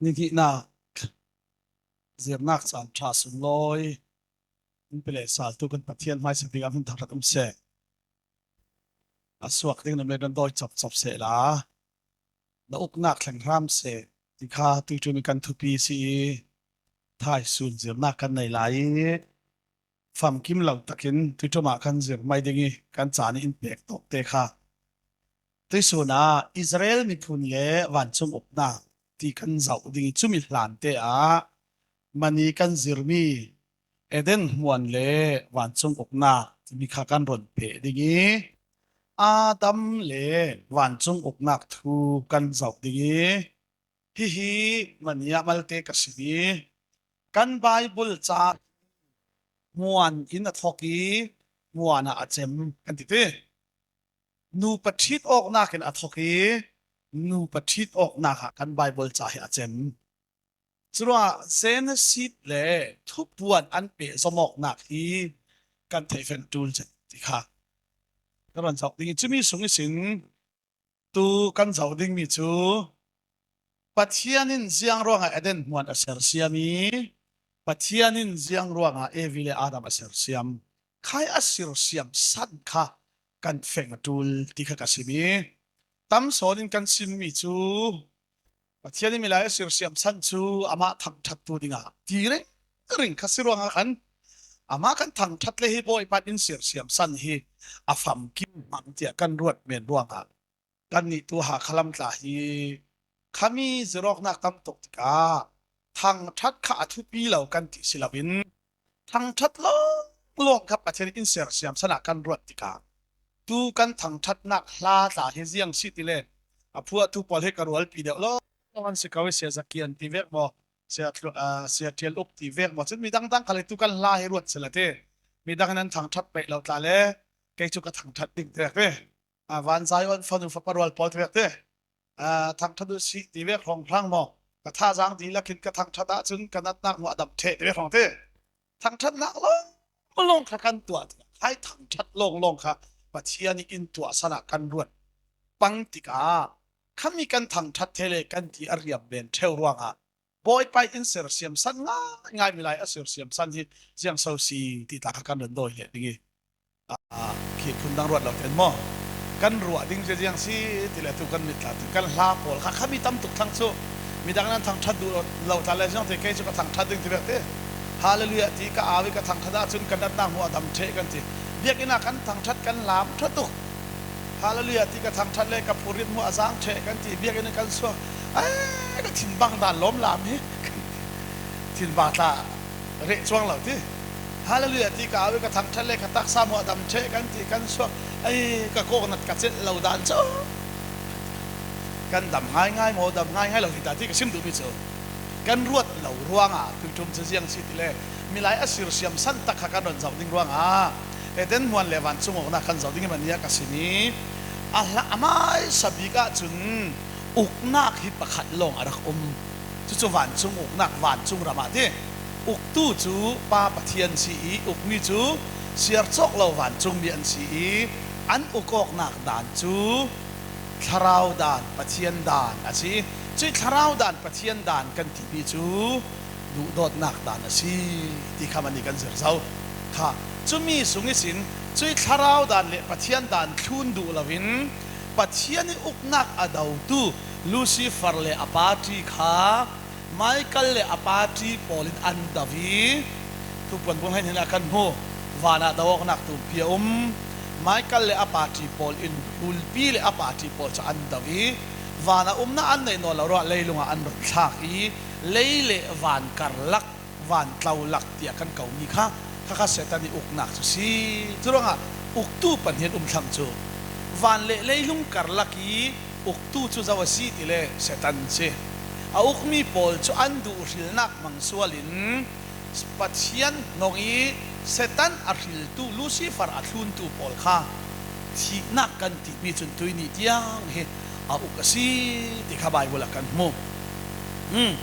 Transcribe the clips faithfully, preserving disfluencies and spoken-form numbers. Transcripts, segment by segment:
Ni hnihnak zirnak caan ṭha sunglawi in pia leh saltu kan Pathian hmaisa bik ah min thangṭhat um seh. A suak ding na men dawi cawpcawp seh la, na uknak thleng hram seh ti kha tuiṭum in kan thupi si i, thaisun zirnak kan nei lai i, famkim lo takin tuiṭum ah kan zir mai ding i, kan caan i in pek tawkte kha tuisun ah Israel miphun le vancung uknak ti kan zoh ding i, cumi hlante ah mani kan zirmi Eden hmuan le vancung uknak timi kha kan run peh ding i, Adam le vancung uknak thu kan zoh ding i, hihi mani ah malte ka sim i, kan Bible ca hmuan in a thok i, hmuan ah a cem kan ti ti. Nupa ṭhit awknak in a thok i, nupa ṭhit awknak ah kan Bible ca hi a cem. Curuangah Genesis le Thupuan an pehzom awknak hi kan theih feng ṭul cih ti kha ka run zoh ding i, cumi sung ihsin tu kan zoh dingmi cu Pathian in ziang ruangah Eden hmuan a sersiam i, Pathian in ziang ruangah Evi le Adam a sersiam, khai a sersiam san kha kan feng a ṭul ti kha ka sim i, tam sawn in kan simmi cu Pathian in milai a sersiam san cu amah thangṭhattu dingah ti ringring kha si ruangah khan, amah kan thangṭhat le hi Bawipa in sersiam san hi a famkim hmang tiah kan ruat men ruangah kannih tu Hakha lam tla hi khami zirawknak tam tuk tikah thangṭhat kha a thupi lo kan ti si loin, thangṭhat lawnglawng kha Pathian in sersiam san ah kan ruat tikah, tu kan thangṭhatnak hla tla hi ziang si ti le, a phuahtu pawl hi ka rualpi deuh lawnglawng an si ko i, Sia Zakian ti vek maw, Sia Tlu-, aa, Sia Ṭial Uk ti vek maw, cun midang dang khal hi tu kan hla hi ruat si la ti. Midang in an thangṭhat peih lo tla le kei cu ka thangṭhat ding ti vek ti. Aa, Van Zion fanu fapa rual pawl ti vek ti. Aa, thangṭhat uh sih ti vek hrawnghrang maw? Ka thazaang dihlak in ka thangṭhat ahcun ka natnak hmuh a dam ṭheh ti vek hrawng ti. Thangṭhatnak lawnglawng kha kan tuah tikah, khai thangṭhat lawnglawng kha Pathian in tuah san ah kan ruat pang tikah, khami kan thangṭhat thei le kan ti a riam len ṭheu ruangah Bawipa in sersiam san ngaingai, milai a sersiam san hi ziang so si ti tla kha kan run dawi leh ding i, aa, khi phundang ruat lo ten maw? Kan ruah ding zia ziang si ti le tu kan mit tla, tu kan hla pawl kha khami tam tuk thang cu midang in an thangṭhat duh lo, lo tla le ziang ti, kei cu ka thangṭhat ding ti vek ti. Hallelujah ti ka au i ka thangṭhat ahcun ka natnak hmuh a dam ṭheh kan ti. Biakinn ah kan thangṭhat kan lam ṭha tuk. Hallelujah ti ka thangṭhat le ka phurrit hmuh a zaang ṭheh kan ti. Biakinn ah kan suak, ai, ka thinbang dan lawm lam hi. Thinbang tla reh cuang lo ti. Hallelujah ti ka au i ka thangṭhat le ka taksa hmuh a dam ṭheh kan ti, kan suak. Ai, ka kawknat ka celh lo dan cu kan dam ngaingai maw, dam ngaingai lo hi ta ti ka sim duhmi cu kan ruat lo ruangah tuiṭum cu ziang si ti le, milai a sersiam san tak kha kan run zoh ding ruangah Eden hmuan le vancung uknak kan zoh ding i, mani ah ka sim i, a hla, a hmaisa bik ahcun uknak hi pakhat lawng a rak um. Cucu vancung uknak, vancung ram ah ti. Uktu cu Pa Pathian si i, ukmi cu siarcawk lo vancungmi an si i, an uk awknak dan cu thlarau dan, Pathian dan a si. Cuih thlarau dan, Pathian dan kan timi cu duhdawtnak dan a si ti kha mani kan zir zo kha. Cumi sung ihsin cuih thlarau dan le Pathian dan thlun duh loin Pathian i uknak a dotu Lucifer le a party kha Michael le a party pawl in an do i, Thupuan bung hleihnih ah kan hmu, vanah do awknak tumpi a um. Michael le a party pawl in, bulpi le a party pawl cu an do i, vanah umnak an neih nawn lo ruah leilungah an run thlak i, lei le van karlak, van tlolak tiah kan komi kha, kha kha Satan i uknak cu si. Curuangah uktu pahnih an um thlang cu, van le leilung karlak i uktu cu zo a si ti le Satan si. A ukmi pawl cu an duh hrilnak hmang sual in Pathian hnong i Satan a hriltu, Lucifer a thluntu pawl kha thihnak kan timi cun tui nih tiang hi a uk a si ti kha Baibal ah kan hmu. Hmm.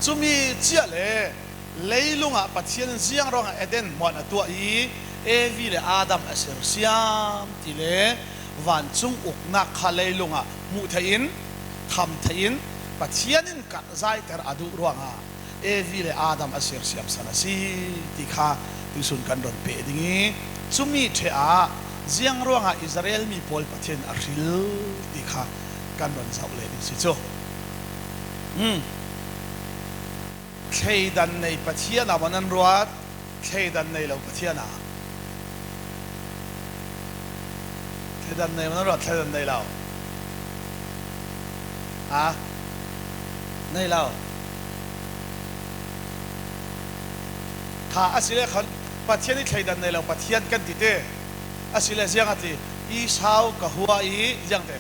Cumi ciah le leilung ah Pathian in ziang ruangah Eden hmuan a tuah i Evi le Adam a sersiam ti le vancung uknak kha leilung ah hmuh theih in, tham theih in, Pathian in karhzaiter a duh ruangah Evi le Adam a sirsiamsan a si ti kha tuisun kan ron peh ding i, cumi ṭheh ah ziang ruangah Israel mi pawl Pathian a hril ti kha kan ron zauh leh ding si cu. Um. Thleidan nei Pathian ah maw nan ruat? Thleidan nei lo Pathian ah. Thleidan nei maw nan ruat? Thleidan nei lo. A, nei lo. Kha a si le khan Pathian i thleidan nei lo Pathian kan ti te. A si le ziang a ti, Esau ka hua i ziang te.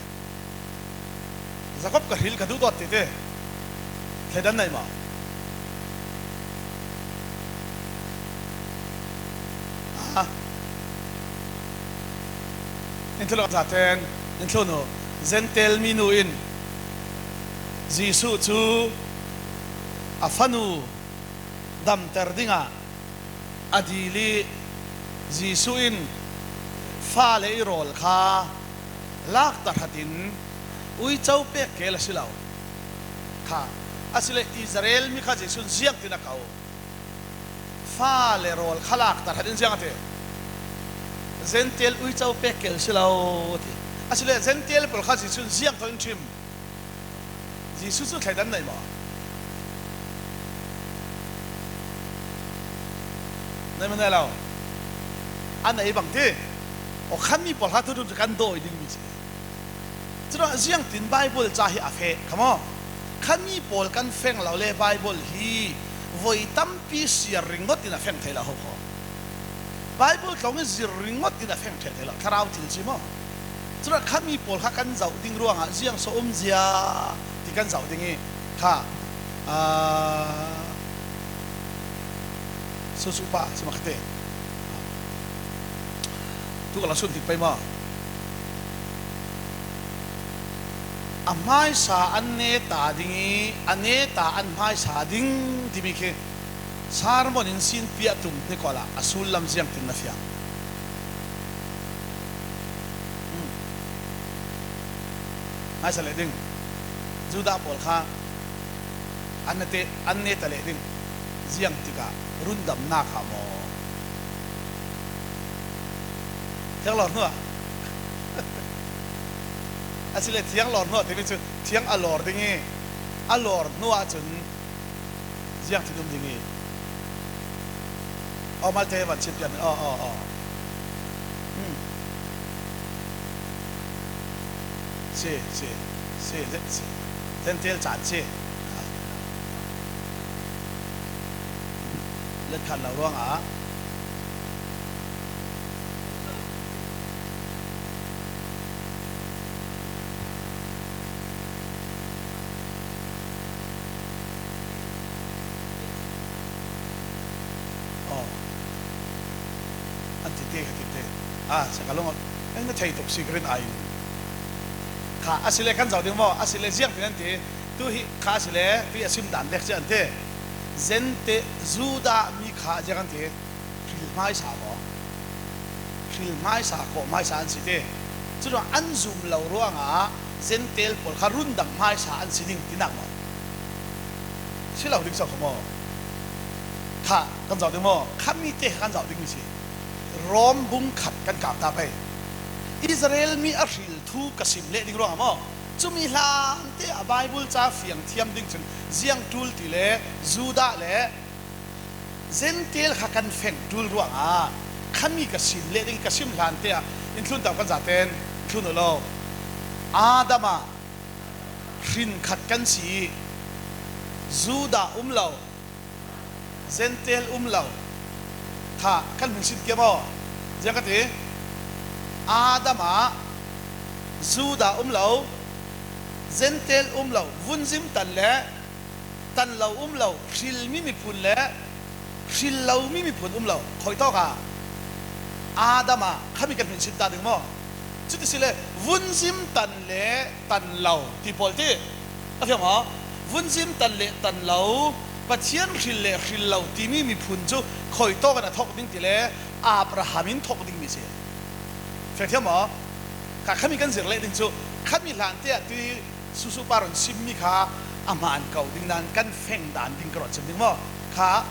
Jakob ka hril ka duhdawt tete. Thleidan nei maw? A, in thlun lo zaten, in thlun uh. Gentile minu in Jesuh cu a fanu damter dingah a dil i, Jesuh in fale i rawl kha lakta hratin uico pek keel a si lo. Kha a si le Israel mi kha Jesuh in ziangtin a ko? Fale rawl kha lakta hratin ziang a ti? Gentile uico pek keel si lo a ti. A si le Gentile pawl kha Jesuh in ziang tawh in ṭhim? Jesuh cu thleidan nei maw? Nei maw nei lo? A nei bang ti. Aw, khan mi pawl kha thu ṭum cu kan dawi ding mi si. Curuangah ziangtin Bible ca hi a feh kha maw? Khan mi pawl kan feng lo le Bible hi voi tampi siar ringawt in a feng thei lo ho khaw. Bible tlawng in zir ringawt in a feng ṭheh thei lo, thlarau thil si maw? Curuangah khan mi pawl kha kan zauh ding ruangah ziang so um zia ti kan zauh ding i kha, aa, susupa si ma khate. Tu ka la sun tik pai maw? A hmaisa an neta ding i a neta an hmaisa ding timi khi Sermon in sin piah tum hnik awla a sullam ziangtin na fiang? Um. Ngaisa leh ding. Judah pawl kha an nete, an neta leh ding ziang tikah rundamnak ah maw? Thiang lawr hnuah. A si le thiang lawr hnuah timi cu thiang a lawr ding i a lawr hnuah cun ziangtin um ding i. Aw, malte van chin pian. Aw, aw, aw. Hmm. Si, si, si, si. Gentile caan si. Let khan lo ruangah. Aw. An ti te, ka ti te. A, sa ka lung a, an na thei tuk si ka rin ai. Kha, a si le kan zau ding maw? A si le ziang tin an ti. Tu hi kha a si le, tu hi a sim dan dek si an ti. Zente, Judah mi kha ziang an ti. Hril hmaisa maw? Hril hmaisa, kawh hmaisa an si te. Curuang an zum lo ruangah Gentile pawl kha rundam hmaisa an si ding tinak maw? Si lo ding so kha maw? Kha kan zau ding maw? Kha mi te kha kan zau ding mi si. Rom bung khat kan kap ta pei. Israel mi a hril thu ka sim leh ding ruangah maw? Cumi hlante a Bible ca fiang thiam ding cun ziang ṭul ti le Judah le Gentile kha kan feng ṭul ruangah kha mi ka sim leh ding, ka sim hlante ah in thlun tau kan zaten thlun uh lo. Adam ah hrin khat kan si i Judah um lo, Gentile um lo kha kan hmin sin kia maw? Ziang ka ti. Adam ah Judah um lo, Gentile um lo, vunzim tan le tan lo um lo, hril mi miphun le hril lo mi miphun um lo, khawi tawk a Adam ah kha mi kan hmin sin ta ding maw? Cuti si le vunzim tan le tan lo ti pawl ti a fiang maw? Vunzim tan le tan lo, Pathian hril le hril lo timi miphun cu khawi tawk in a thawk ding ti le Abraham in thawk ding mi si. Fiang thiam maw? Kha kha mi kan zir leh ding cu kha mi hlante ah ti susupa ron simmi kha a man ko ding dan kan feng dan ding ka ruat sim ding maw? Kha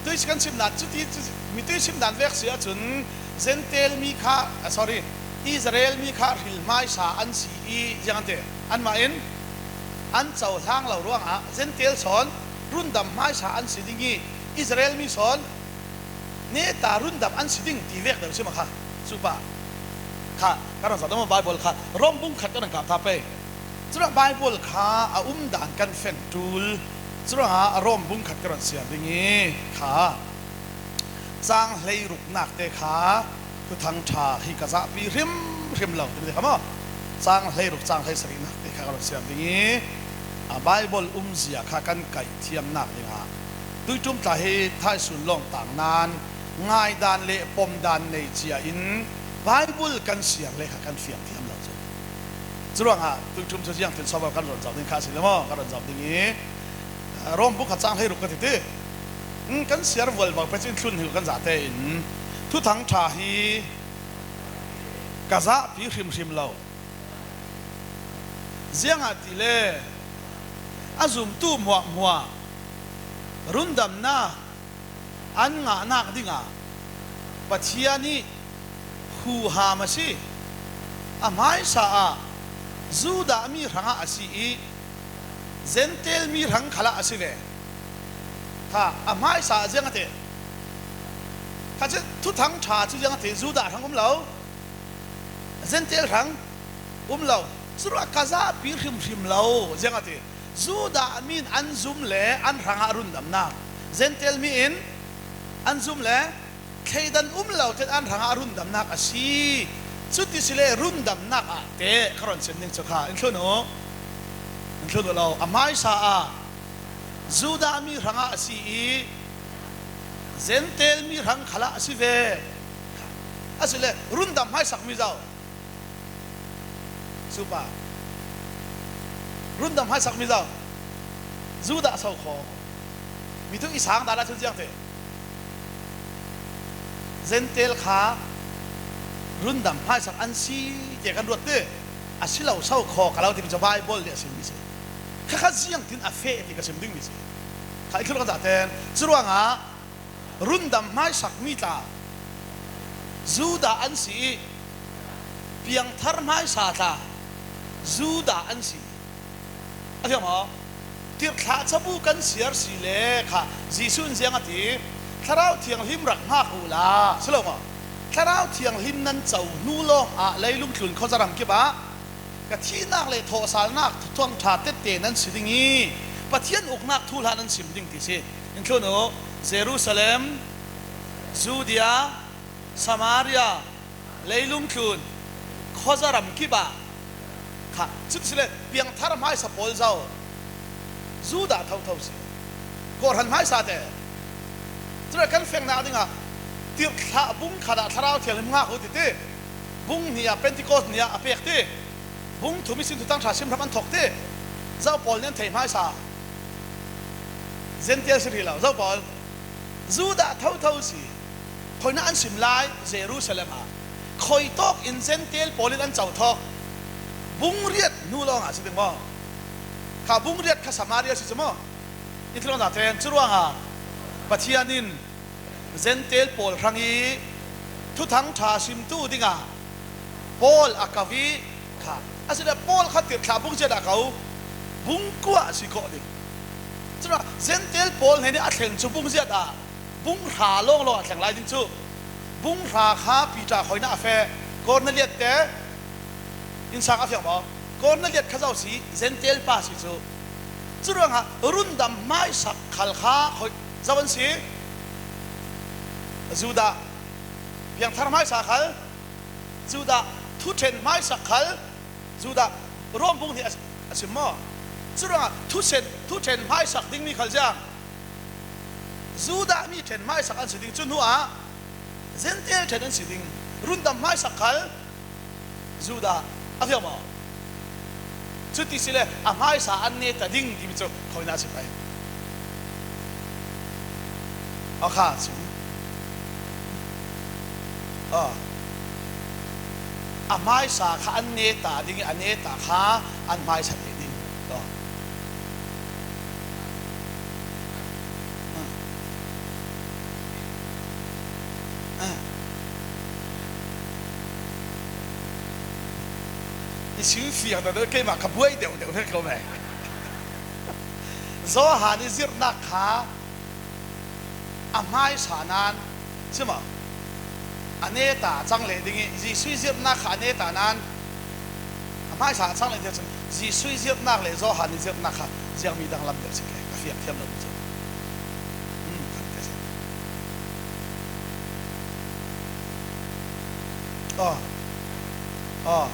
tui kan sim dan cuti, mi tui sim dan vek si ahcun Gentile mi kha, ah, sorry, Israel mi kha hril hmaisa an si i ziangte anmah in an cohlang lo ruangah Gentile sawn rundam hmaisa an si ding i Israel mi sawn neta rundam an si ding ti vek deuh si mah kha. Supa kha ka run zat deuh maw? Bible kha Rom bung khat ka run kap ta pei. Cuna Bible kha a umdan kan feng tul. Cuna a Rom bung khat ka run siar ding i kha cang hleiruknak te kha Thuthang ṭha hi ka zahpi hrimhrim lo timi te kha maw? Cang hleiruk, cang hleisarihnak te kha ka run siar ding i a Bible umzia kha kan kaih thiamnak dingah tuiṭum tla hi thaisun lawngtang nan ngaidan le pomdan nei cia in Bible kan siar le kha kan fiang thiam lo cu. Curuangah tuiṭum cu ziangtin sawm kan run zoh ding kha a si le maw? Kan run zoh ding i Rom bung khat cang hleiruk ka titi. Kan siar vualvo pei cin thlun hi kan zahte in Thuthang ṭha hi ka zahpi hrimhrim lo. Ziangahtile a zumtu hmuahhmuah rundamnak an ngahnak dingah Pathian ih huham a si. A hmaisa ah Judah mi hrangah a si i Gentile mi hrang khalah a si ve. Kha a hmaisa ah ziang a ti? Kha cu Thuthang ṭha cu ziang a ti? Judah hrang um lo, Gentile hrang um lo. Curuah ka zahpi hrimhrim lo ziang a ti? Judah mi in an zum le an hrangah rundamnak, Gentile mi in an zum le thleidan um lo ten an hrangah rundamnak a si. Cuti si le rundamnak ah teh ka run sim ding cu kha in thlun uh, in thlun uh lo. A hmaisa ah Judah mi hrangah a si i Gentile mi hrang khalah a si ve. A si le rundam hmaisakmi zo. Supa rundam hmaisakmi zo. Judah so khaw. Mi tu i sang dan ah cun ziang te? Gentile kha rundam hmaisak an si ti kan ruat te. A si lo so khaw ka lo timi cu Bible nih a simmi si. Kha kha ziangtin a feh ti ka sim dingmi si. Kha i thil kan zahten curuangah rundam hmaisakmi tla Judah an si i piangthar hmaisa tla Judah an si. A fiang maw? Tirhthlah cabu kan siar si le kha Jesuh in ziang a ti? Thlarau Thianghlim rak hngak uhla si lo maw? Thlarau Thianghlim nan co hnu lawngah leilung tlun khuazaram kipah ka thihnak le thawhsalnak Thuthang ṭha tette nan si ding i Pathian uknak thuhla nan sim ding ti si. In thlun uh, Jerusalem, Judea, Samaria, leilung tlun khuazaram kipah kha. Cuti si le piangthar hmaisa pawl zo Judah thotho si. Kawhhran hmaisa te. Cule kan fengnak dingah tirhthlah bung khatah Thlarau Thianghlim ngak uh titi. Bung hnih ah Pentecost ni ah a pek ti. Bung thum ihsin Thuthang ṭha sim hram an thok ti. Zo pawl nih an thei hmaisa. Gentile si rih lo zo pawl. Judah thotho si. Khoinak an sim lai? Jerusalem ah. Khoi tawk in Gentile pawl in an co thawk? Bung riat hnu lawngah si ding maw? Kha bung riat kha Samaria si cu maw? I thilawng zate in curuangah Pathian in Gentile pawl hrang i Thuthang ṭha simtu dingah Paul a ko i kha. Asile Paul kha tirhthlah bung ziat a ko, bung kua a si kawh ding. Cunah Gentile pawl hnenih a thleng cu bung ziat ah bung hra lawnglawng a thleng lai ding cu. Bung hra kha Peter khoinak a feh? Korneliat te innsang a fiang maw? Korneliat kha zo si, Gentile pa si cu. Curuangah rundam hmaisak khal kha khoi zo an si? Judah piangthar hmaisa khal, Judah thuṭhen hmaisak khal, Judah Rom bung hnih a, a sim maw? Curuangah thusen, thuṭhen hmaisak dingmi khal ziang? Judah mi ṭhen hmaisak an si ding, cu hnuah Gentile ṭhen an si ding. Rundam hmaisak khal Judah a fiang maw? Cuti si le a hmaisa an neta ding timi cu khoinak a si pai. A kha si. A, a hmaisa kha an neta ding i a neta kha an hmaisa te ding. A, Sim fiang deuhdeuh, keimah ka buai deuhdeuh vek lo me. Johan i zirhnak kha a hmaisa nan, cimah a neta cang leh ding i, Jesuh i zirhnak kha a neta nan a hmaisa a cang leh ding cun, Jesuh i zirhnak le Johan i zirhnak kha ziang mi dang lam deuh si ke, ka fiang thiam lo mi cun. Hmm, kan ka zirh. Aw. Aw.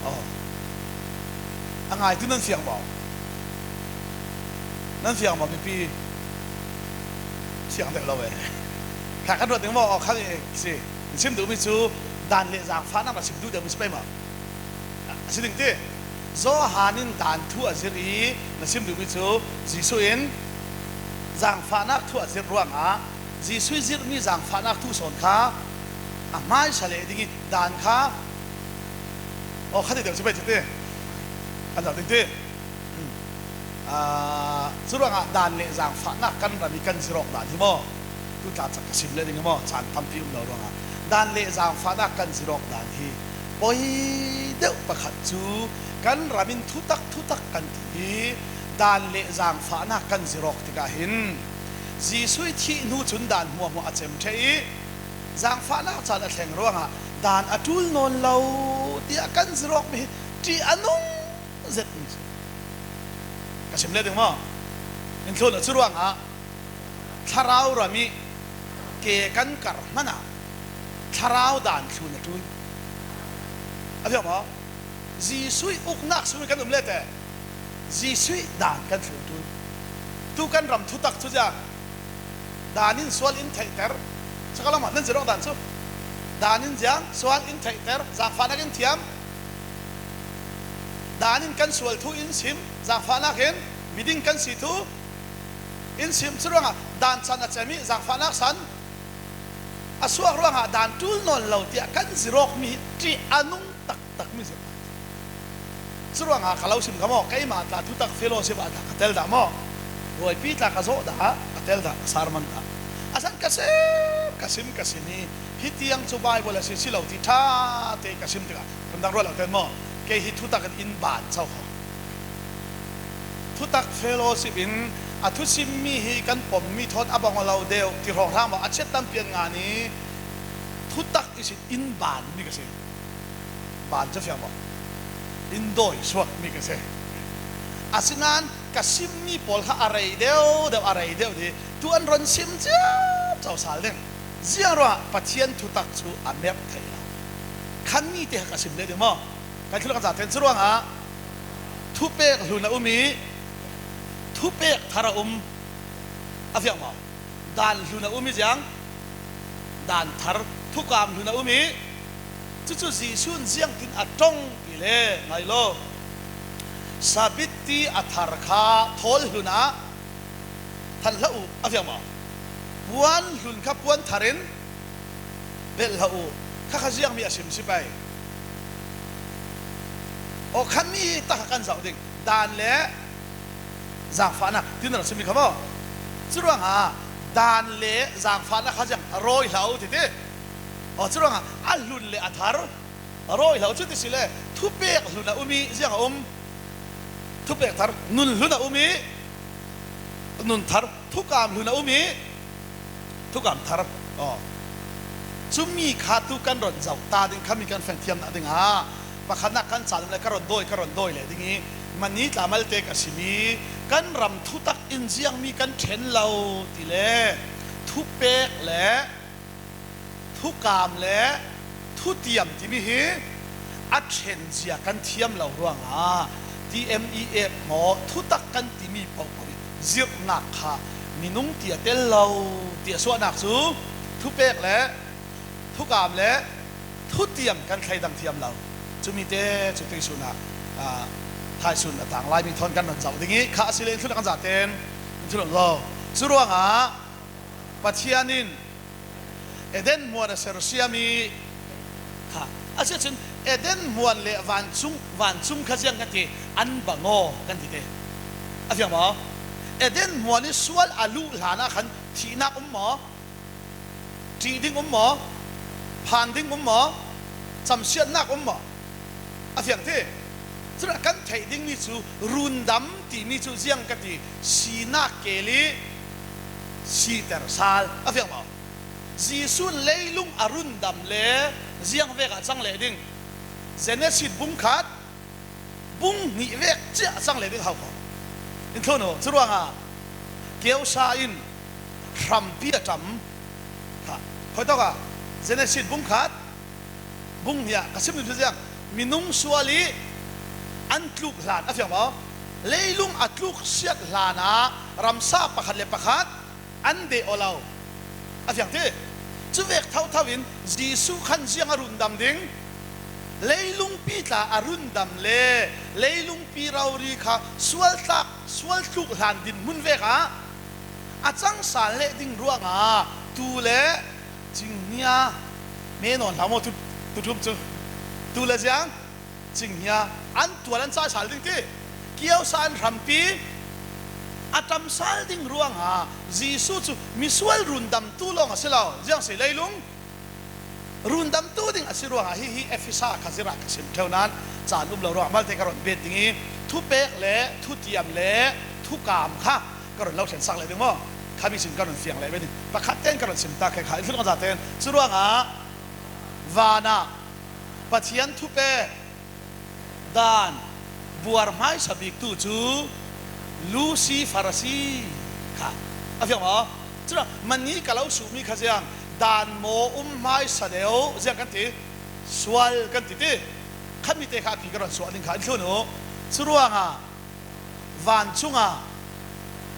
Aw. A ngaitu nan fiang maw? Nan fiang maw, mipi? Fiang deuh lo e. Kha kan ruat ding maw? Aw, kha ni si. Sim duh mi cu dan le zangfahnak na sim duh deuh mi si pei maw? A si ding ti. Johan in dan thu a zirh i na sim duhmi cu Jesuh in zangfahnak thu a zirh ruangah Jesuh i zirhmi zangfahnak thu sawn kha a hmaisa leh ding i dan kha aw kha ti deuh si pei ti ti. Kan zau ding ti. Aa, curuangah dan le zangfahnak kan ram i kan zirh awk dan hi maw? Tutla cak ka sim le ding hi maw? Caan tampi um lo ruangah dan le zangfahnak kan zirh awk dan hi poi deuh pakhat cu kan ram in thutak thutak kan ti i dan le zangfahnak kan zirh awk tikah hin Jesuh i thih hnu cun dan hmuahhmuah a cem ṭheh i zangfahnak caan a thleng ruangah dan a ṭul nawn lo tiah kan zirh awk mi hi ṭih a nung zet mi si. Ka sim le ding maw? In thlun a cu ruangah thlarau ram i ke kan kar hmanah thlarau dan thlun a ṭul. A fiang maw? Jesuh i uknak sung i kan um le te Jesuh i dan kan thlun ṭul. Tu kan ram thutak cu ziang dan in sual in theihter. Cakah lamah nan zirh awk dan cu dan in ziang sual in theihter, zangfahnak in thiam. Dan in kan sual thu in sim, zangfahnak in miding kan si thu in sim. Curuangah dan san a cem i zangfahnak san a suak ruangah dan ṭul nawn lo tiah kan zirh awk mi hi ṭih a nung taktak mi zirh. Curuangah ka lo sim kha maw? Keimah tla thutak fellowship ah tla ka tel dah maw? Ruaipi tla ka zawh dah, ka tel dah, ka sermon dah. A san ka sim, ka sim, ka sim hi. Hih tiang cu Bible a si, si lo ti ṭha te ka sim tikah kan dang ruat lo ten maw? Kei hi thutak in in ban co kho. Thutak fellowship in a thusim mi hi kan pom mi thawn a bang aw lo deuh ti hrawnghrang maw? A chiat tampi an ngan i thutak ihsin in ban mi ka si. Ban cu fiang maw? In dawi suak mi ka si. Asinain ka simmi pawl kha a rei deuhdeuh, a rei deuh dih. Tu an ron sim ciamco sal ding. Ziang ruangah Pathian thutak cu a merh theih lo. Khan mite kha ka sim leh ding maw? Kan thil kan zate in cu ruangah thupek hlun a um i thupek thar a um. A fiang maw? Dan hlun a um i ziang dan thar, thukam hlun a um i cucu Jesuh in ziangtin a ṭong ti le ngai lo. Sabit ti a thar kha thawl hlun ah than hlah uh a fiang maw? Puan hlun kha puan thar in belh hlah uh. Kha kha ziangmi a sim si pai. Aw khan mi takah kan zauh ding dan le zangfahnak tin a rak simmi kha maw? Curuangah dan le zangfahnak kha ziang rawi hlah uh titi. Aw curuangah a hlun le a thar rawi hlah uh cuti si le thupek hlun a um i ziang a um. Thupek thar nun hlun a um i nun thar thukam hlun a um i thukam thar. Aw cumi kha tu kan ron zauh ta ding kha mi kan feng thiamna dingah pakhatnak kan caan um le ka ron dawi ka ron dawi leh ding i mani tla malte ka sim i kan ram thutak in ziangmi kan ṭhen lo ti le thupek le thukam le thutiam timi hi a ṭhenzia kan thiam lo ruangah T M E app maw thutak kan timi pohpoh hi zirhnak kha minung ti a tel lo ti a suahnak cu thupek le thukam le thutiam kan thleidang thiam lo. Cumite cu tuisun ah, ah, thaisun a tang lai mi thawn kan ron zauh ding i kha a si le in thulak kan zate in in thulak lo. Curuangah Pathian in Eden hmuan a sersiam i kha a si ahcun Eden hmuan le vancung, vancung kha ziang kan ti an bang aw kan ti te. A fiang maw? Eden hmuan i sual a luh hlan ah khan thihnak um maw? Ṭih ding um maw? phan ding um maw? Camsiatnak um maw? A fiang ti. Cun a kan theih dingmi cu rundam timi cu ziang ka ti, sinak keel i siter sal a fiang maw? Jesuh in leilung a rundam le ziang vek ah cang leh ding? Genesis bung khat, bung hnih vek ciah cang leh ding hau kho. In thlun uh, curuangah kiosa in hrampi a ṭam kha. Khuitawkah Genesis bung khat, bung hnih ah ka sim ding cu ziang, minung sual i an tluk hlan a fiang maw? Leilung a tluk siat hlanah ramsa pakhat le pakhat an deh aw lo a fiang ti. Cuvek thauthau in Jesuh khan ziang a rundam ding? Leilungpi tla a rundam le leilungpi rori kha sualtlak, sualtluk hlan dinhmun vekah a cangsan leh ding ruangah tu le cinghnia me nawn hlah maw? Tu, tu ṭum cu tu le ziang cinghnia an tual an caisal ding ti. Kiosa an hrampi a ṭamsal ding ruangah Jesuh cu misual rundamtu lawng a si lo. Ziang si leilung rundamtu ding a si ruangah hihi Efesa kha zirah ka sim ṭheu nan caan um lo ruangah malte ka run bet ding i thupek le thutiam le thukam kha ka run lo thlensak leh ding maw? Khami sin ka run fiang leh ve ding. Pakhat ten ka run sim ta khe kha i thlun zaten curuangah vanah Pathian thupek dan buar hmaisa biktu cu Lucifer a si kha. A fiang maw? Cuna mani ka lo suhmi kha ziang dan maw um hmaisa deuh ziang kan ti, sual kan ti ti. Khamite kha a pi ka ron suah ding kha in thlun uh. Curuangah vancungah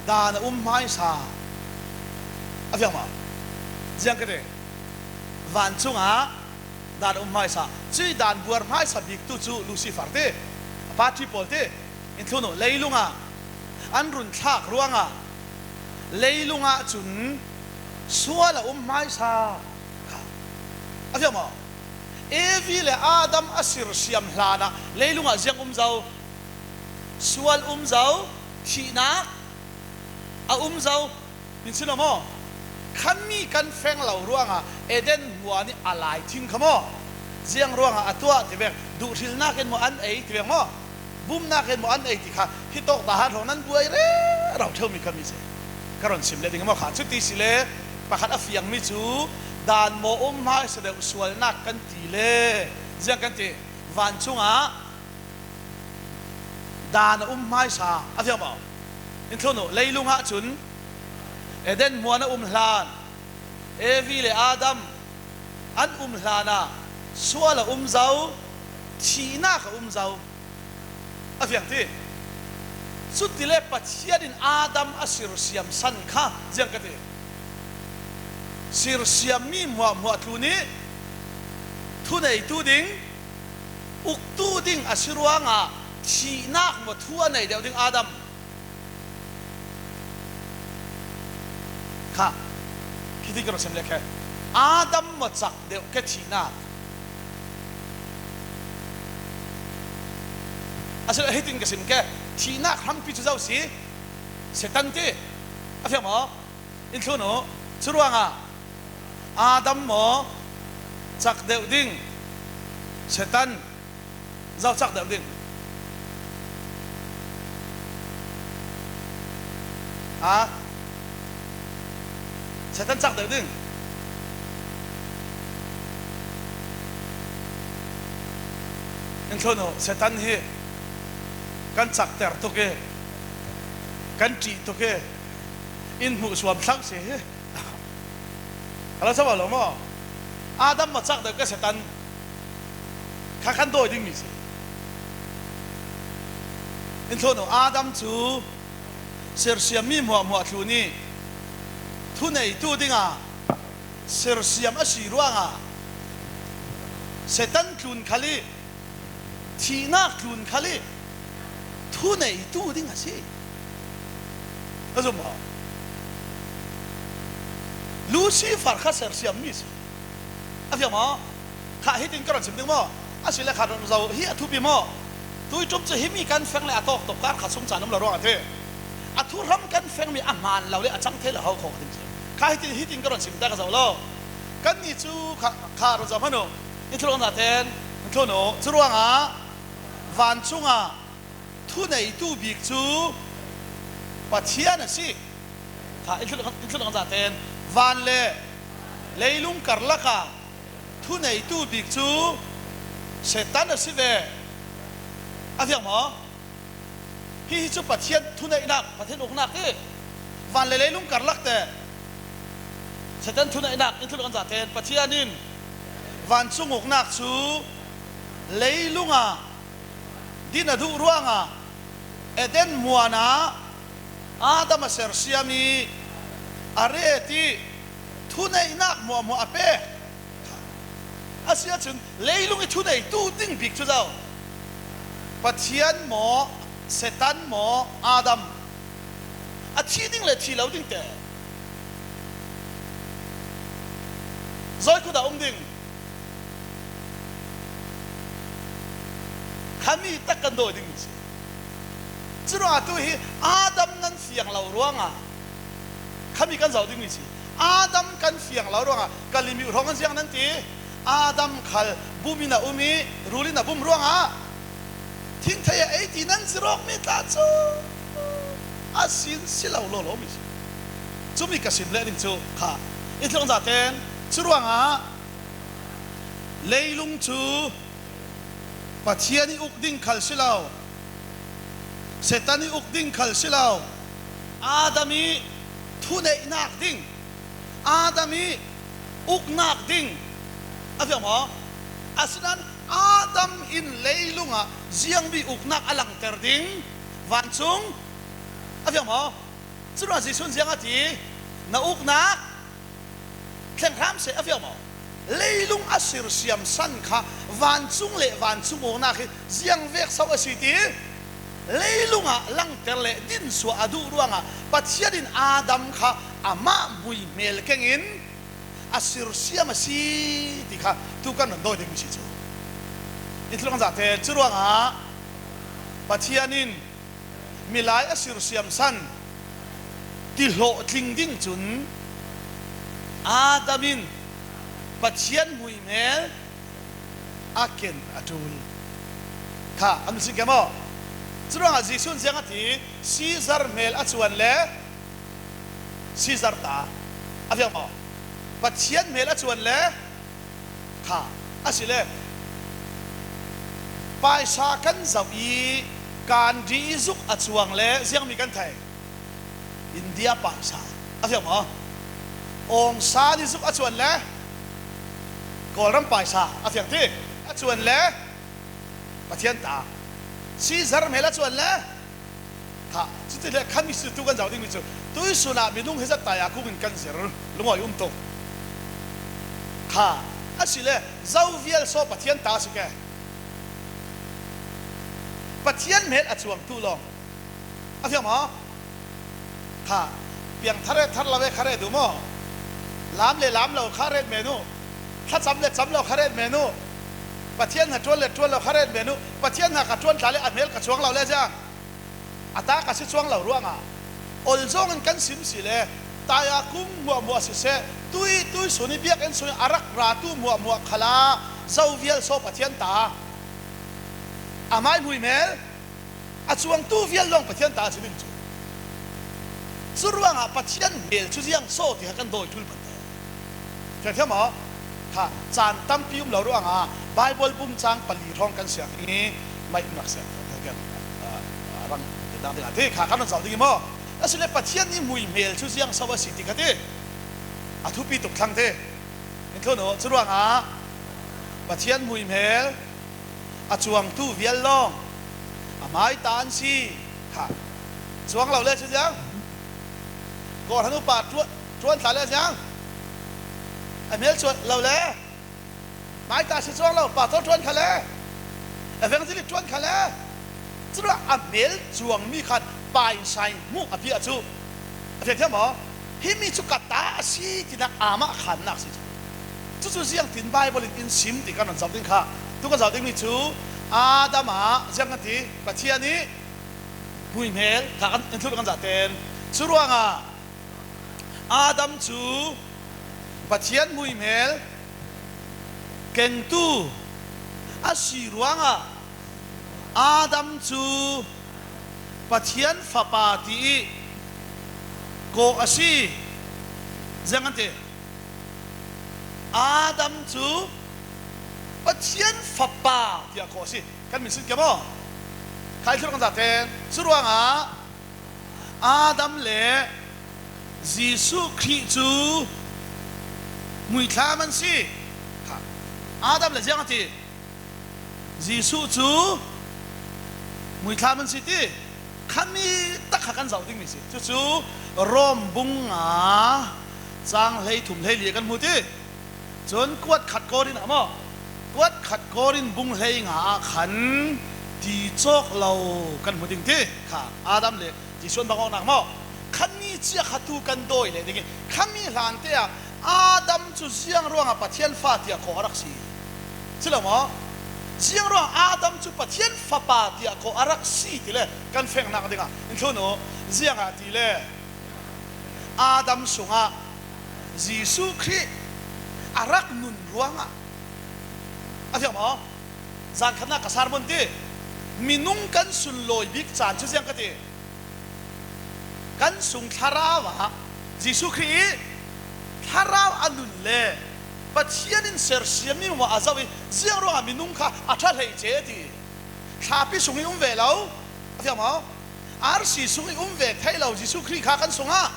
dan a um hmaisa a fiang maw? Ziang ka ti. Vancungah dan a um hmaisa. Cui dan buar hmaisa biktu cu Lucifer ti, a party pawl ti. In thlun uh, leilungah an run thlak ruangah leilungah cun sual a um hmaisa kha. A fiang maw? Evi le Adam a sirsiam hlanah leilungah ziang um zo, sual um zo, thihnak a um zo. Min si lo maw? Khami kan feng lo ruangah Eden hmuan i a lai thing kha maw? Ziang ruangah a tuah ti veng, duhhrilnak in maw an ei ti veng maw? Bumnak in maw an ei ti kha, hi tawk dah han hrawng nan buai rero ṭheumi khami si. Ka ron sim le ding maw kha? Cuti si le pakhat a fiangmi cu dan maw um hmaisa deuh sualnak kan ti le ziang kan ti? Vancungah dan a um hmaisa a fiang maw? In thlun uh, leilungah cun Eden hmuan a um hlan, Evi le Adam an um hlanah sual a um zo, thihnak a um zo a fiang ti. Cuti le Pathian in Adam a sirsiam san kha ziang ka ti. Sirsiammi hmuahhmuah tlun i thuneitu ding, uktu ding a si ruangah thihnak maw thu a nei deuh ding Adam kha. Khiti ka ro sem le khe. Adam maw cak deuh khe thihnak. A si lo, hitin ka sim khe. Thihnak hrampi cu zo si. Satan ti a fiang maw? In thlun uh. Curuangah Adam maw cak deuh ding, Satan zo cak deuh ding? A, Satan cak deuh ding. In thlun uh, Satan hi kan cakter tuk i, kan ṭih tuk i, in hmuh suam thlang si hi. Ka lo sa lo maw? Adam maw cak deuh khe Satan kha kan dawi dingmi si. In thlun uh, Adam cu sersiammi hmuahhmuah tlun i thuneitu dingah sersiam a si ruangah Satan tlun khal i, thihnak tlun khal i thuneitu ding a si. A zum maw? Lucifer kha sersiammi si. A fiang maw? Kha hitin ka ron sim ding maw? A si le kha ron zo hi a thupi maw? Tui ṭum cu himi kan feng le a tawk tawk kar kha sung caan um lo ruangah a thi. A thuhram kan fengmi a hmaan lo le a cang thei lo ho khawh a ding si. Kha hitin, hitin ka ron sim ta ka zo lo. Kannih cu kha, kha run zom hmanh uh. I thlun kan zaten, i thlun uh. Curuangah vancungah thuneitu bik cu Pathian a si. Kha i thlun, i thlun kan zaten, van le leilung karlak ah thuneitu bik cu Satan a si ve. A fiang maw? Hihi cu Pathian thuneihnak, Pathian uknak hi. Van le leilung karlak teh Satan thuneihnak in thuluk an zahte in Pathian in vancung uknak cu leilung ah din a duh ruangah Eden muan ah Adam a sersiam i a ret i thuneihnak hmuahhmuah a pek. A si ahcun leilung i thuneitu ding bik cu zo. Pathian maw, Satan maw, Adam. A thi ding le thi lo ding te. Zawi kut ah um ding. Khami tak kan dawi ding si. Curuangah tu hi Adam nan fiang lo ruangah khami kan zoh dingmi si. Adam kan fiang lo ruangah ka limit hrawng an ziang nan ti. Adam khal bum in a um i rul in a bum ruangah thingthei a ei ti nan zirawkmi tla cu a sin si lo lawlaw mi si. Cumi ka sim leh ding cu kha i thlong zaten curuangah leilung cu Pathian i uk ding khal si lo, Satan i uk ding khal si lo, Adam i thuneihnak ding, Adam i uknak ding a fiang maw? Asinain Adam in leilung ah ziangmi uknak a langter ding vancung a fiang maw? Curuangah Jesuh in ziang a ti, na uknak thleng hram seh a fiang maw? Leilung a sirsiam san kha vancung le vancung uknak hi ziang vek so a si ti leilung ah langter le dinsuah a duh ruangah Pathian in Adam kha amah muihmel kengin a sirsiam a si ti kha tu kan run dawi ding mi si cu. I thlong zahte curuangah Pathian in milai a sirsiam san tihlawhtling ding cun Adam in Pathian muihmel a ken a ṭul kha an si ke maw? Curuangah Jesuh in ziang a ti, Caesar hmel a cuan le Caesar ta a fiang maw? Pathian hmel a cuan le kha a si le paisa kan zoh i Gandhi i zuk a cuang le ziangmi kan thei? India paisa a fiang maw? Aung San i zuk a cuan le Kawlram paisa a fiang ti a cuan le Pathian ta Caesar hmel a cuan le kha, cuti le khami si tu kan zoh dingmi cu tuisun ah minung hezat tai a kung in kan zir lungawi um tuk kha a si le zo vial saw Pathian ta a si ke. Pathian hmel a cuang tu lawng a fiang maw? Kha piang thar e thar lo e kha ret duh maw? Lam le lam lo kha ret men uh. Thlacam le cam lo kha ret men uh. Pathian hna ṭuan le ṭuan lo kha ret men uh. Pathian hna ka ṭuan tla le a hmel ka cuang lo le ziang a ta ka si cuang lo ruangah olzawng in kan sim si le tai a kung hmuahhmuah siseh tui tuisun i biakinn sung i a rak ratu hmuahhmuah khalah zo vial saw Pathian ta a mai muihmel a cuangtu vial lawng Pathian ta a si ding cu. Curuangah Pathian hmel cu ziang saw ti kha kan dawi ṭul pante. Fiangthiam maw? Kha caan tampi um lo ruangah Baibal bum cang pali hrawng kan siang ding i maihnak siang kan, ah, ah, rang dang ding a ti kha kan run zoh ding i maw? Asile Pathian i muihmel cu ziang so a si ti kha ti a thupi tuk thlang ti. In thlun uh, curuangah Pathian muihmel a cuangtu vial lawng a maita an si kha cuang lo le cu ziang. Kawhhran upa ṭuan, ṭuan tla le ziang a hmel cuan lo le maita si cuang lo, pastor ṭuan kha le evangelist ṭuan kha le curuah a hmel cuangmi khan paisai hmuh a piah cu a fiangthiam maw? Himi cu ka ta a si tinak amah khannak si cu. Cucu ziangtin Baibal in in sim ti kan run zoh ding kha. Tu kan zoh dingmi cu Adam ah ziang kan ti Pathian i muihmel kha kan in thlut kan zahten. Curuangah Adam cu Pathian muhimel kengtu a si ruangah Adam cu Pathian fapa ti ih kawh a si. Ziang an ti. Adam cu Pathian fapa tiah kawh a si. Kan min sin kia maw? Khai thil kan zate. Curuangah Adam le Jesuh Khrih cu muithlam an si. Adam le ziang a ti. Jesuh cu muithlam an si ti. Khami tak kha kan zoh dingmi si. Cucu Rom bung nga cang hlei thum hlei li kan hmu ti. Cun kuat khat Korin ah maw? Kuat khat Korin bung hlei nga ah khan ti cawk lo kan hmu ding ti kha. Adam le Jesuh an bang awknak maw? Khami cia kha tu kan dawi leh ding i khami hlante ah Adam cu ziang ruangah Pathian fa tiah kawh a rak si. Si lo maw? Ziang ruangah Adam cu Pathian fapa tiah kawh a rak si ti le kan fengnak dingah in thlun uh. Ziangah ti le Adam sungah Jesuh Khrih a rak nun ruangah a fiang maw? Zankhatnak ka sermon ti minung kan sunlawi bik caan cu ziang ka ti. Kan sung thlarau ah Jesuh Khrih ih thlarau a nun le Pathian in sersiam mi mah a zoh ih ziang ruangah minung kha a ṭha hlei ce a ti. Thlapi sung ih um ve lo a fiang maw? Arsi sung ih um ve thei lo Jesuh Khrih kha kan sungah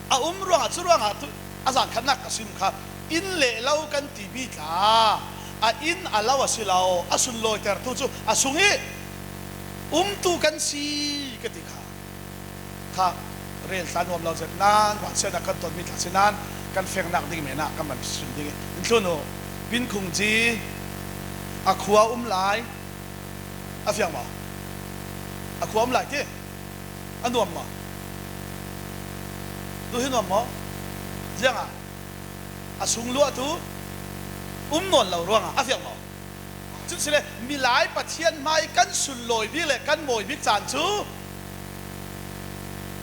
a um ruangah cu ruangah tu a zankhatnak ka sim kha inn le lo kan timi tla a inn a lo a si lo a sunlawitertu cu a sung ih umtu kan si ka ti kha. Kha rel tla nuam lo zet nan vansiatnak kan tonmi tla si nan kan fengnak ding menah kan man sim ding ih in thlun uh. Pinkhung ci a khua um lai. A fiang maw? A khua um lai ti. A nuam maw? Tu hi nuam maw? Ziangah a sung luahtu um nawn lo ruangah a fiang maw? Cun si le milai Pathian hmai kan sunlawi bik le kan mawi bik caan cu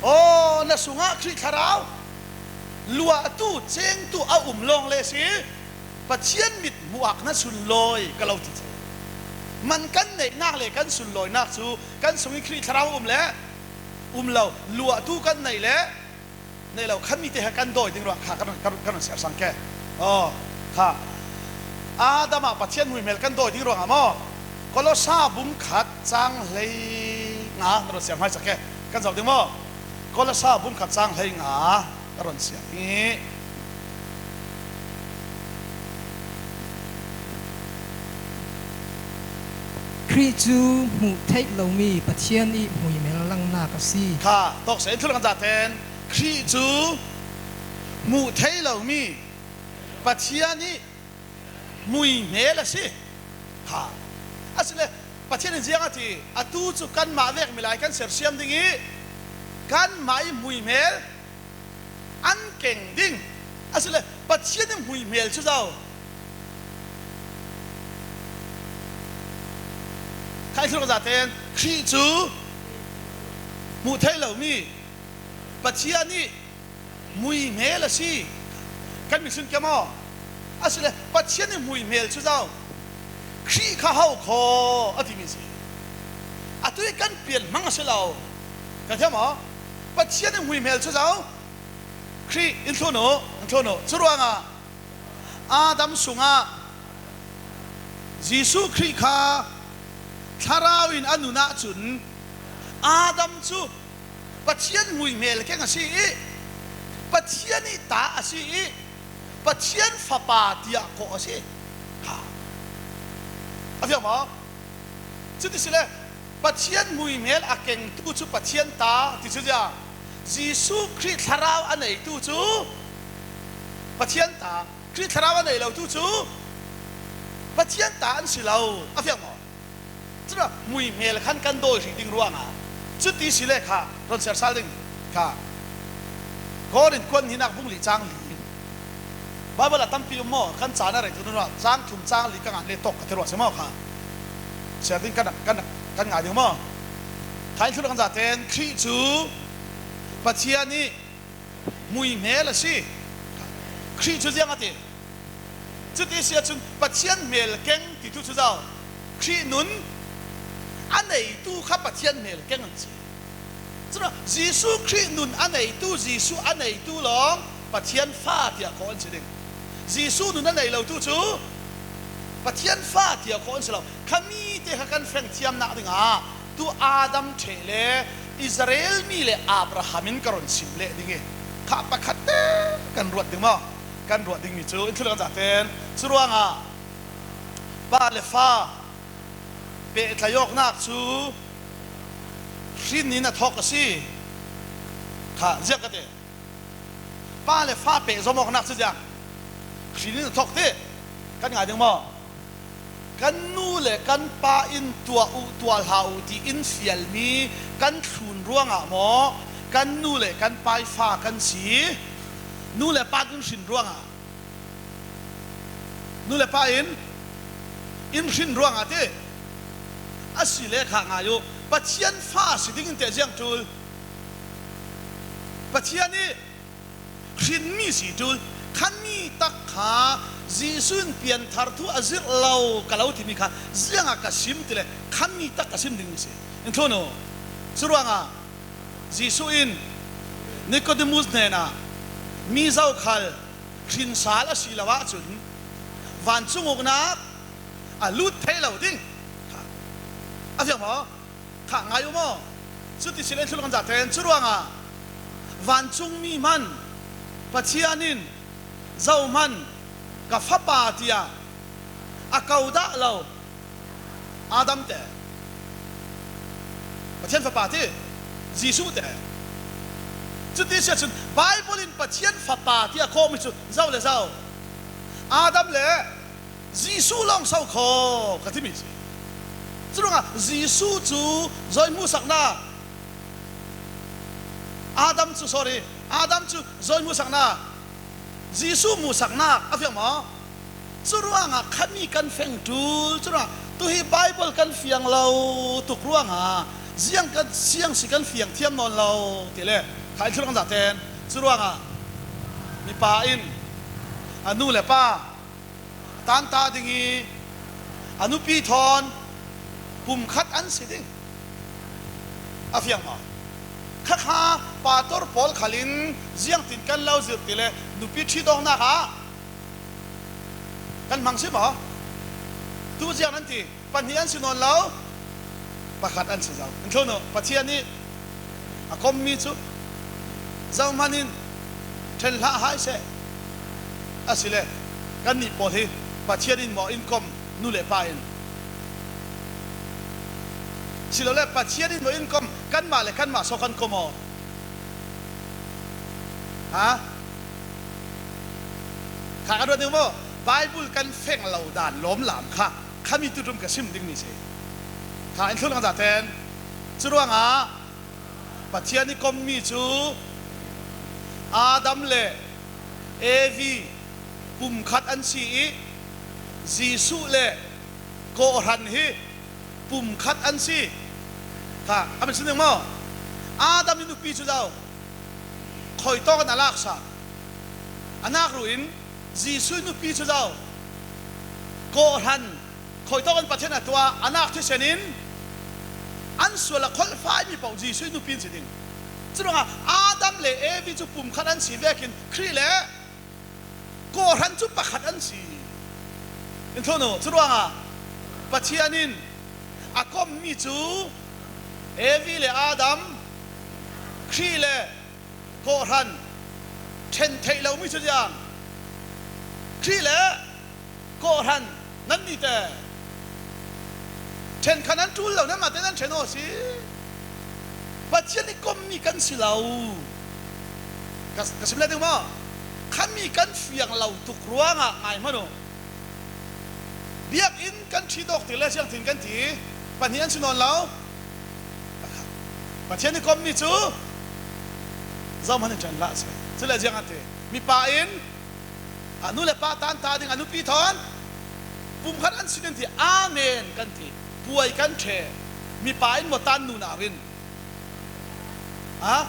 aw na sungah Khrih Thlarau luahtu cengtu a um lawng le si. Pathian mit hmuhak na sunlawi ka lo ti cu man kan neihnak le kan sunlawinak cu kan sungih Khrih Thlarau um le um lo luahtu kan nei le nei lo khami te kha kan dawi ding ruang kha kan, kan, kan run siar sang ke. Aw, kha Adam ah Pathian muihmel kan dawi ding ruangah maw? Kolosa bung khat cang hlei nga na run siar hmaisa ke. Kan zoh ding maw? Kolosa bung khat cang hlei nga na run siar hi. Khrih cu hmuh theih lomi Pathian ih hmuihmel langnak a si. Kha tawk seh in thulangza ten Khrih cu hmuh theih lomi Pathian ih hmuihmel a si. Kha asile Pathian in ziang a ti, atu cu kanmah vek milai kan sersiam ding ih kanmah ih hmuihmel an keng ding. Asile Pathian in hmuihmel cu zo. Kha i thulangza ten Khrih cu hmuh theih lomi Pathian ih hmuihmel a si. Kan min sun kia maw? Asile Pathian in hmuihmel cu zo. Khrih kha ho khaw a timi si. Atu ih kan pian hmang a si lo. Kan thiam maw? Pathian in hmuihmel cu zo. Khrih in thlun uh, in thlun uh. Curuangah Adam sungah Jesuh Khrih kha Thlarau in a nun ahcun Adam cu Pathian hmuihmel keng a si ih Pathian ih ta a si ih Pathian fapa tiah kawh a si. Ha. A fiang maw? Cuti si le Pathian hmuihmel a kengtu cu Pathian ta ti cu ziang. Jesuh Khrih Thlarau a neitu cu Pathian ta, Khrih Thlarau a nei lotu cu Pathian ta an si lo. A fiang maw? Cuna hmuihmel khan kan dawi hrih ding ruangah cuti si le kha ron siar sal ding kha. Korin kuan hnihnak bung li cang li. Baibal a tampi um maw? Kan caan a rei tu nunah cang thum cang li ka ngan le tawk ka ti ruah si maw kha? Siar ding kan, kan, kan ngai ding maw? Kha in thulak kan zaten Khrih cu Pathian ih hmuihmel a si. Khrih cu ziang a ti. Cuti si ahcun Pathian hmelkeng ti thu cu zau. Khrih nun a neitu kha Pathian hmelkeng an si. Cun Jesuh Khrih nun a neitu, Jesuh a neitu lawng Pathian fa tiah khawh an si ding. Jesuh nun a nei lo tu cu Pathian fa tiah khawh an si lo. Kha mite kha kan fengthiamnak dingah tu Adam ṭheh le Israel mi le Abraham in ka run sim leh ding i kha pakhat te kan ruat ding maw? Kan ruat dingmi cu in thlu kan zahten. Curuangah pa le fa pehtlaih awknak cu hrin in a thawk a si. Kha ziak ka ti. Pa le fa pehzom awknak cu ziang hrin in a thawk ti kan ngai ding maw? Kan nu le kan pa in tuah uh, tuah hlah uh ti in fialmi kan thlun ruangah maw? Kan nu le kan pa i fa kan si. Nu le pa in hrin ruangah, nu le pa in in hrin ruangah ti a si le kha ngai uh. Pathian fa si dingin teh ziang ṭul. Pathian i hrinmi si ṭul. Kha mi tak kha Jesuh in pianthar thu a zirh lo ka lo timi kha ziangah ka sim ti le kha mi tak ka sim dingmi si. In thlun uh. Curuangah Jesuh in Nicodemus hnenah mi zokhal hrinsal a si lo ahcun vancung uknak a lut thei lo ding. A fiang maw? Kha ngai uh maw? Cuti si le in thlu kan zahten. Curuangah vancungmi hman Pathian in zohman ka fapa tiah a ko dah lo Adam te, Pathian fapa ti Jesuh te. Cuti si ahcun Baibal in Pathian fapa tiah khawhmi cu zo le zo, Adam le Jesuh lawng so khaw ka timi si. Curuangah Jesuh cu zawi hmuhsaknak, Adam cu, sorry, Adam cu zawi hmuhsaknak, Jesuh hmuhsaknak a fiang maw? Curuangah kha mi kan feng ṭul. Curuangah tu hi Baibal kan fiang lo tuk ruangah ziang kan siang si kan fiang thiam nawn lo ti le kha in thlu kan zahten. Curuangah mipa in a nu le pa tanta ding i a nupi thawn pumkhat an si ding. A fiang maw? Khakha pastor pawl khalin ziangtin kan lo zirh ti le nupi ṭhit awknak ah kan hmang si maw? Tu ziang nan ti. Pahnih an si nawn lo, pakhat an si zo. In thlun uh, Pathian ih a kommi cu zohman in ṭhen hlah hai seh. Asile kannih pawl hi Pathian in maw in kom, nu le pa in? Silole Pathian in maw in kom, kanmah le kanmah so kan kom aw? Ha? Kha ka ruat ding maw? Baibul kan feng lo dan lawmlam kha khami tutum ka sim dingmi si. Kha in thlun ang zaten. Curuangah Pathian ih kommi cu Adam le Evi pumkhat an si ih Jesuh le kawhhran hi pumkhat an si. Kha a min sim ding maw? Adam ih nupi cu zo, khuitawk in a laksak. A nak ruh in Jesuh ih nupi cu zo, kawhhran, khuitawk in Pathian a tuah, a nak thisen in an sual a kholhfaimi paoh Jesuh ih nupi an si ding. Curuangah Adam le Evi cu pumkhat an si vekin Khrih le kawhhran cu pakhat an si. In thlun uh, curuangah Pathian in a kommi cu Evi le Adam, Khrih le kawhhran, ṭhen theih lomi cu ziang. Khrih le kawhhran, nannih te ṭhen kha nan ṭul lo, nanmah te nan ṭhen aw si. Pathian ih kommi kan si lo. Ka, ka sim le ding maw? Khami kan fiang lo tuk ruangah ngai hmanh uh. Biakinn kan ṭhit awk ti le siangthin kan ti, pahnih an si nawn lo. Pathian ih kommi cu zohman in ṭhen hlah seh. Cule ziang an ti? Mipa in a nu le pa tanta ding, a nupi thawn pumkhat an si ding ti, amen kan ti. Puai kan ṭheh. Mipa in maw tan nunau in? Ha?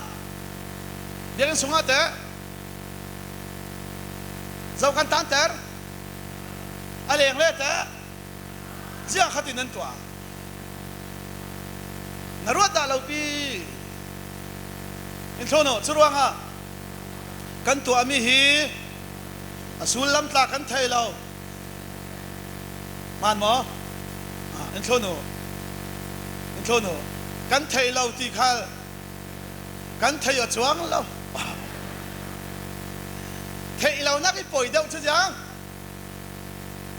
Biakinn sungah teh Zoh kan tanter. A leng leteh ziang khatin nan tuah. Na ruat dah lopi. In thlun uh, curuangah kan tuahmi hi a sullam tla kan thei lo. Man maw? Ah, in thlun uh. In thlun uh. Kan thei lo ti khal kan thei aw cuang lo. Thei lo nak i poi deuh cu ziang.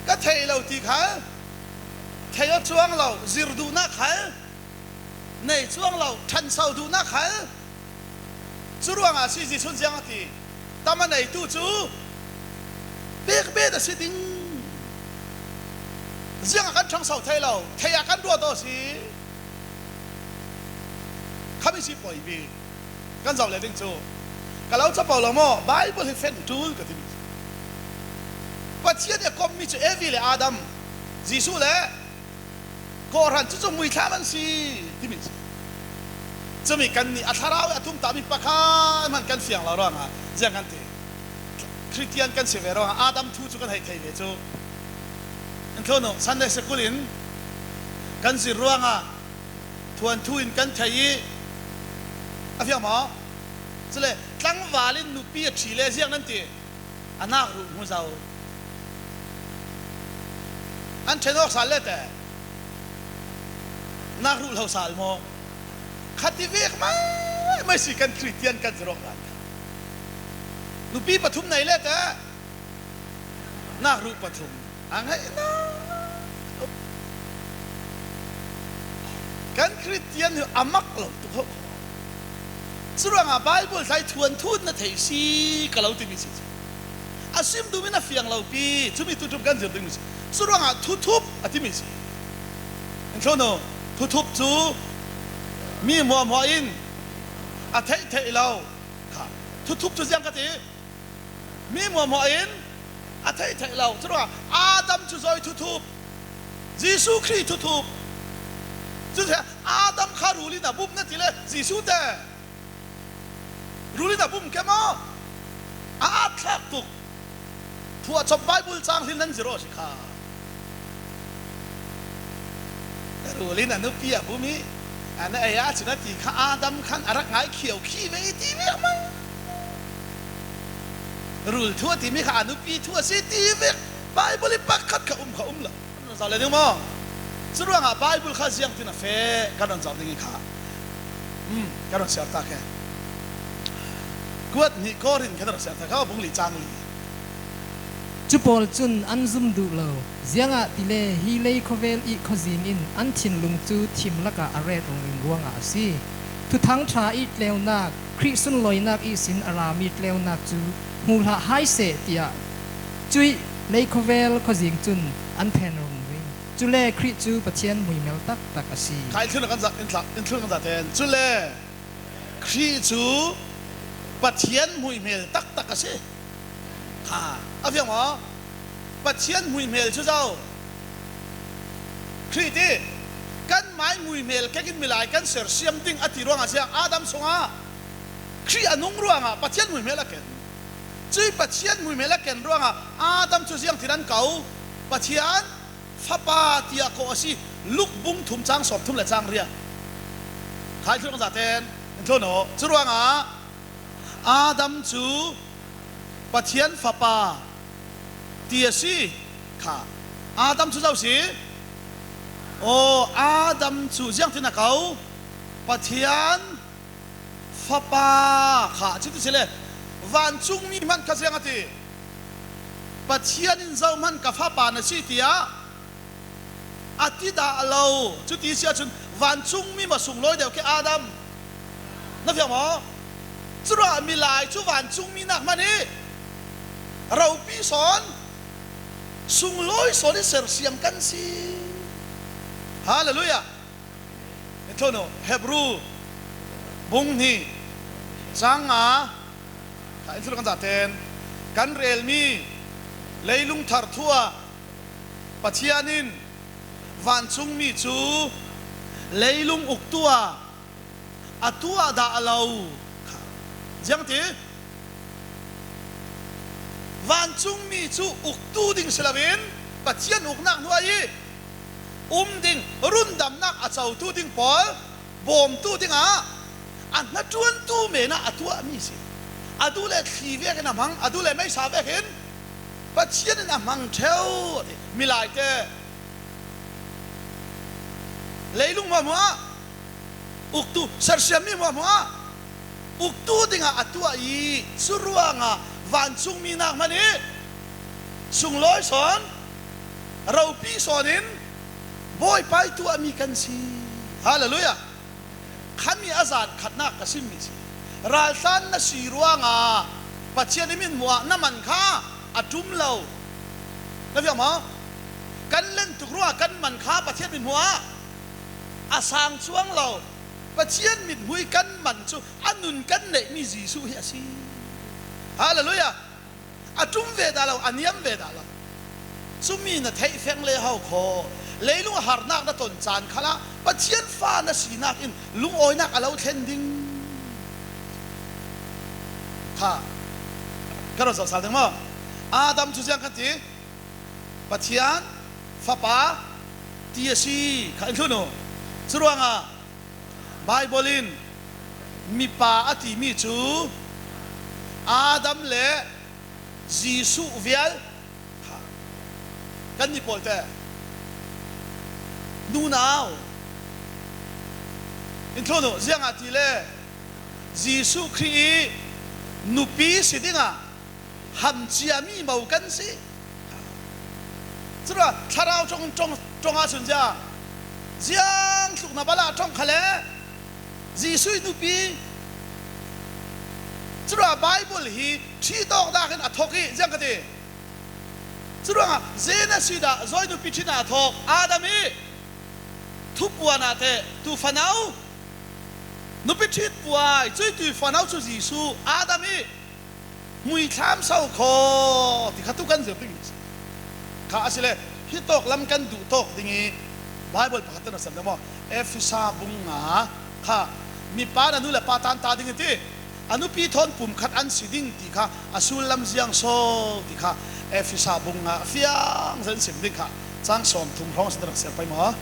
Ka thei lo ti khal thei aw cuang lo, zir duhna khal nei cuang lo, ṭhanso duhna khal. Curuangah si Jesuh in ziang a ti, tam a neitu cu pekbet a si ding. Ziangah kan ṭhangso thei lo, thei ah kan ruat aw si. Khami si poi bik. Kan zoh le ding cu ka lo capo lo maw? Bible hi feng ṭul ka timi. Pathian i a kommi cu Evi le Adam, Jesuh le kawhhran cucu muithlam an si timi cu. Cumi kannih a thlarau i a tumtahmi pakhat hman kan fiang lo ruangah ziang kan ti. Khristian kan si ve ruangah Adam thu cu kan hei thei ve cu. In thlun uh, Sunday school in kan zir ruangah thuanthu in kan thei i a fiang maw? Cule tlangval in nupi a ṭhi le ziang nan ti. A nak ruh hmu zo. An ṭhen awk sal leteh nak ruh lo sal maw? Khat i vek mai mai si kan Khristian kan zir awk dan kha. Nupi pathum nei leteh nak ruh pathum a ngaih lo. Kan Khristian hi a mak lo tuk ho. Curuangah Bible thlai thuanthu in na thei si ka lo timi si. A sim duhmi na fiang lopi, cumi tutup kan zir dingmi si. Curuangah thuthup a timi si. In thlun uh, thuthup cu mi hmuahhmuah in a theih theih lo kha. Thuthup cu ziang ka ti. Mi hmuahhmuah in a theih theih lo. Curuangah Adam cu zoi thuthup, Jesuh Khrih thuthup. Cuti Adam kha rul in a bum na ti le Jesuh te rul in a bum ke maw? A atthlak tuk. Thuah cop Bible cang hlin nan zir aw si kha. Rul in a nupi a bum i a na ei a cin a ti kha Adam khan a rak ngai khiau khi ve i ti vek mai. Rul thu a timi kha a nupi thu a si ti vek. Bible i pakhat kha um kha um lo. Kan run zau le ding maw? Curuangah Bible kha ziangtin a feh kan run zau ding i kha. Um, kan run siar ta khe. Kuat nih Korin kan run siar ta kha bung li cang li. Cu pawl cun an zum duh lo, ziangahtile hi lei khuavel i khuazing in an thinlung cu thim lakah a ret rungring ruangah a si. Thuthang ṭha i tleunak, Khrih sunlawinak ihsin a rami tleunak cu hmuh hlah hai seh, tiah cuih lei khuavel khuazing cun an phen rungring. Cule Khrih cu Pathian muihmel taktak a si. Kha in thlun kan zah, in thlak, in thlun kan zah ten. Cule Khrih cu Pathian muihmel taktak a si. Kha, a fiang maw? Pathian muihmel cu zo. Khrih ti, kanmai muihmel kek in milai kan sersiam ding a ti ruangah ziang Adam sungah Khrih a nung ruangah Pathian muihmel a ken. Cuih Pathian muihmel a ken ruangah Adam cu ziangtin an ko? Pathian Fapa tiah kawh a si. Luk bung thum cang sawm thum le cang riat. Khai thlun kan zah ten in thlun aw. Curuangah Adam cu Pathian Fapa ti a si kha. Adam cu zo si. Aw, Adam cu ziangtin a ko? Pathian Fapa kha, cuti si le vancungmi hmanh kha ziang a ti? Pathian in zo hmanh ka fapa na si, tiah a ti dah lo. Cuti si ahcun vancungmi maw sunglawi deuh ke Adam? Na fiang maw? Curuah milai cu vancungmi nak hmanh hi ropi sawn, sunglawi sawn i sersiam kan si. Hallelujah! In thlun uh, Hebru bung hnih cang nga kha in thlun kan zah ten, kan relmi leilung thar thu ah Pathian in vancungmi cu leilung uktu ah a tuah dah lo kha. Ziangti Vancungmi cu uktu ding si loin Pathian uknak hnuai ih um ding, rundamnak a cotu ding pawl bawmtu dingah a hnaṭuantu menah a tuahmi si. A duh le thli vekin a hmang, a duh le meisa vekin Pathian in a hmang ṭheu a ti. Milaite leilung hmuahhmuah uktu, sersiammi hmuahhmuah uktu dingah a tuah ih, curuangah vancungmi nak hmanh ih sunglawi sawn, ropi sawn in Bawipa ih tuahmi kan si. Halleluiah. Khami a zan khatnak ka simmi si. Raltlan na si ruangah Pathian ih mithmuh ah na man kha a ṭum lo. Na fiang maw? Kan lentuk ruangah kan man kha Pathian mithmuh ah a sang cuang lo. Pathian mithmuh ih kan man cu a nun kan neihmi Jesuh hi a si. Halleluiah. A ṭum ve dah lo, a niam ve dah lo. Cumi na theih feng le hau khaw. Leilung a harnak na ton caan khalah Pathian fa na sinak in lungawinak a lo thlen ding. Kha ka run sawm sal ding maw? Adam cu ziang kan ti? Pathian fapa ti a si. Kha in thlun uh. Curuangah Baibal in mipa a timi cu Adam le Jesuh vial kha. Kannih pawlte nunau in thlun uh, ziangahtile Jesuh Khrih ih nupi si dingah hamciami mo kan si. Curuangah thlarau ṭong, ṭong, ṭongah cun ziang, ziang tluk na bal ah ṭong kha le Jesuh ih nupi. Curuangah Baibal hi ṭhitawk dakin a thok ih ziang ka ti. Curuangah Genesis ah zawi nupi ṭhitna a thawk Adam ih thupuan ah teh tu fano, nupi ṭhit puai, cuih tu fano cu Jesuh, Adam ih muithlam so khaw ti kha tu kan zirpimi si. Kha asile hih tawk lam kan duh tawk ding ih Baibal pakhat kan na sem ding maw? Efesa bung nga kha mipa in a nu le pa tanta ding ih ti, a nupi thawn pumkhat an si ding ti kha a sullam ziang so ti kha Efesa bung nga a fiang zet in sim ding kha. Cang sawmthum hrawng sin rak siar pei maw?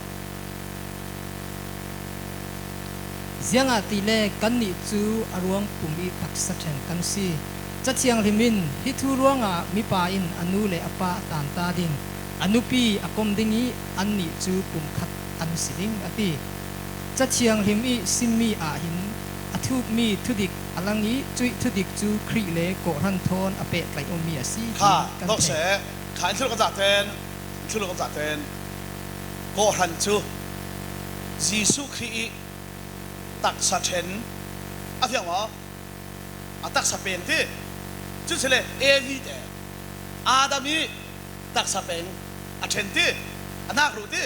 Ziangahtile kannih cu a ruang pum ih taksa ṭhen kan si. Ca Thianghlim in hih thu ruangah mipa in a nu le a pa a tanta ding, a nupi a kom ding ih annih cu pumkhat an si ding a ti. Ca Thianghlim ih simmi ah hin a thukmi thudik a lang ih cuih thudik cu Khrih le kawhhran thawn a pehtlaih awmi a si. Kha, kan thei. Kha in thil kan zahten, thil kan zahten. Kawhhran cu Jesuh Khrih ih taksa ṭhen a fiang maw? A taksa peng ti. Cucile Evi te Adam ih taksa peng a ṭhen ti. A nak ruh ti.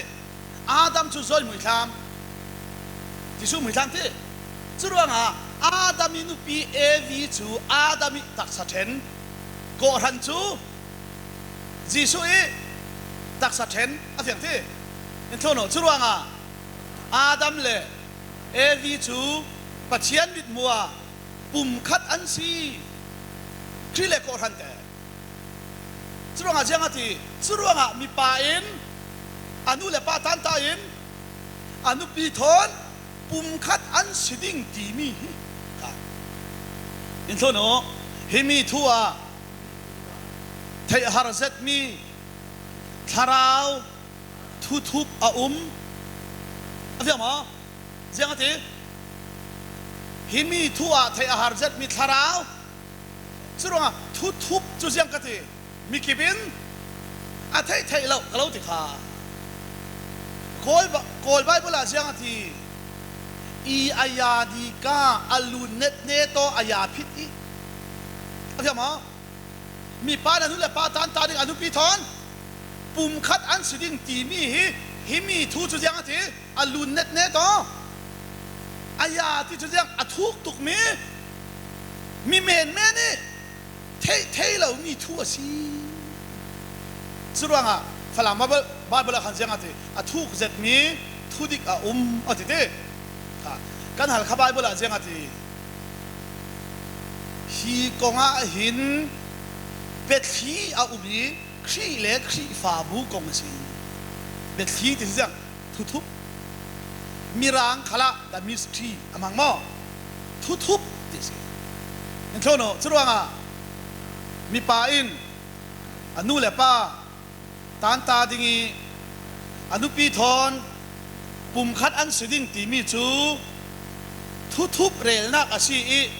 Adam cu zawi muithlam, Jesuh muithlam ti. Curuangah Adam ih nupi Evi cu Adam ih taksa ṭhen, kawhhran cu Jesuh ih taksa ṭhen a fiang ti. In thlun uh, curuangah Adam le Evi cu Pathian mithmuh ah pumkhat an si. Khrih le kawhhran te. Curuangah ziang a ti, curuangah mipa in a nu le pa tanta in a nupi thawn pumkhat an si ding timi hi. Kha in thlun uh, himi thu ah theihhar zetmi thlarau thuthup a um. A fiang maw? Ziang a ti, himi thu ah theih a har zetmi thlarau. Curuangah thuthup cu ziang ka ti, mikip in a theih theih loh ka lo ti kha. Kawl Ba-, Kawl Baibal ah ziang a ti, i a ya dika a lun netne tawh a ya phit i. A fiang maw? Mipa in a nu le pa tanta ding, a nupi thawn pumkhat an si ding timi hi. Himi thu cu ziang a ti, a lun netne tawh a ya ti cu ziang, a thuk tukmi, mi menmen ih theih thei lomi thu a si. Curuangah Falam Baibal, Baibal ah khan ziang a ti, a thuk zetmi thudik a um a ti ti. Kha, kan Halkha Baibal ah ziang a ti, hi kongah hin Bethli a um hi, Khrih le Khrihfabu kong a si. Bethli ti ciang thuthup. Mirang khalah the mystery a mang maw? Thuthup ti si. In thlon uh, curuangah mipa in a nu le pa tanta ding ih a nupi thawn pumkhat an si ding timi cu thuthup relnak a si ih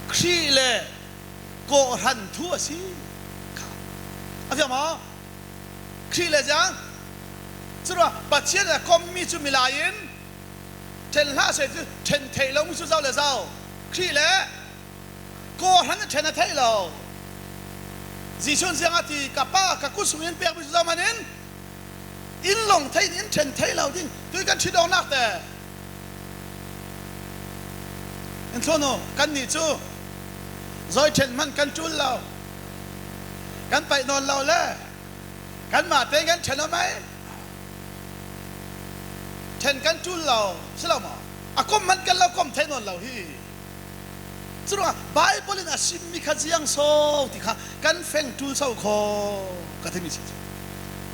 Khrih le kawhhran thu a si. Kha. A fiang maw? Khrih le ziang. Curuah Pathian le kommi cu milai in ṭhen hlah seh cu ṭhen theih lomi cu zo le zo. Khrih le kawhhran a ṭhen a theih lo. Jesuh in ziang a ti, ka Pa ka kut sungin pekmi cu zo manin in long thei in ṭhen thei lo ding. Tui kan ṭhit awknak te in thlun uh, kannih cu zawi ṭhen hman kan ṭul lo, kan paih nawn lo le kanmah tein kan ṭhen aw mai. Ṭhen kan ṭul lo si lo maw? A kom hman kan lo kom thei nawn lo hi. Curuangah Bible in a simmi kha ziang so ti kha kan feng ṭul so khaw ka timi si.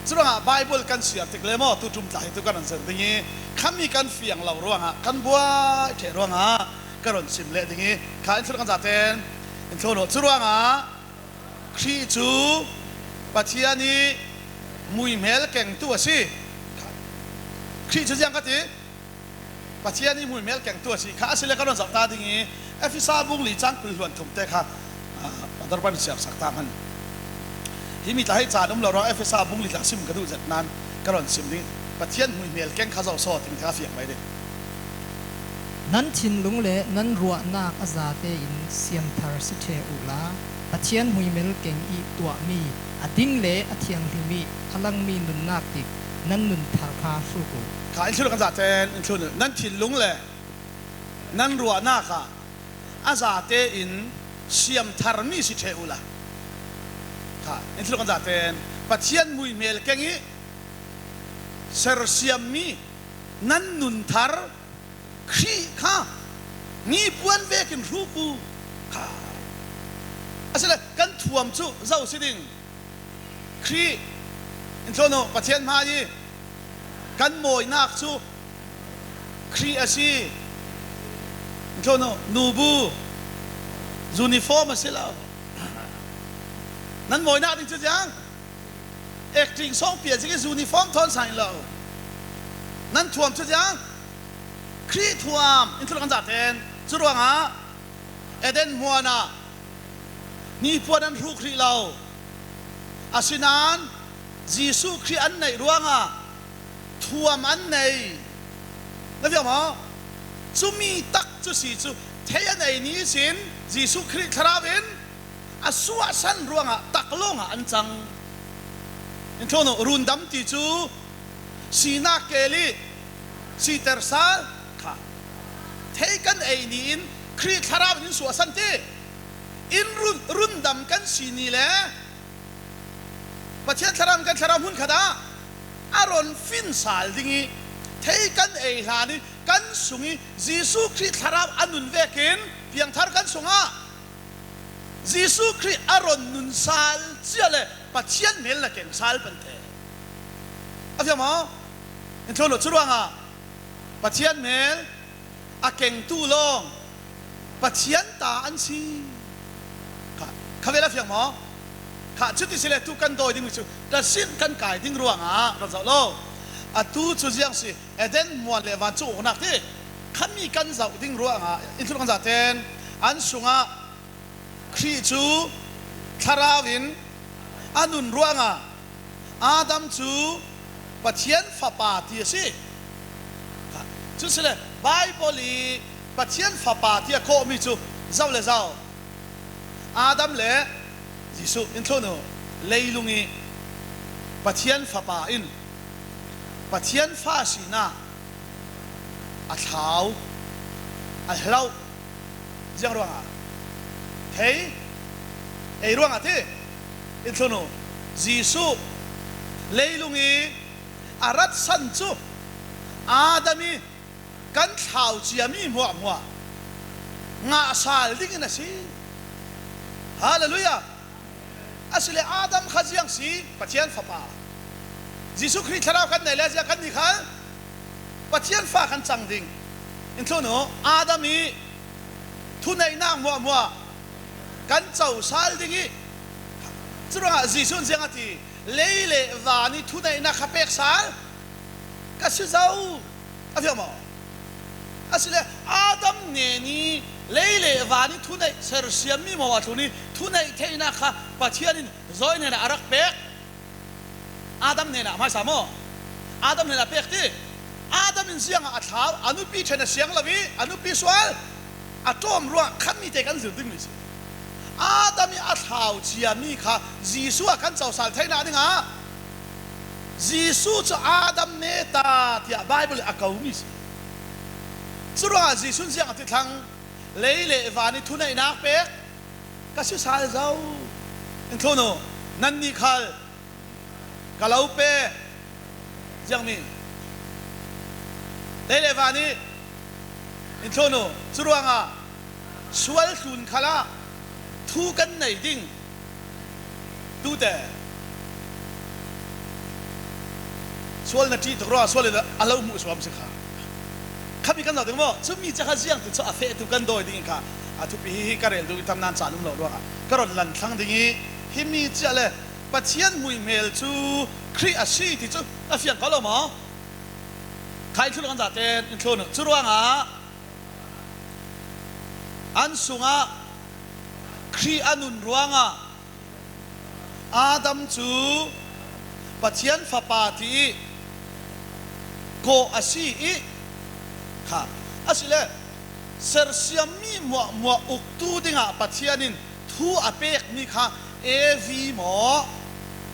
Curuangah Bible kan siar tik le maw, tu ṭum tla hi tu kan ron zer ding ih khami kan fiang lo ruangah, kan buai ṭheh ruangah ka ron sim leh ding ih kha in thlun kan zaten in thlun uh. Curuangah Khrih cu Pathian ih muihmel kengtu a si. Khrih cu ziang ka ti? Pathian ih muihmel kengtu a si kha. A si le ka ron zoh ta ding ih Efesa bung li cang kul hluan thum te kha, ah, Pastor pan siarsak ta hman. Himi tla hei caan um lo ruang Efesa bung li tla sim ka duh zet nan ka ron sim ding. Pathian muihmel keng kha zo saw ting te kha fiang mai ding. Nan thinlung le nan ruahnak a zate in siamthar si ṭheh uhla, Pathian muihmel keng ih tuahmi a ding le a thianghlim ih a langmi nunnak dik nan nun thar kha hruk uh. Kha in thlun kan zaten in thlun uh. Nan thinlung le nan ruahnak ah a zate in siamtharmi si ṭheh uhla. Kha in thlun kan zaten Pathian muihmel keng ih sersiammi nan nun thar Khrih kha nipuan vekin hruk uh. Kha. A si le kan thuam cu zo si ding. Khrih in thlun uh, Pathian hmai ih kan mawinak cu Khrih a si. In thlun uh, nubu uniform a si lo. Nan mawinak ding cu ziang acting sawngpi a cik ih uniform thawn sang lo. Nan thuam cu ziang Khrih thuam in thlun kan zaten. Curuangah Eden hmuanah nipuan an hruk hrih lo. Asinain Jesuh Khrih an neih ruangah thuam an nei. Na fiang maw? Cumi tak cu si cu thei an ei ni ihsin Jesuh Khrih thlarau in a suahsan ruangah tak lawngah an cang. In thlun uh, rundam ti cu sinak keel ih siter sal kha. Thei kan ei ni in Khrih thlarau in in suahsan ti. In run, rundam kan si ni le Pathian thlarau in kan thlarau hmun khatah a ron fin sal ding ih thei kan ei hlan ih kan sung ih Jesuh Khrih thlarau a nun vekin piangthar kan sungah Jesuh Khrih a ron nun sal cia le Pathian hmel na keng sal pante. A fiang maw? In thlun uh, curuangah Pathian hmel a kengtu lawng Pathian ta an si. Kha, kha vel a fiang maw? Kha, cuti si le tu kan dawi ding mi cu tasin kan kai ding ruangah ron zoh lo. A tu cu ziang si, Eden muan le vancung uknak ti khami kan zoh ding ruangah in thlun kan zaten an sungah Khrih cu thlarau in a nun ruangah Adam cu Pathian fapa ti a si. Kha, cu si le Bible ih Pathian fapa ti a kawhmi cu zo le zo. Adam le Jesuh in thlun uh, leilung ih Pathian fapa in Pathian fa sinak a thlau, a hlauh. Ziang ruangah? Thei, ei ruangah ti. In thlun uh, Jesuh leilung ih a ratsan cu Adam ih kan thlau ciami hmuahhmuah ngahsal dingin a si. Halleluiah. A si le Adam kha ziang si, Pathian fapa. Jesuh Khrih thlarau kan nei le ziang kan ni khal Pathian fa kan cang ding. In thlun uh, Adam i thuneihnak muahmuah kan cosal ding i, curuangah Jesuh in ziang a ti, lei le van i thuneihnak kha pek sal ka si zo. A fiang maw? A si le Adam nen i lei le van i thuneih sersiam mi maw a tlun i thuneih theihnak kha Pathian in zawi nen a rak pek. Adam hnenah hmaisa maw? Adam hnenah pek ti. Adam in ziangah a thlau, a nupi ṭhen a siang lo i, a nupi sual, a ṭawm ruangah khan mite kan zir ding mi si. Adam i a thlau cia mi kha Jesuh ah kan cosal theihna dingah Jesuh cu Adam ne ta tiah Bible a ko mi si. Curuangah Jesuh in ziang a ti thlang, lei le van i thuneihnak pek ka si sal zo. In thlun uh, nannih khal ka lo pe. Ziangmi? Lei le van i, in thlun uh, curuangah sual tlun khalah thu kan nei ding. Tute sual na ṭih tuk ruangah sual in a lo hmuh suam si kha. Khami kan lo ding maw? Cumi cia kha ziangtin cu a fehtu kan dawi ding i kha a thupi hi, hi ka rel duh i tam nan caan um lo ruangah ka ron lan thlang ding i, himi cia le Pathian muihmel cu Khrih a si ti cu a fiang ko lo maw? Kha in thlun kan zaten in thlun uh. Curuangah an sungah Khrih a nun ruangah Adam cu Pathian fapa ti i kawh a si i kha. A si le sersiam mi muahmuah uktu dingah Pathian in thu a pekmi kha Evi maw,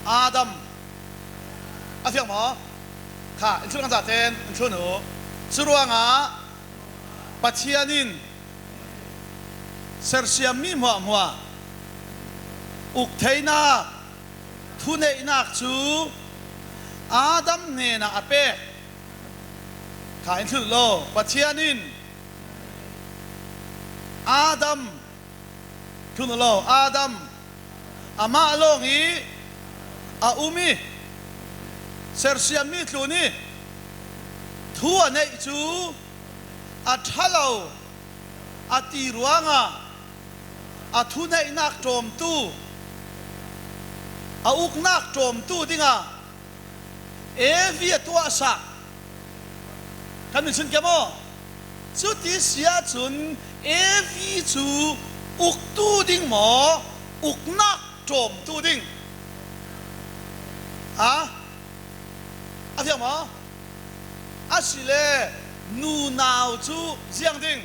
Adam? A fiang maw? Kha, in thlun kan zaten in thlun uh. Curuangah Pathian in sersiam mi hmuahhmuah uk theinak, thuneihnak cu Adam hnenah a pek. Kha in thlun lo. Pathian in Adam, thlun lo, Adam, amah lawng i a um i sersiam mi tlun i thu a neih cu a ṭha lo a ti ruangah a thuneihnak ṭawmtu, a uknak ṭawmtu dingah Evi a tuahsak. Kan min sun kia maw? Cuti si ahcun Evi cu uktu ding maw, uknak ṭawmtu ding? Ha? A fiang maw? A si le nunau cu ziang ding?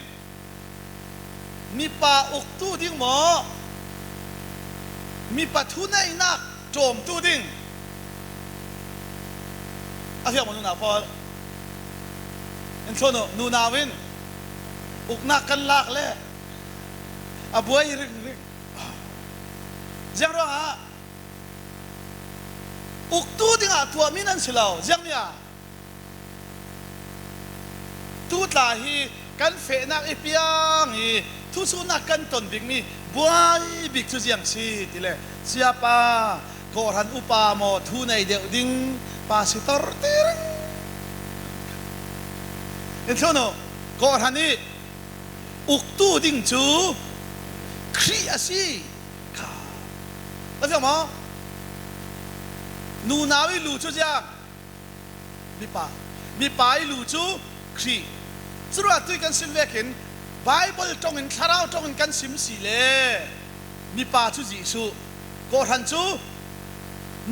Mipa uktu ding maw, mipa thuneihnak ṭawmtu ding? A fiang maw nunau pawl? In thlun uh, nunau in uknak kan lak le a buai ringring. Ziang ruangah uktu dingah tuahmi nan si lo, ziangmi ah? Tutla hi kan fehnak i piang i thusuhnak kan ton bikmi buai bik cu ziang si ti le, siapa, kawhhran upa maw, thu nei deuh ding, pastor ti ring. In thlun uh, kawhhran i uktu ding cu Khrih a si. Kha, a fiang maw? Nunau i lu cu ziang? Mipa. Mipa i lu cu Khrih. Curuangah tui kan sim vekin Baibal ṭongin, Thlarau ṭongin kan sim si le mipa cu Jesuh, kawhhran cu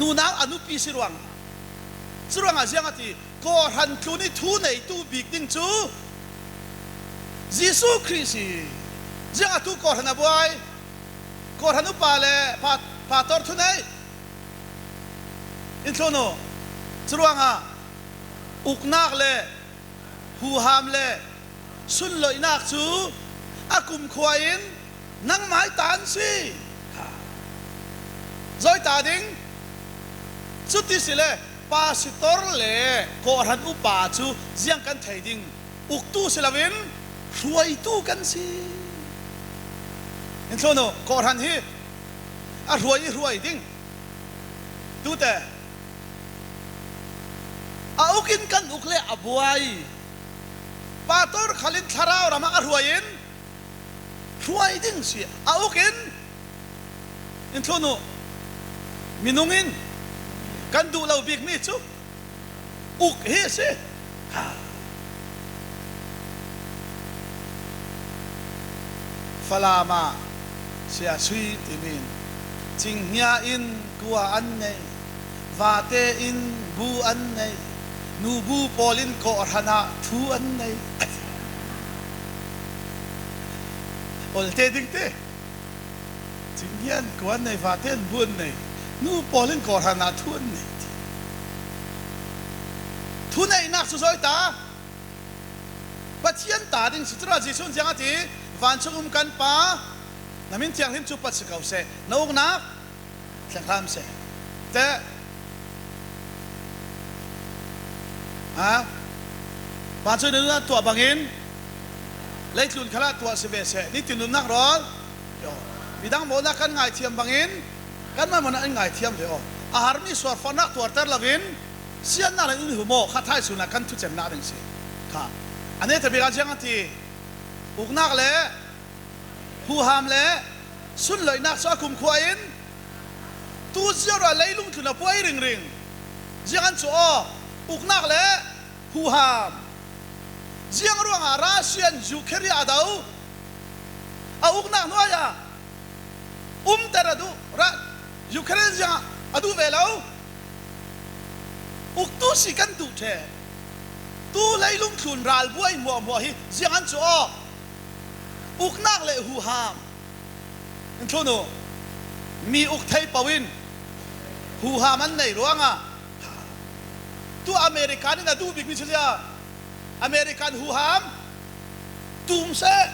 nunau a nupi si ruangah. Curuangah ziang a ti, kawhhran tlun i thu neitu bik ding cu Jesuh Khrih si. Ziangah tu kawhhran a buai? Kawhhran upa le pa-, pastor thuneih in thlun uh. Curuangah uknak le huham le sunloihnak cu a kumkhua in nangmai ta an si. Zawita ding. Cuti si le pastor le kawhhran upa cu ziang kan thei ding? Uktu si loin hruaitu kan si. In thlun uh, kawhhran hi a hruai i hruai ding. Tute a uk in kan uk le a buai. Pastor khalin thlarau ramah a hruai in hruai ding si a uk in in thlun uh. Minung in kan duh lo bik mi cu uk hi a si. Falam ah Sia Sui timi in, Cinghnia in kua an nei, vate in bu an nei, nubu pawl in kawhhran ah thu an nei. Olte dingte. Cinghnia in kua an nei, vate in bu an nei, nu pawl in kawhhran ah thu an nei. Thuneihnak cu zawi ta. Pathian ta ding si. Curuangah Jesuh in ziang a ti? Vancung um kan Pa, na min thianghlim cu pat si ko seh, na uknak thleng hram seh. Te, ha? Vancung in na nunnak tuah bangin leitlun khalah tuah si ve seh. Nitin nunnak rawl, yo, midang mawhnak kan ngaithiam bangin kanmah mawhnak in ngaithiam ve aw. A harmi suarfarhnak tuarter loin siatnak le in hum aw, kha thai sunah kan thucemnak ding si. Kha a neta bik ah ziang a ti? Uknak le huham le sunloihnak cu a kumkhua in tu ziaruah leilung tlun a buai ringring. Ziang an cu aw? Uknak le huham. Ziang ruangah Russia in Ukraine a do? A uknak hnuai ah umter a duh. Ra-, Ukraine ziangah a duh ve lo. Uktu si kan duh ṭheh. Tu leilung tlun ralbuai hmuahhmuah hi ziang an cu aw? Uknak le huham. In thlun uh, mi uk thei paoh in huham an nei ruangah tu American in a duh bikmi cu ziang? American huham tum seh,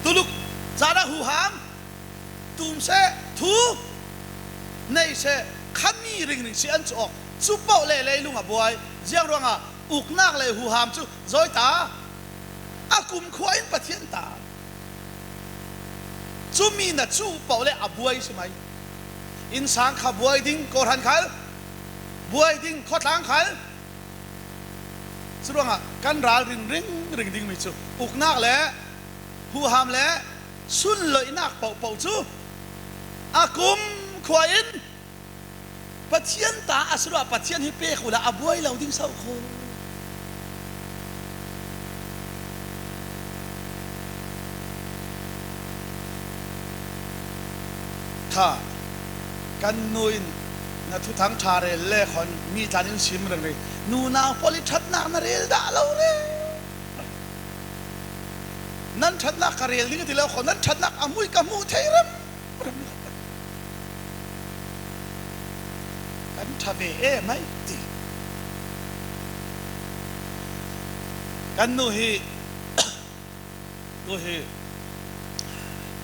tuluk zarak huham tum seh, thu nei seh, khami ringring si an cu aw? Cu paoh le leilung a buai. Ziang ruangah uknak le huham cu zawi ta. A kumkhua in Pathian ta. Cumi na cu paoh le a buai si mai. Innsang kha buai ding, kawhhran khal buai ding, khuatlang khal. Curuangah kan ral ringring ring dingmi cu uknak le huham le sunloihnak pohpoh cu a kumkhua in Pathian ta a si ruah Pathian hi pek uhla a buai lo ding so kho. Kha kan nu in na thuthang ṭha rel le khon mi tlan in sim ringring. Nunau pawl i ṭhatnak na rel dah lo re. Nan ṭhatnak ka rel ding a ti lo khon, nan ṭhatnak a mui ka hmuh thei rem. Kan ṭha ve e mai ti. Kan nu hi, nu hi,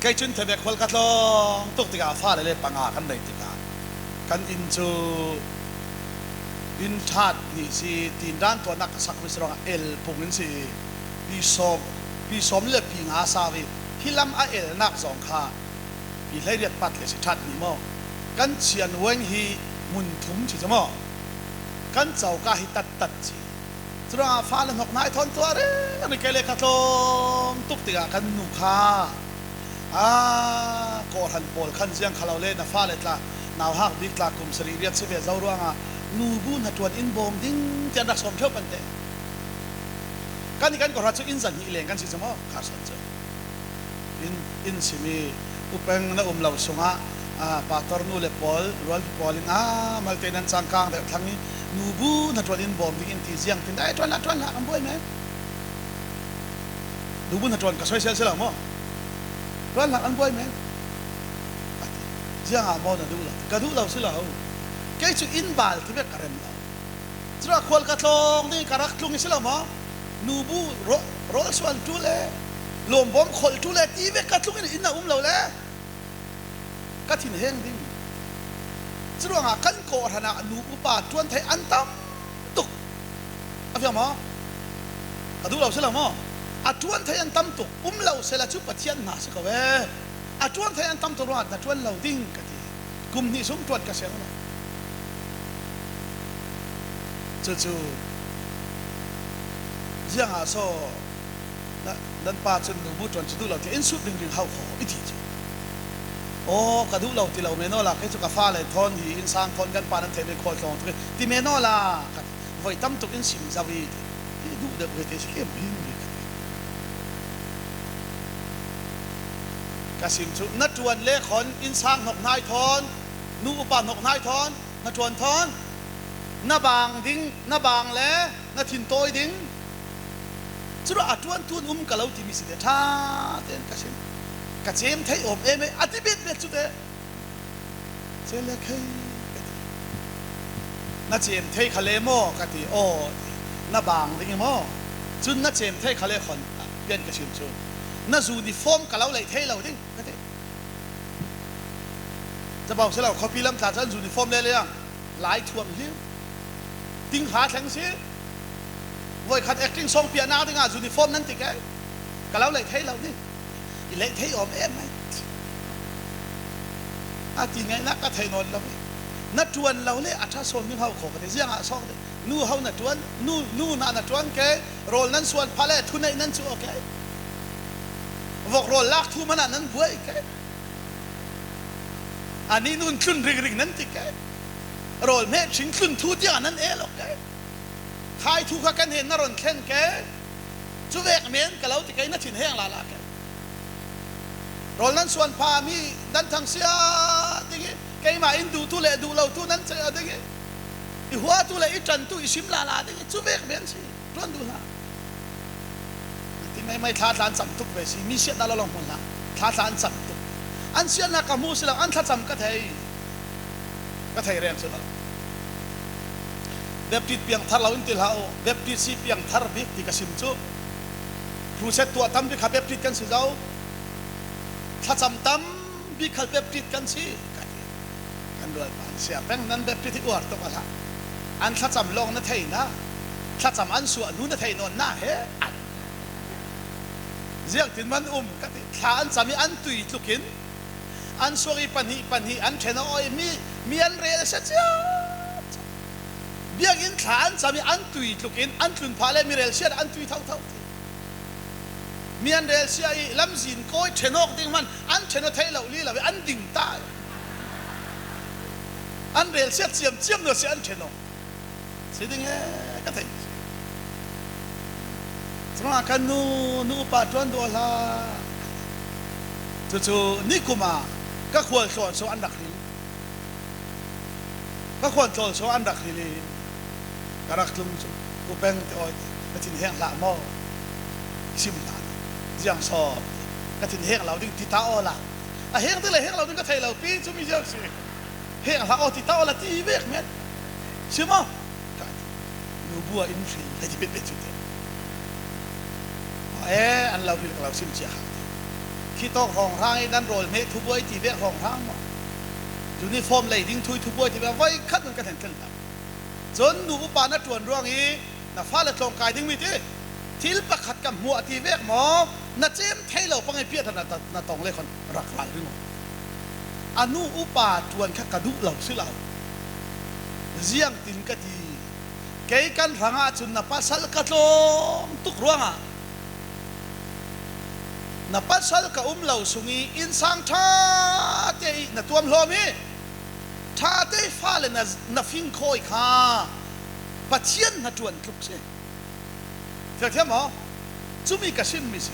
kei cun thebek khual ka tlawng tuk tikah fale le panga kan nei tikah kan inn cu inn ṭhat hnih si, tindan tuahnak ka sak mi si ruangah el pung in si. Pi sawm, pi sawm le pi nga sau i hi lam a elnak zawng kha pi hleiriat pat le si ṭhat ni maw? Kan chian weng hi mun thum ci cu maw? Kan coka hi tattat ci. Curuangah fale hnok nai thawn tuah reng reng kei le ka tlawm tuk tikah kan nu kha, a, kawhhran pawl khan ziang kha lo le na fale tla, nauhak bik tla kum sarih riat si ve zo ruangah nubu hnaṭuan in bawm ding tiah rak sawm ṭheu pante. Kan i kan kawhhra cu inn zan hnih leng kan si cu maw? Kha suan cu. In, in simi upeng na um lo sungah, a, pastor nu le pawl, rualpi pawl in, a, malte nan cangkang deuh thlang i nubu hnaṭuan in bawm ding in ti ziang tin, ai, ṭuan hlah, ṭuan hlah, an buai men. Nubu hnaṭuan ka soisel si lo maw? Ṭuan hlah, an buai men. A ti. Ziangah maw na duh lo? Ka duh lo si lo. Kei cu inn bal ti vek ka rem lo. Curuangah khual ka tlawng ding ka rak tlung i si lo maw? Nubu rawl, rawl suantu le lawmbawm kholhtu le ti vek ka tlung in inn a um lo le ka thinheng ding. Curuangah kan kawhhran ah nu upa ṭuan thei an tam tuk. A fiang maw? Ka duh lo si lo maw? A ṭuan thei an tam tuk. Um lo sela cu Pathian hna si ko e. A ṭuan thei an tam tuk ruangah na ṭuan lo ding ka ti. Kum hnih sung ṭuan ka siang lo. Cucu ziangah saw na, nan pa cun nubu ṭuan cu duh lo tiah in sut ringring hau khaw i ti cu. Aw, ka duh lo ti lo men awla kei cu ka fale thawn hi innsang thawn kan pa nan theih ve khawl tlawng tuk i ti men awla ka ti. Voi tam tuk in sim zo i ti. Hi duh deuh ve te si kem hi hi ka ti. Ka sim cu na ṭuan le khawn innsang hnok hnai thawn, nu upa hnok hnai thawn na ṭuan thawn na bang ding, na bang le na thin tawi ding. Curuah a ṭuantu an um ka lo timi si te ṭha tein ka sim. Ka cem thei awm em e a ti betbet cu te. Cele khei ka ti. Na cem thei kha le maw ka ti. Aw ti. Na bang ding i maw? Cun na cem thei kha le khawn pian ka sim cu na uniform ka lo lei thei lo ding ka ti. Cabau si lo khuapi lam tla cun uniform le liang lai thuam hliu. Ting hla thleng si. Voikhat acting sawng piahnak dingah uniform nan ti kei. Ka lo lei thei lo ni. I lei thei awm em ai. A ti ngaihnak ka thei nawn lo i. Na ṭuan lo le a ṭha sawn min hau khaw ka ti ziangah sawng te. Nu ho na ṭuan, nu, nu na na ṭuan kei. Rawl nan suan pha le thuneih nan cu aw kei. Vok rawl lak thu manah nan buai kei. Ani nun tlun ringring nan ti kei. Rawl hmeh ṭhing tlun thu tiangah nan el aw kei. Khai thu kha kan hen na ron thlen kei. Cu vek men ka lo ti kei na thin heng lala kei. Rawl nan suan pha mi nan thangsia ding i keimah in duhtu le duh lotu nan ceih aw ding i i huatu le i ṭantu i sim lala ding i cu vek men si. Ṭuan duh hlah. Ti maimai thla thla an cam tuk ve si, mi siatna lo long hmun hlah. Thla thla an cam tuk. An siatna ka hmu si lo, an thlacam ka thei. Ka thei reng si lo. Baptist piangthar lo in ti hlah uh. Baptist si piangthar bik ti ka sim cu. Crusade tuah tam bik kha Baptist kan si zo. Thlacam tam bik khal Baptist kan si ka ti. Kan rualpa in sia peng nan Baptist hi uar tuk a hlah. An thlacam lawng na thei na, thlacam an suah hnu na thei nawn na he an. Ziangtin man um ka ti, thla an cam i an tui tlukin, an suak i pahnih pahnih an ṭhen aw i mi, mi an rel sia cia. Biakinn thla an cam i an tui tlukin, an tlun pha le mi rel sia an tui thotho. Mi an relsia i lamzin kawi ṭhen awk ding hman an ṭhen aw thei lo li lo i an ding ta. An relsia ciamciam nusia an ṭhen aw. Si ding e ka thei. Cuma kan nu, nu upa ṭuan duh hlah. Cucu nikuma ka khualtlawn so an rak hril. Ka khualtlawn so an rak hril i ka rak tlung cu, "Pu Peng te aw, ka thin heng hlah maw?" Sim hna. "Ziang saw ka thin heng lo ding ti ta aw la. A heng ding le heng lo ding ka thei lo pi cu mi ziang si. Heng hlah aw ti ta aw la," ti vek men. "Si maw?" Ka ti. Nu bua in hril hei ti pet pet cu te. E, an lo hril ka lo sim cia hang. Khi tawk hrawnghrang i nan rawl hmeh thubuai ti vek hrawnghrang maw? Uniform lei ding thui thubuai ti vek voi khat nun ka thlen thlen ta. Cun nu upa na ṭuan ruang i na fale tlawngkai ding mi ti thil pakhat ka hmuah ti vek maw? Na cem thei lo pang i piahtana na tong le khon rak ral ring aw. A nu upa ṭuan kha ka duh lo si lo. Ziangtin ka ti. Kei kan hrangah cun na pasal ka tlawng tuk ruangah na pasal ka um lo sung i innsang ṭhate i na tuam hlawm i ṭhate i fale na, na fingkhawi kha Pathian na ṭuan tluk si. Thiang thiam maw? Cumi ka sim mi si.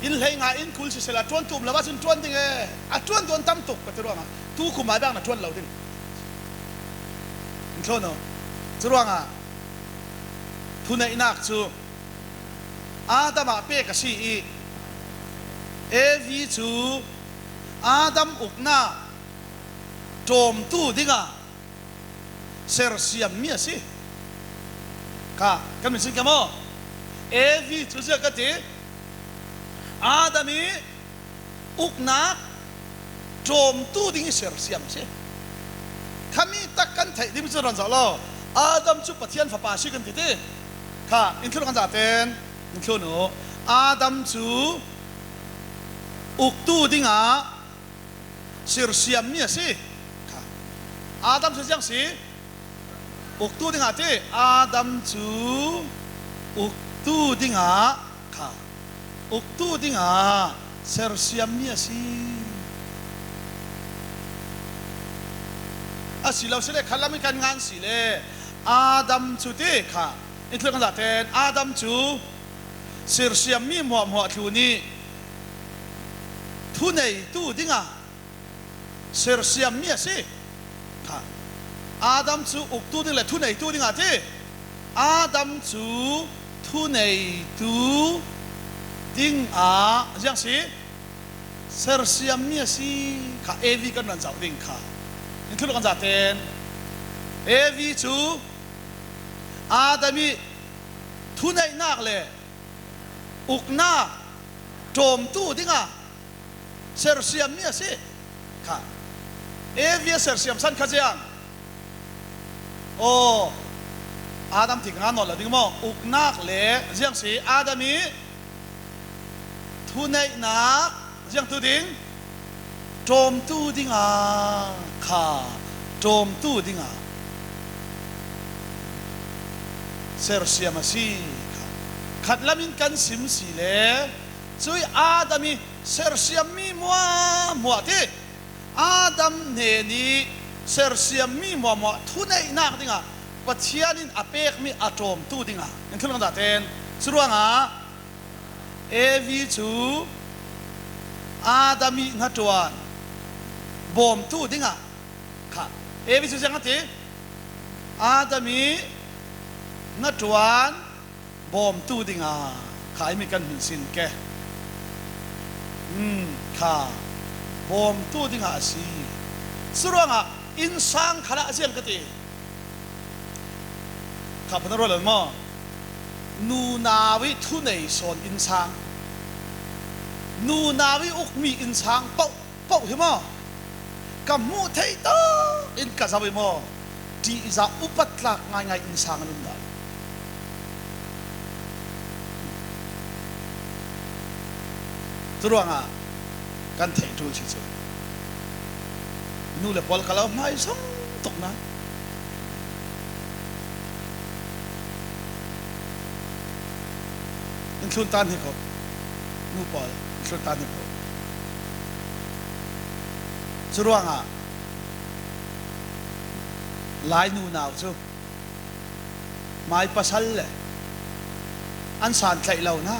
Inn hleinga inn kul sisela ṭuan tum lo ahcun ṭuan ding e. A ṭuan tuan tam tuk ka ti ruangah tu kum ai bang na ṭuan lo ding. Thlawn aw. Curuangah thuneihnak cu Adam ah pek a si i Evi cu Adam uknak ṭawmtu dingah sersiammi a si. Kha kan min sin ka maw? Evi cu ziah ka ti? Adam i uknak ṭawmtu ding i sersiam si. Khami tak kan theih ding cu ran zoh law, Adam cu Pathian fapa si kan ti ti. Kha in thlun kan zah ten in thlun uh. Adam cu uktu dingah sersiam mi a si. Adam cu ziang si? Uktu dingah ti, Adam cu uktu dingah kha, uktu dingah sersiam mi a si. A si lo si le khat lam in kan ngan si le Adam cu ti kha, in thlu kan zahten Adam cu sersiam mi hmuahhmuah tlu nih thuneitu dingah sersiam mi a si. Kha. Adam cu uktu ding le thuneitu dingah ti. Adam cu thuneitu dingah ziang si? Sersiam mi a si. Kha, Evi kan run zoh ding kha. In thlu kan zahten Evi cu Adam ih thuneihnak le uknak ṭawmtu dingah sersiam mi a si. Kha. Evi a sersiam san kha ziang? Aw, Adam ti ka ngan nawn lo ding maw? Uknak le ziang si? Adam ih thuneihnak ziangtu ding? Ṭawmtu dingah kha, ṭawmtu dingah sersiam a si. Kha. Khat lam in kan sim si le cui Adam ih sersiam mi hmuahhmuah ti, Adam hnen ih sersiam mi hmuahhmuah thuneihnak dingah Pathian in a pekmi a ṭawmtu dingah in thlu kan zahten. Curuangah Evi cu Adam ih hnaṭuan bawmtu dingah kha. Evi cu ziang a ti? Adam ih hnaṭuan bawmtu dingah kha, ih mi kan hmin sin ke. Um, kha. Bawmtu dingah a si. Curuangah innsang khalah ziang ka ti. Kha, phan a ruat lo maw? Nunau ih thunei sawn innsang, nunau ih ukmi innsang paoh, paoh hi maw? Ka hmuh theih tawk in ka zoh ih maw? Ṭihzah upat tlak ngaingai innsang an um dah lo. Curuangah kan theih ṭul si cu nu le pawl ka lo hmaizong tuk na. In thlun tan hi ko. Nu pawl, in thlun tan hi ko. Curuangah Lai nunau cu mai pasal le an santlaih lo na,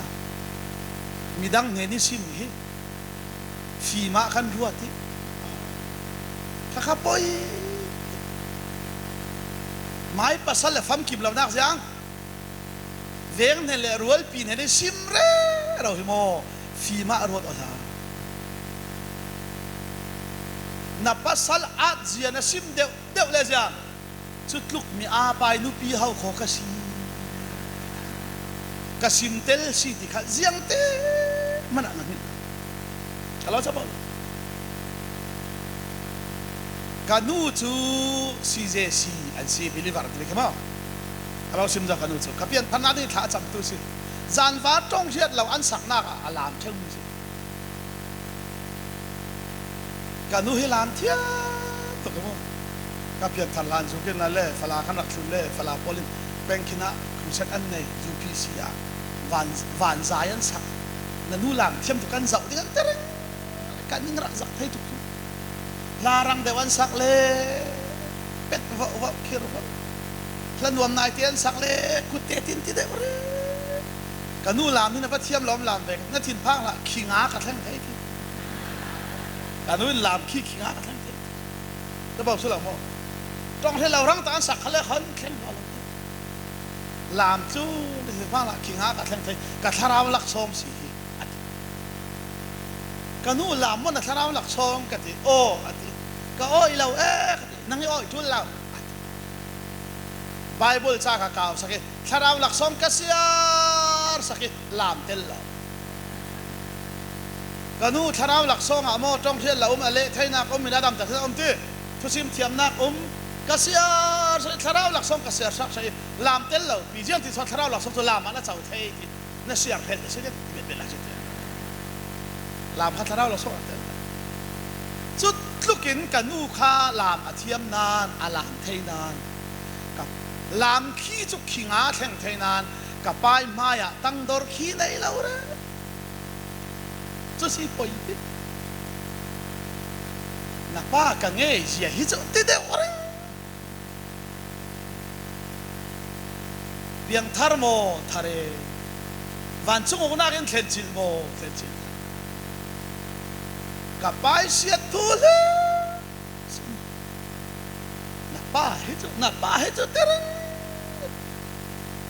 midang hnen ih sim hi, fim ah kan ruat ih, kha kha poi. Mai pasal le famkim lonak ziang, veng hnen le rualpi hnen ih sim rero hi maw? Fim ah ruat aw hla. Na pasal atzia na sim deuhdeuh le ziang, cutluk mi apai nupi hau khaw ka si, ka sim tel si ti kha ziangte manah na hmih. Ka lo capo. Ka nu cu C J C an si, believer an ti ve khi maw? Ka lo sim zaw ka nu cu. Ka pianphatna ding thla a camtu si. Zanvar ṭong hriat lo an saknak ah a lam theng si. Ka nu hi lam thiam tuk ka mu. Ka pianthar hlan zuk in le Fala kan rak thlun le Fala pawl in pengkhin ah crusade an nei, U P C ah van, vanzai an sak. Na nu lam thiam tuk kan zoh ding an ti reng. Kan ning rak zak thei tuk hi. Hla rang deuh an sak le pet vauh vauh khir vauh. Hla nuam naite an sak le kutte tinti deuh reng. Ka nu lam hi na va thiam lawm lam ve. Na thinphang hlah, khi nga ka thleng thei khi. Ka nu in lam khi, khi nga ka thleng thei. Na bawm si lo maw? Ṭong hriat lo rang tak an sak kha le khon thleng hlah lo. Lam cu na thinphang hlah, khi nga ka thleng thei. Ka thlarau laksawng si hi, a ti. Ka nu, lam maw na thlarau laksawng? Ka ti. Aw, a ti. Ka awih lo e, ka ti. Nang ih awih ṭul lo, a ti. Bible ca ka kausak ih thlarau laksawng ka siarsak ih lam tel lo. Ka nu, thlarau laksawng ah maw ṭong hriat lo um, a leh theinak um, midang damter theinak um ti, thusim thiamnak um, ka siarsak ih thlarau laksawng ka siarsak sak ih lam tel lo pi. Ziangtin so thlarau laksawng cu lam ah na co thei ti, na siar hlet a si ding ti, met bel a si ti. Lam kha thlarau lo sawng a tel. Cutlukin ka nu kha lam a thiam nan, a lam thei nan, ka lam khi cu khi nga thleng thei nan, ka pa ii hmaiah tangdor khi nei lo re. Cu si poi ti. Na pa ka ngei zia hi cu ti deuh re. Piangthar maw, thar e. Vancung uknak in thlencilh maw, thlencilh. Ka pa ii siat thu hle. Na pa hi cu, na pa hi cu ti ring.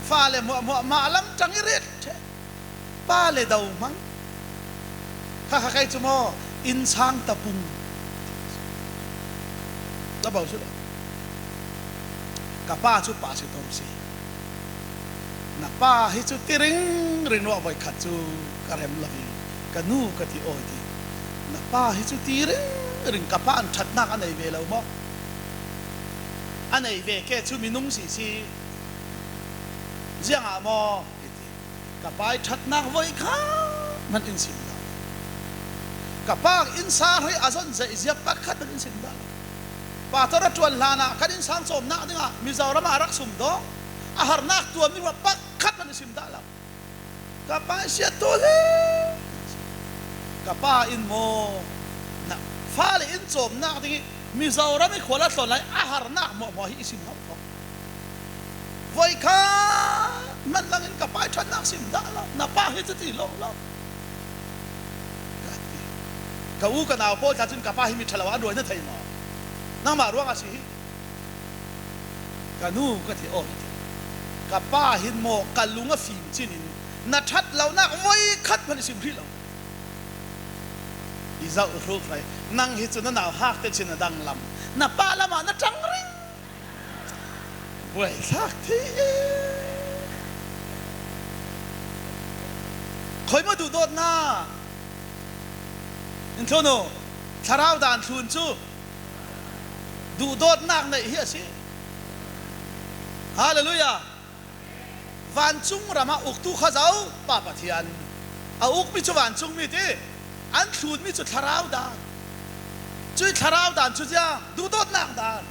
Fale hmuahhmuah mah lam tang i ret ṭheh. Pa le do hmang. Kha kha kei cu maw, innsang tapung. Ka bo cu le. Ka pa cu pastor si. Na pa hi cu ti ringring, ringring, voikhat cu ka rem lo hi. Ka nu ka ti aw ti. Na pa hi cu ti ringring, ka pa in ṭhatnak a nei ve lo maw? A nei ve ke cu minung si si. Ziangah maw? Ka pa ii ṭhatnak voikhat hmanh in sim dah. Ka pa innsang hi a zon zeizia pakhat hmanh in sim dah. Pastor a ṭuan hlanah kan innsang cawmnak dingah Mizoram ah a rak sum dawng, a harnak tuam ding hmanh pakhat hmanh in sim dah lo. Ka pa ii siat thu hle. Ka pa in maw, na fale in cawmnak ding ih Mizoram ih khual a tlawn lai a harnak hmuahhmuah hi i sim hauh thawk. Voikhat hmanh langin ka pa ii ṭhatnak sim dah lo, na pa hi cu ti lawnglawng. Ka ti. Ka u ka nau pawl tla cun ka pa hi mi ṭha lo a, a duai na thei maw? Nangmah ruangah si hi. Ka nu ka ti aw ti. Ka pa hin maw ka lung a fim cinin na ṭhat lonak voikhat hmanh i sim hrih lo. I zoh hruk hlei. Nang hi cu na nauhak te cin a danglam. Na pa lamah na ṭang ring. Buaithlak thei e. Khoima duhdawtna in thlun uh. Thlarau dan thlun cu duhdawtnak neih hi a si. Halleluiah. Vancung ramah uktu kha zo Pa Pathian. A ukmi cu vancungmi ti. An thlunmi cu thlarau dan. Cuih thlarau dan cu ziang, duhdawtnak dan.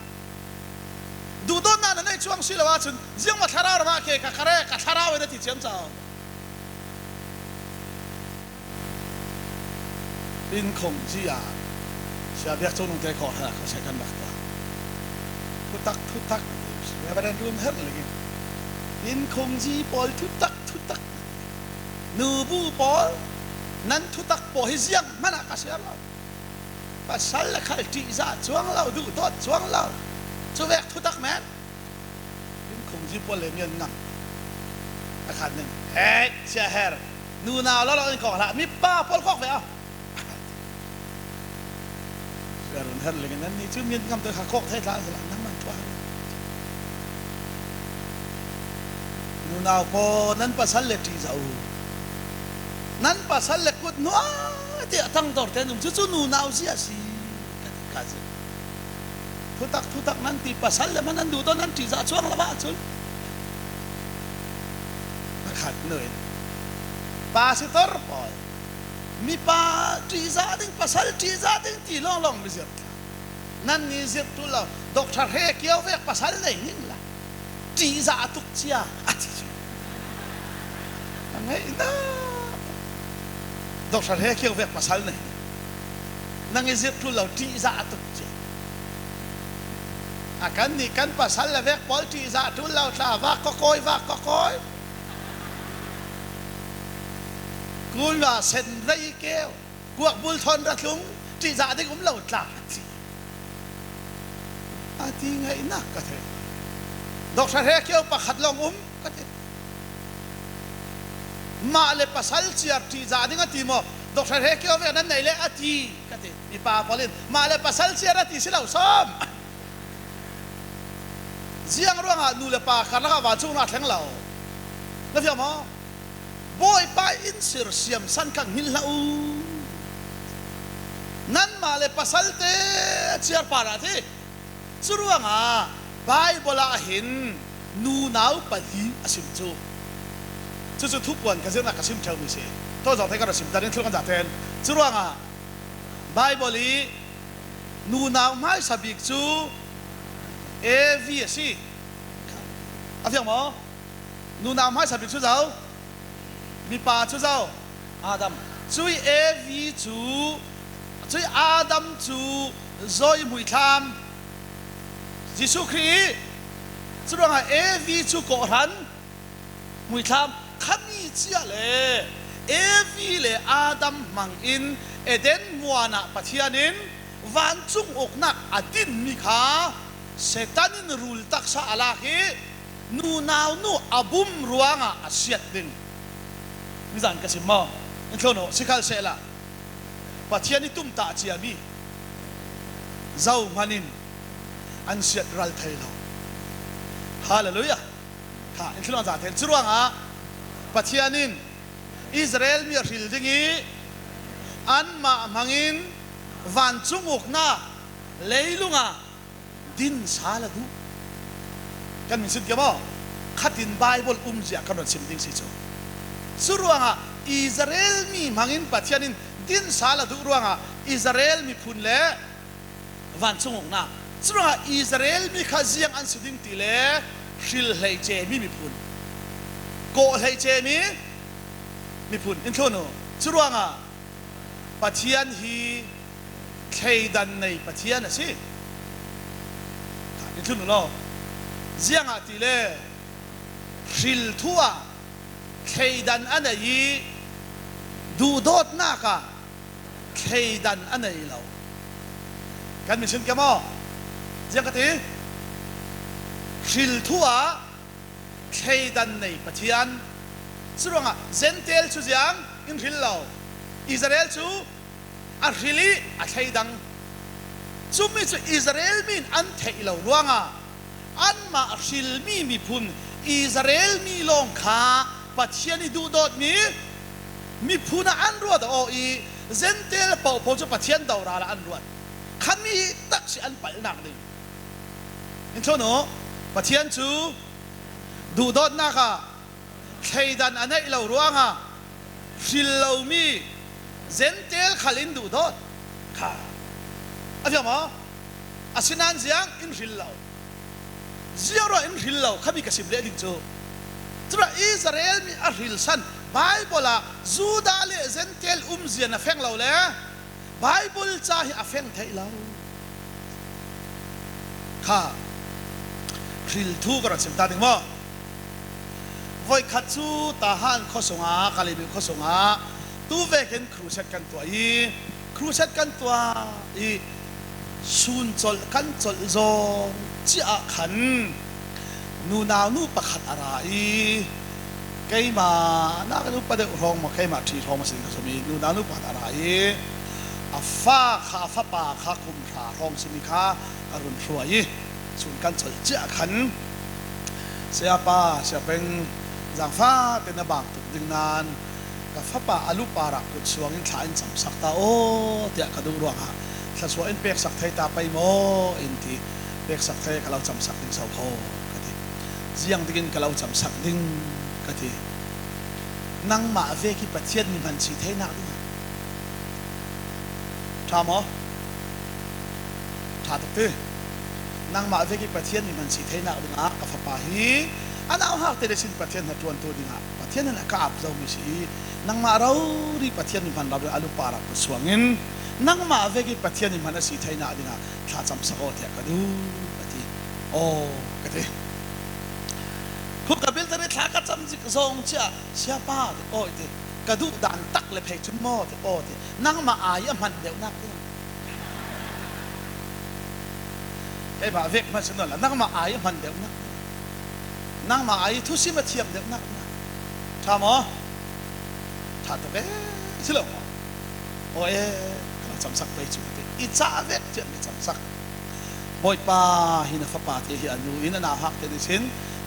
Duhdawtnak na neih cuang si lo ahcun ziangmah thlarau ramah ke ka, ka rek, ka thlarau in a ti ciamco. Inn khongci ah Sia Biak Cung Nungte kawh hlah ka sia kan rak tuah. Thutak, thutak. Reverend Run Her Ling in inn khongci pawl thutak, thutak. Nubu pawl, nan thutak pawl hi ziang hmanah ka sia lo. Pasal le khal ṭihzah cuang lo, duhdawt cuang lo. Cuvek thutak men. Inn khongci pawl le mian ngam. A khat ning, hei, Sia Her, nunau law law in kawk hlah, mipa pawl kawk ve aw. Sia Run Her Ling in, nannih cu mian ngam te kha kawk thei hlah, nangman thuah. Nunau pawl, nan pasal le ṭihzah uh. Nan pasal le kut hnuai tiah tangdor te an um, cucu nunau zia a si. Ka ti ka zia. Thutak, thutak nan ti, pasal le man nan duh tawh nan ṭihzah cuang lo ahcun. Pakhat nu in, pastor pawl, mipa ṭihzah ding, pasal ṭihzah ding ti lawnglawng mizirh tla. Nannih zirh ṭul lo, Doctor He Kio vek pasal nei ning la. Ṭihzah a tuk cia, a ti cu. A ngeihnak. Doctor He Kio vek pasal nei. Nang i zirh ṭul lo, ṭihzah a tuk cia. A kannih kan pasal le vek pawl ṭihzah ṭul lo tla, vak kawkawi, vak kawkawi. Kulva sen rei keu. Kuakbul thawn ra tlung, ṭihzah ding um lo tla, a ti. A ti ngeihnak ka thei. Doctor He Kio pakhat lawng um, ka ti. Mah le pasal ciar ṭihzah ding a ti maw? Doctor He Kio ve nan nei le a ti, ka ti. Mipa pawl in, mah le pasal ciar a ti si lo sawm. Ziang ruangah nu le pa karlakah vancung na thleng lo? Na fiang maw? Bawipa in sirsiam san kha hngilh hlah uh. Nanmah le pasalte ciar parah ti. Curuangah Baibal ah hin nunau pali a sim cu. Cucu thupuan ka zirna ka sim ṭheu mi si. Tawh zawng thei ka rawh sim ta ding, thil kan zah ten. Curuangah Bible ih nunau hmaisa bik cu Evi a si. A fiang maw? Nunau hmaisa bik cu zo, mipa cu zo, Adam. Cuih Evi cu, cuih Adam cu zawi hmuithlam Jesuh Khrih ih, curuangah Evi cu kawhhran hmuithlam khami ciah le Evi le Adam hmangin Eden muanah Pathian in vancung uknak a dinmi kha Satan in rul taksa a lak ih nunau nu a bum ruangah a siat ding. Nizan ka sim maw? In thlun uh, sikhalsehla Pathian ih tumtah ciami zohman in an siat ral thei lo. Halleluiah. Kha, in thlun uh zah ten. Curuangah Pathian in Israel mi a hril ding ih anmah hmangin vancung uknak leilungah dinsa la duh. Kan min sin kei maw? Khatin Bible umzia kan ron sim ding si cu. Curuangah Israel mi hmangin Pathian in dinsa la duh ruangah Israel miphun le vancung uknak. Curuangah Israel mi kha ziang an si ding ti le hril hleice mi miphun, kawh hleice mi miphun. In thlun uh. Curuangah Pathian hi thleidan nei Pathian a si. In thlun uh law. Ziangah ti le hril thu ah thleidan a nei ih duhdawtnak ah thleidan a nei lo. Kan min sin kei maw? Ziang ka ti? Hril thu ah thleidan nei Pathian. Curuangah Gentile cu ziang in hril lo, Israel cu a hril ih a thleidang. Cumi cu Israel mi in an theih lo ruangah anmah hrilmi miphun Israel mi lawng kha Pathian ih duhdawtmi miphun ah an ruat aw ih Gentile pohpoh cu Pathian doral ah an ruat. Khami takci an palhnak ding. In thlun uh, Pathian cu duhdawtnak ah thleidan a neih lo ruangah hril lomi Gentile khal in duhdawt kha a fiang maw? Asinain ziang in hril lo, ziang ruah in hril lo khami ka sim leh ding cu. Curuah Israel mi a hrilsan Bible ah Judah le Gentile umzia na feng lo le Bible ca hi a feng theih lo. Kha, hril thu ka rak sim ta ding maw? Voikhat cu Tahan khuasungah, Kalemyo khuasungah tu vekin crusade kan tuah ih, crusade kan tuah ih, sun colh kan colh zawng ciah ah khan nunau nu pakhat a ra ih, keimah nak nupa deuh hrawng maw, keimah ṭhi hrawng maw si ding ka zum ih, nunau nu pakhat a ra ih, a fa kha, a fapa kha kum hra hrawng simi kha a run hruai ih, sun kan colh ciah khan, "Siapa, Sia Peng, zangfahte na bang tuk ding nain ka fapa a lu parah kut suangin thla in camsak ta aw, tiah ka duh ruangah thluasuah in peksak thei ta pei maw?" in ti. "Peksak thei, ka lo camsak ding so kho," ka ti. "Ziang dingin ka lo camsak ding?" ka ti. "Nangmah vek ih Pathian mi hman si theinak dingah." Ṭha maw? Ṭha tuk ti. "Nangmah vek ih Pathian mi hman si theinak dingah ka fapa hi a nauhakte le sin Pathian hnaṭuantu dingah Pathian in a ka ap zomi si ih, nangmah rori Pathian mi hman lo dingah a lu parah kut suangin nangmah vek ih Pathian mi hman a si theinak dingah thla camsak aw, tiah ka duh," a ti. "Aw," ka ti. Khuk ka bilter ih thla ka cam zik zawng ciah, "Siapa," ti, "Aw," i ti. "Ka duh dan tak le phei cun maw?" ti, "Aw," ti. "Nangmah ai a hman deuhnak dingah." Keimah vek hman si nawn lo, nangmah ai a hman deuhnak, nangmah ai thusim a thiam deuhnak. Ṭha maw? Ṭha tuk e, si lo maw? Aw e, ka lo camsak pei cu, i cah vek cian ka camsak. Bawipa, hi na fapate hi a nu in a nauhakte ni sin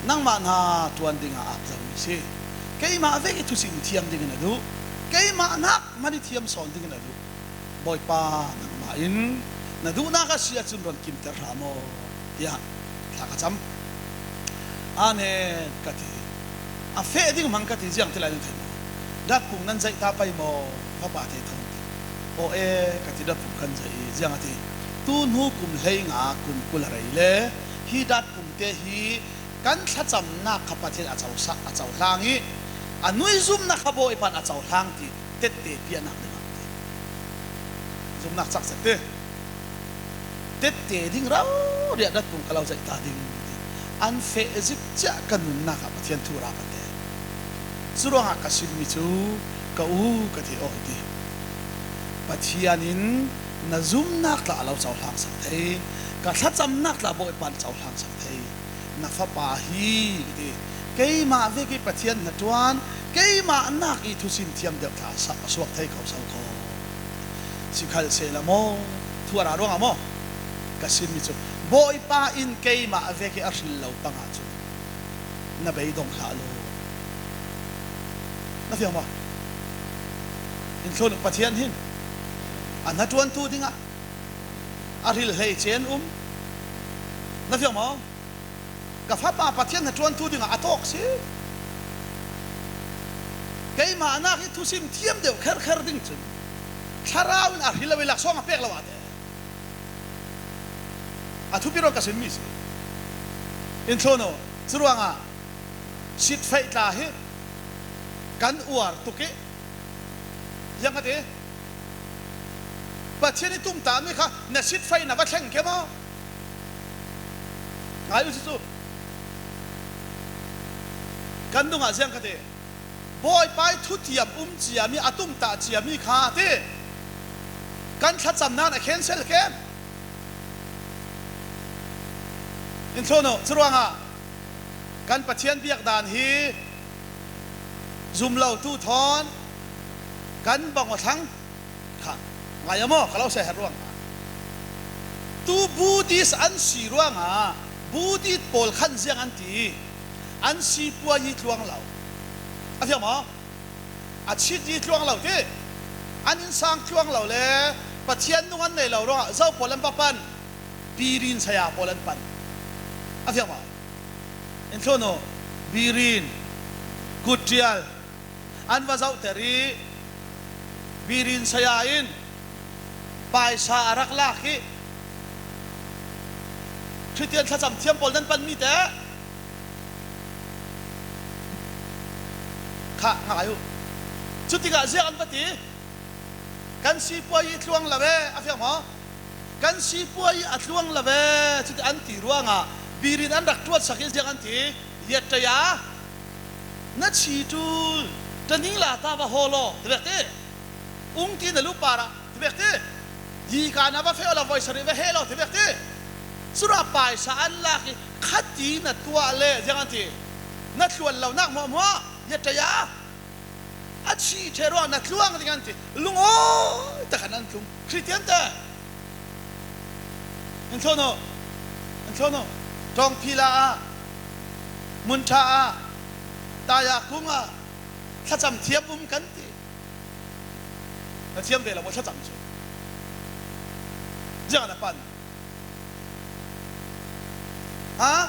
nangmah hnaṭuan dingah ap zomi si. Keimah vek i thusim thiam dingin a duh. Keimah nak man i thiam sawn dingin a duh. Bawipa, nangmah in na duhnak a si ahcun ron kimter hram aw, tiah thla ka cam. Amen, ka ti. A feh ding mang ka ti, ziang ti lai ding thei maw? Datpung nan zaih ta pai maw? Fapate thawn ti. Aw e, ka ti, datpung kan zaih i, ziang a ti. Tu hnu kum hleinga kum kul a rei le, hih datpungte hi kan thlacamnak kha Pathian a cosak, a cohlang i, a nuihzumna kha Bawipa in a cohlang ti tette piaknak ding ah ti. Zumnak cak zet ti. Tette ding rau riah datpung ka lo zaih ta ding ti. An feh zik ciah ka nunnak ah Pathian thu ra pate. Curuangah ka simmi cu, ka u, ka ti aw hi ti. Pathian in na zumnak tla a lo cohlangsak thei, ka thlacamnak tla Bawipa in cohlangsak thei. Na fapa hi, i ti. Keimah vek i Pathian hnaṭuan, keimah nak i thusim thiam deuh tla a suak thei ko so ko. Sikhalsehla maw, thu a ra ruangah maw, ka simmi cu, Bawipa in keimah vek i a hril lo pangah cun na beidong hlah lo. Na fiang maw? In thlun uh, Pathian hin a hnaṭuantu dingah a hril hleice an um. Na fiang maw? Ka fapa Pathian hnaṭuantu dingah a tawk si. Keimah nak i thusim thiam deuh kherkher ding cun Thlarau in a hril lo i laksawng a pek lo ah te. A thupi ruang ka simmi si. In thlun uh, curuangah sitfaih tla hi kan uar tuk i, ziang ka ti, Pathian i tumtahmi kha na sitfaih na va thleng kei maw? Ngai uh si cu. Kan dungah ziang ka ti, Bawipa i thutiam um ciami, a tumtah ciami kha ti, kan thlacamnak na khensel kem. In thlun uh, curuangah kan Pathian biakdan hi zum lotu thawn kan bang aw thlang kha ngai a maw, ka lo sia her ruang. Tu Buddhist an si ruangah Buddhist pawl khan ziang an ti, an si puai i tluang lo. A fiang maw? A chit i tluang lo ti, an innsang tluang lo le Pathian nung an nei lo ruangah zo pawl an va pan, birin saya pawl an pan. A fiang maw? In thlun uh, birin, kuttial an va zohter i, birin saya in paisa a rak lak i, Khristian thlacam thiam pawl nan pan mite kha ngai uh. Cutikah ziang an va ti, kan si puai i tluang lo ve, a fiang maw? Kan si puai i a tluang lo ve, cuti an ti ruangah birin an rak tuatsak i ziang an ti, yataya, na chi tul, taning la ta va haw law, ti vek ti. Ung ti na lu parah, ti vek ti. Hi ka na va feh aw la voi sarih va heh law, ti vek ti. Surah paisa an lak i khati na tuah le ziang an ti, na thluan lo nak hmuahhmuah, yataya. A chih ṭheh ruangah na tluang ding an ti. Lungawi takin an tlung. Khristiante, in thlun uh, in thlun uh. Ṭawngphila ah, munṭha ah, taya kungah thlacam thiam um kan ti. Na thiam ve lo maw thlacam cu? Ziangah na pan? Ha?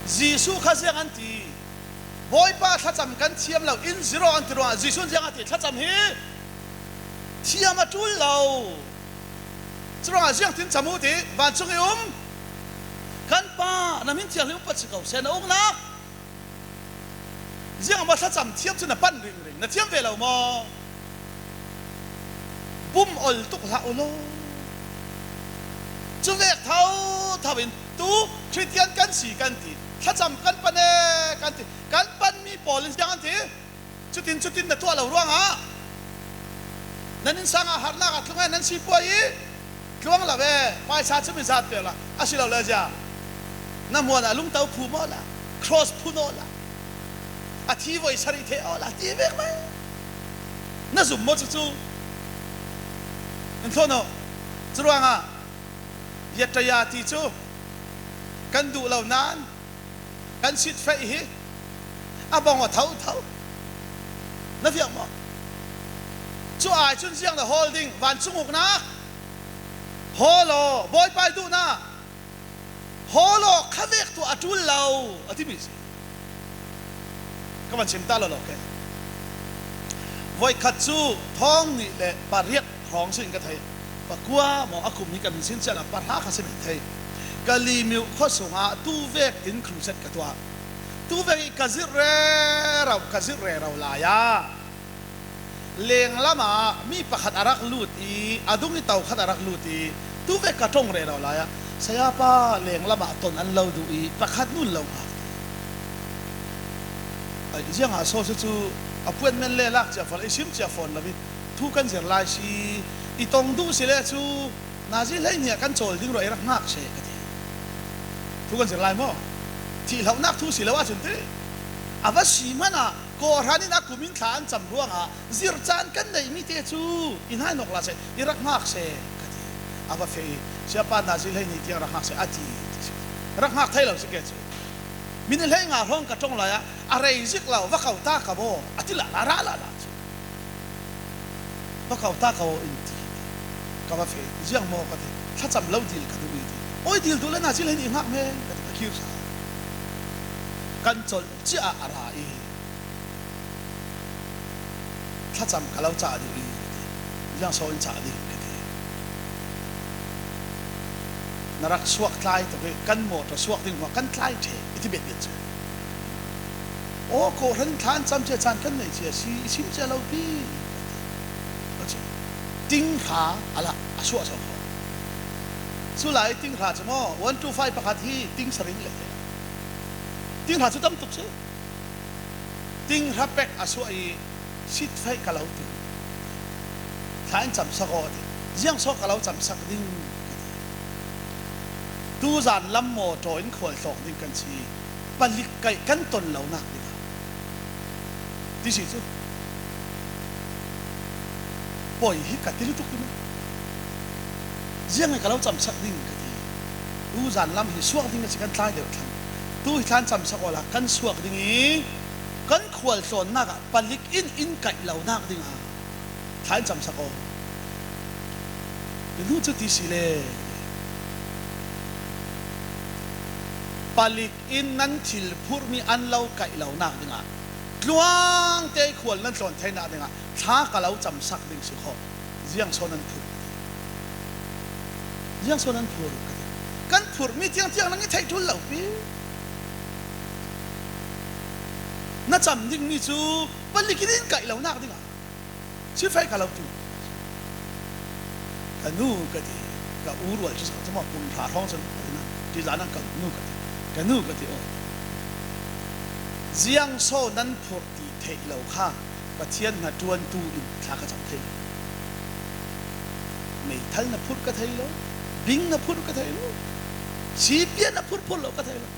Jesuh kha ziang an ti. Bawipa, thlacam kan thiam lo, in zir aw an ti ruangah Jesuh in ziang a ti, thlacam hi thiam a ṭul lo. Curuangah ziangtin cam uh ti, vancung i um kan Pa, na min thianghlim uh pah ci ko seh, na uknak. Ziangah maw thlacam thiam cu na pan ringring, na thiam ve lo maw? Bum ol tuk hlah uh law. Cuvek thotho in tu Khristian kan si kan ti, thlacam kan pan e kan ti, kan panmi pawl in ziang an ti. Cutin cutin na tuah lo ruangah nan innsang ah harnak a tlung e, nan si puai i tluang lo e, paisa cumi zat pek la, a si lo le zia na muan ah lungto phum aw la, cross phun aw la, a thi voi sarih theh aw la, ti vek mai. Na zum maw cucu? In thlun aw. Curuangah yataya ti cu kan duh lo nan kan sitfeih hi a bang aw thotho. Na fiang maw? Cu ai cun ziang na hawl ding, vancung uknak hawl aw, Bawipa i duhnak Hawlawk kha vek tua a tul lo a timi si. Ka van sim ta lawlawk e. Voikhat cu thawng nih le pariat hrawng si in ka thei. Pakua maw a kum hi ka min sin ciah lo, pahra kha si min thei. Ka Limuk khua sungah tuvek in crusade ka tuah. Tuvek i ka zirh rero, ka zirh rero lai-ah lenglamah mi pakhat a rak lut i a dung i to khat a rak lut i tuvek ka ṭong rero lai-ah, "Sayapa, lenglamah ton an lo duh i pakhat nun lo ngak," ti. Ai, ziangah saw si cu appointment le lak cia fawn, i sim cia fawn lo i thu kan zir lai si, i tong duh si le cu nazi hleihnih ah kan cawl ding ruah i rak ngak seh ka ti. Thu kan zir lai maw? Thih hlauhnak thu si lo ahcun ti. A va si hmanah kawhhran in a kum in thla an cam ruangah zir caan kan neih mite cu i hnainawk la seh, i rak ngak seh ka ti. A va feh i, "Siapa, nazi hleihnih tiang rak ngak seh," a ti. Rak ngak thei lo si ke cu. Minute hleinga hrawng ka ṭong lai-ah, "A rei zik lo, va ko ta ka maw?" a ti lala rah lala cu. "Va ko ta ka aw," in ti. Ka va feh, "Ziang maw?" ka ti. "Thlacam lo dil ka duh i," ti. "Awi, dil duh le nazi hleihnih ngak men," ka ti, ka kir sa. Kan colh ciah ah a ra i, "Thlacam ka lo cah duh i," ka ti. "Ziang saw in cah ding?" ka ti. "Na rak suak tlai tuk i, kan mawtaw suak ding hmuah kan tlai ṭheh," i ti betbet cu. "Aw, kawhhran in thla an cam cia caan kan neih cia si, i sim cia lo pi," ka ti. Tinghra a lah a suah zo kho. Culai tinghra cu maw, one two five pakhat hi, ting sarin le tinghra cu tam tuk si. Tinghra pek a suah i, "Sitfaih ka lo tu. Thla in camsak aw," a ti. "Ziang saw ka lo camsak ding?" ka ti. "Tuzan lam mawtaw in khualtlawng ding kan si, palik kaih kan ton lonak dingah," ti si cu. "Poi hi," ka ti lutuk hi maw? "Ziang ai ka lo camsak ding?" ka ti. "Tuzan lam hi suak ding a si, kan tlai deuh thlang. Tu hi thla in camsak awla kan suak ding i kan khualtlawnnak ah palik in in kaih lonak dingah thla in camsak aw." "Ka nu cu ti si le, palik in nan thil phurhmi an lo kaih lonak dingah, tluangte i khual nan tlawn theinak dingah thla ka lo camsak ding si khawh. Ziang saw nan phurh?" Ziang saw nan phurh? Ka ti. "Kan phurhmi tiangtiang nang i theih ṭul lo pi. Na cam dingmi cu palik in in kaih lonak dingah sitfaih ka lo tu." "Ka nu," ka ti. Ka u rual cu sa cu maw, kum hra hrawng cun ṭihzah nan, "Ka nu," ka ti. "Ka nu," ka ti, "aw, ziang saw nan phurh ti theih lo kha Pathian hnaṭuantu in thla ka cam thei lo. Meithal na phurh ka thei lo, bing na phurh ka thei lo, sipia na phurh phurh lo ka thei lo.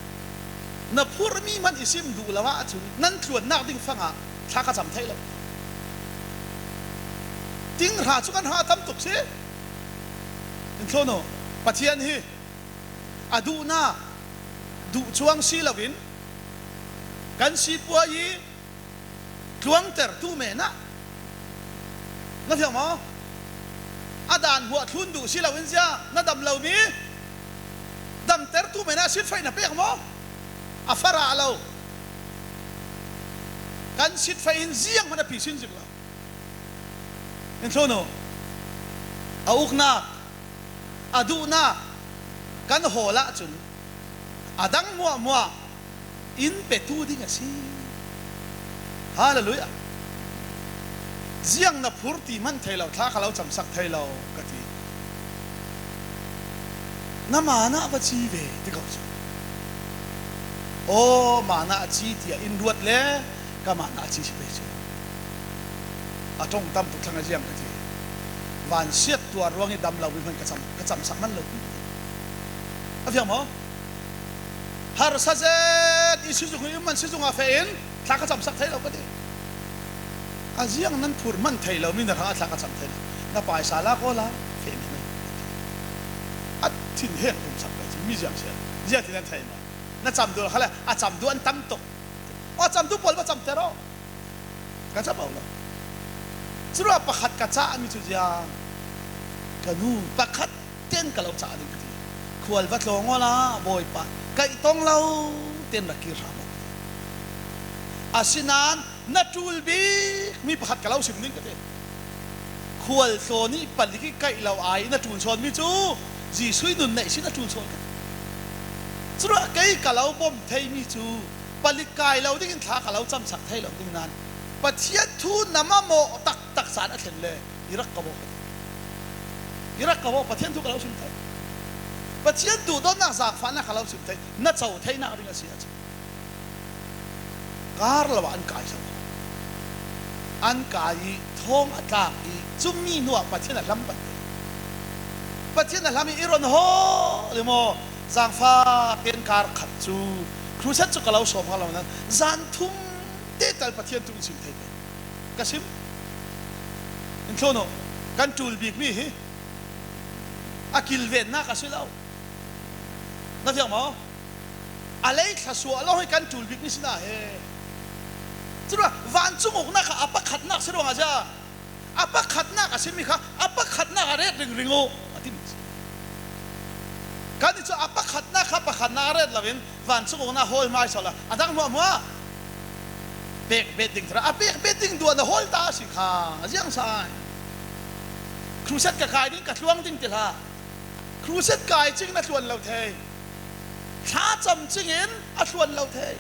Na phurhmi hman i sim duh lo ahcun nan tluannak ding fangah thla ka cam thei lo." Tinghra cu kan hra tam tuk si. In thlawn aw, Pathian hi a duhnak duh cuang si loin kan sipuai i tluangtertu men ah, na fiang maw? A dan hmuah thlun duh si loin ziang na dam lomi damtertu men ah sitfaih na pek maw? A farah lo. Kan sitfaih in zianghman a pi sin zik lo. In thlawn aw, a uknak, a duhnak kan hawl ahcun a dang hmuahhmuah in petu ding a si. Hallelujah. Ziang na phur ti hman thei lo, thla ka lo camsak thei lo ka ti. Na manah va ci ve, ti ko cu. Aw, manah a ci tiah in ruat le ka manah a ci si pei cu. A ṭong tam tuk thlang a ziang ka ti. Vansiat tuar ruangih dam lo mi hman ka cam, ka camsak man lo. A fiang maw? Harsa zet i sizung i man sizung ah feh in thla ka camsak thei lo ka ti. A ziang nan phur man thei lo mi na hrangah thla ka cam thei lo. Na paisa lak awla feh mi mai. A thin hek pumsak pei cu mi ziang sia. Ziang thin an thei maw? Na cam duh kha le a cam duh an tam tuk. Aw, a cam duh pawl va camter aw. Ka cam aw lo. Curuah pakhat ka cah mi cu ziang, ka nu pakhat ten ka lo cah ding ka ti. Khual va tlawng awla, Bawipa, kaih tong lo ten ra kir hram aw. Asinan na tul bik mi pakhat ka lo sim ding ka ti. Khual tlawn ih palik ih kaih lo ai na tul sawn mi cu Jesuh ih nun neih sin a tul sawn ka ti. Curuah kei ka lo bawm thei mi cu palik kai lo dingin thla ka lo camsak thei lo ding nan Pathian thu na mamawh taktak san a thlen le i rak ka bawh ka ti. I rak ka bawh, Pathian thu ka lo sim thei. Pathian duhdawtnak zangfahnak ka lo sim thei. Na co theinak ding a si a ci. Kar lo ah an kai zo. An kai ih thawng a tlak ih cumi hnuah Pathian a hlam pan te. Pathian a hlam ih i ron haw le maw? Zangfah ken kar khat cu crusade cu ka lo sawm kha lo nan zan thum te tal Pathian thu in sim thei pei. Ka sim. In thlun uh, kan tul bik mi hi. A kilvennak a si lo. Na fiang maw? A lei thluasuah lawng hi kan tul bik mi si na he. Curuah vancung uknak kha a pakhatnak si ruangah zia. A pakhatnak a si mi kha a pakhatnak a ret ringring uh a ti mi si. Kan i cu a pakhatnak kha pakhatnak a ret loin vancung uknak hawl hmaisa la a dang hmuahhmuah pek bet ding thara a pek bet ding duan a hawl ta a si kha a ziangsa. Crusade ka kai ding ka tluang ding ti hlah. Crusade kai cingin a thluan lo thei. Thlacam cingin a thluan lo thei.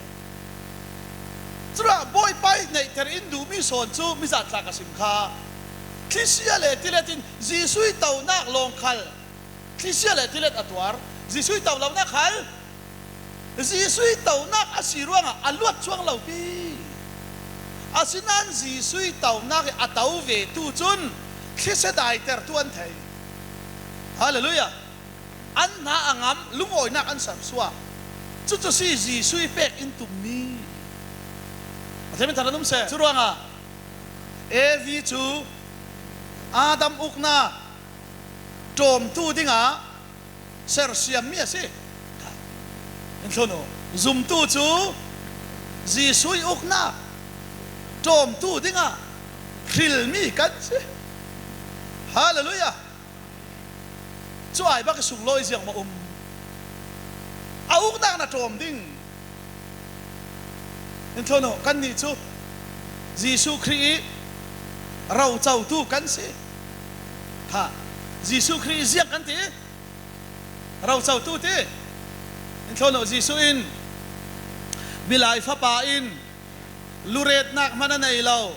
Curuah Bawipa ih neihter in duhmi sawn cu mizat tla ka sim kha. Thlisia le tilet in Jesuh ih tonak lawng khal. Thlisia le tilet a tuar. Jesuh ih to lonak khal. Jesuh ih tonak a si ruangah a luat cuang lopi. Asinan Jesuh ih tonak ih a to ve tu cun thlisia daitertu an thei. Halleluiah. An hna a ngam, lungawinak an sersuah. Cucu si Jesuh ih pek in tummi. A themin thar an um seh. Curuangah Evi cu Adam uknak ṭawmtu dingah sersiammi a si. In thlun uh, zumtu cu Jesuh ih uknak ṭawmtu dingah hrilmi kan si. Halleluiah. Cu ai bak ih sunglawi ziangmah um. A uknak na ṭawm ding. In thlun uh, kannih cu Jesuh Khrih ih rocotu kan si. Ha, Jesuh Khrih ih ziang kan ti. Rocotu ti. In thlun uh, Jesuh in, Milai Fapa in luretnak hman a nei lo.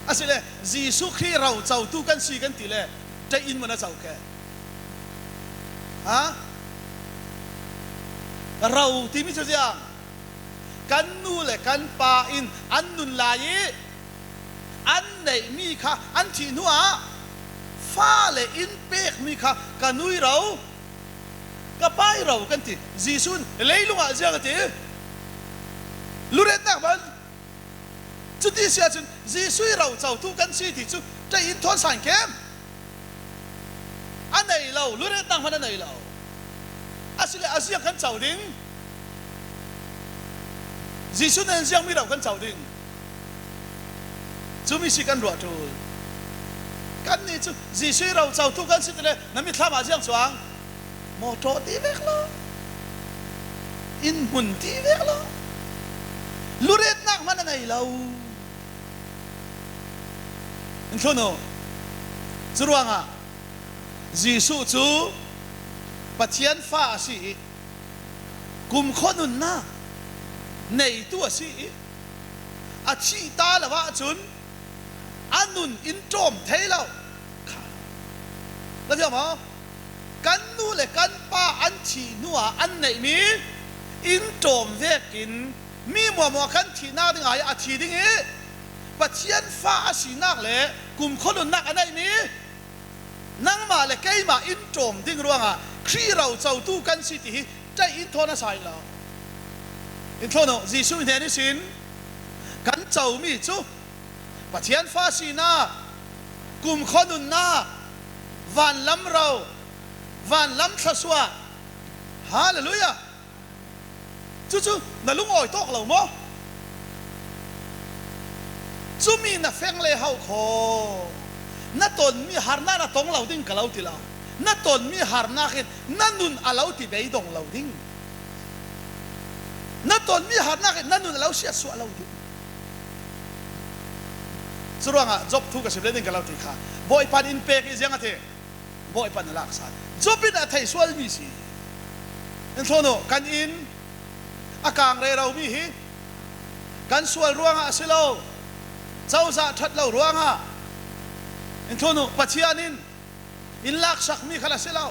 Asile Jesuh Khrih rocotu kan si kan ti le ṭai in mun a co ke. Ha? Ro timi cu ziang. Kan nu le kan pa in an nun lai ih an neihmi kha an thih hnuah fale in pekmi kha ka nu ih ro, ka pa ih ro kan ti. Jesuh in leilung ah ziang a ti. Luretnak hman. Cuti si ahcun Jesuh ih rocotu kan si ti cu ṭai in thawn sa in kem. A nei lo, luretnak hman a nei lo. Asile a ziang kan co ding. Jesuh nan ziangmi lo kan co ding. Cumi si kan ruah ṭul. Kannih cu Jesuh ih rocotu kan si ti le na mitthlam ah ziang cuang. Mawṭaw ti vek lo. Inn hmun ti vek lo. Luretnak hman a nei lo. In thlun uh. Curuangah Jesuh cu Pathian fa a si ih kumkhua nunnak neitu a si ih a thih ta lo ahcun a nun in ṭawm thei lo. Na fiang maw? Kan nu le kan pa an thih hnuah an neihmi in ṭawm vekin mi muahmuah kan thihnak ding ai a thi ding ih Pathian fa a sinak le kumkhua nunnak a neihmi nangmah le keimah in ṭawm ding ruangah Khrih rocotu kan si ti hi ṭai in thawn a sa in lo. In thawn uh, Jesuh hnen ihsin kan comi cu Pathian fa sinak, kumkhua nunnak, vanlam ro, vanlam thluasuah. Halleluiah. Cucu na lungawi tawk lo maw? Cumi na feng le hauh khaw. Na tonmi harnak na tong lo ding ka lo ti lo. Na tonmi harnak in na nun a lo ti beidong lo ding. Na tonmi harnak in na nun a lo siatsuah lo ding. Curuangah Job thu ka sim le ding ka lo ti kha. Bawipa in pek i ziang a ti. Bawipa in a laksa. Job in a theisual mi si. In thawn uh kan inn a kang rero mi hi. Kan sual ruangah a si lo. Cozah ṭhat lo ruangah. In thawn uh Pathian in inn laksak mi khat a si lo.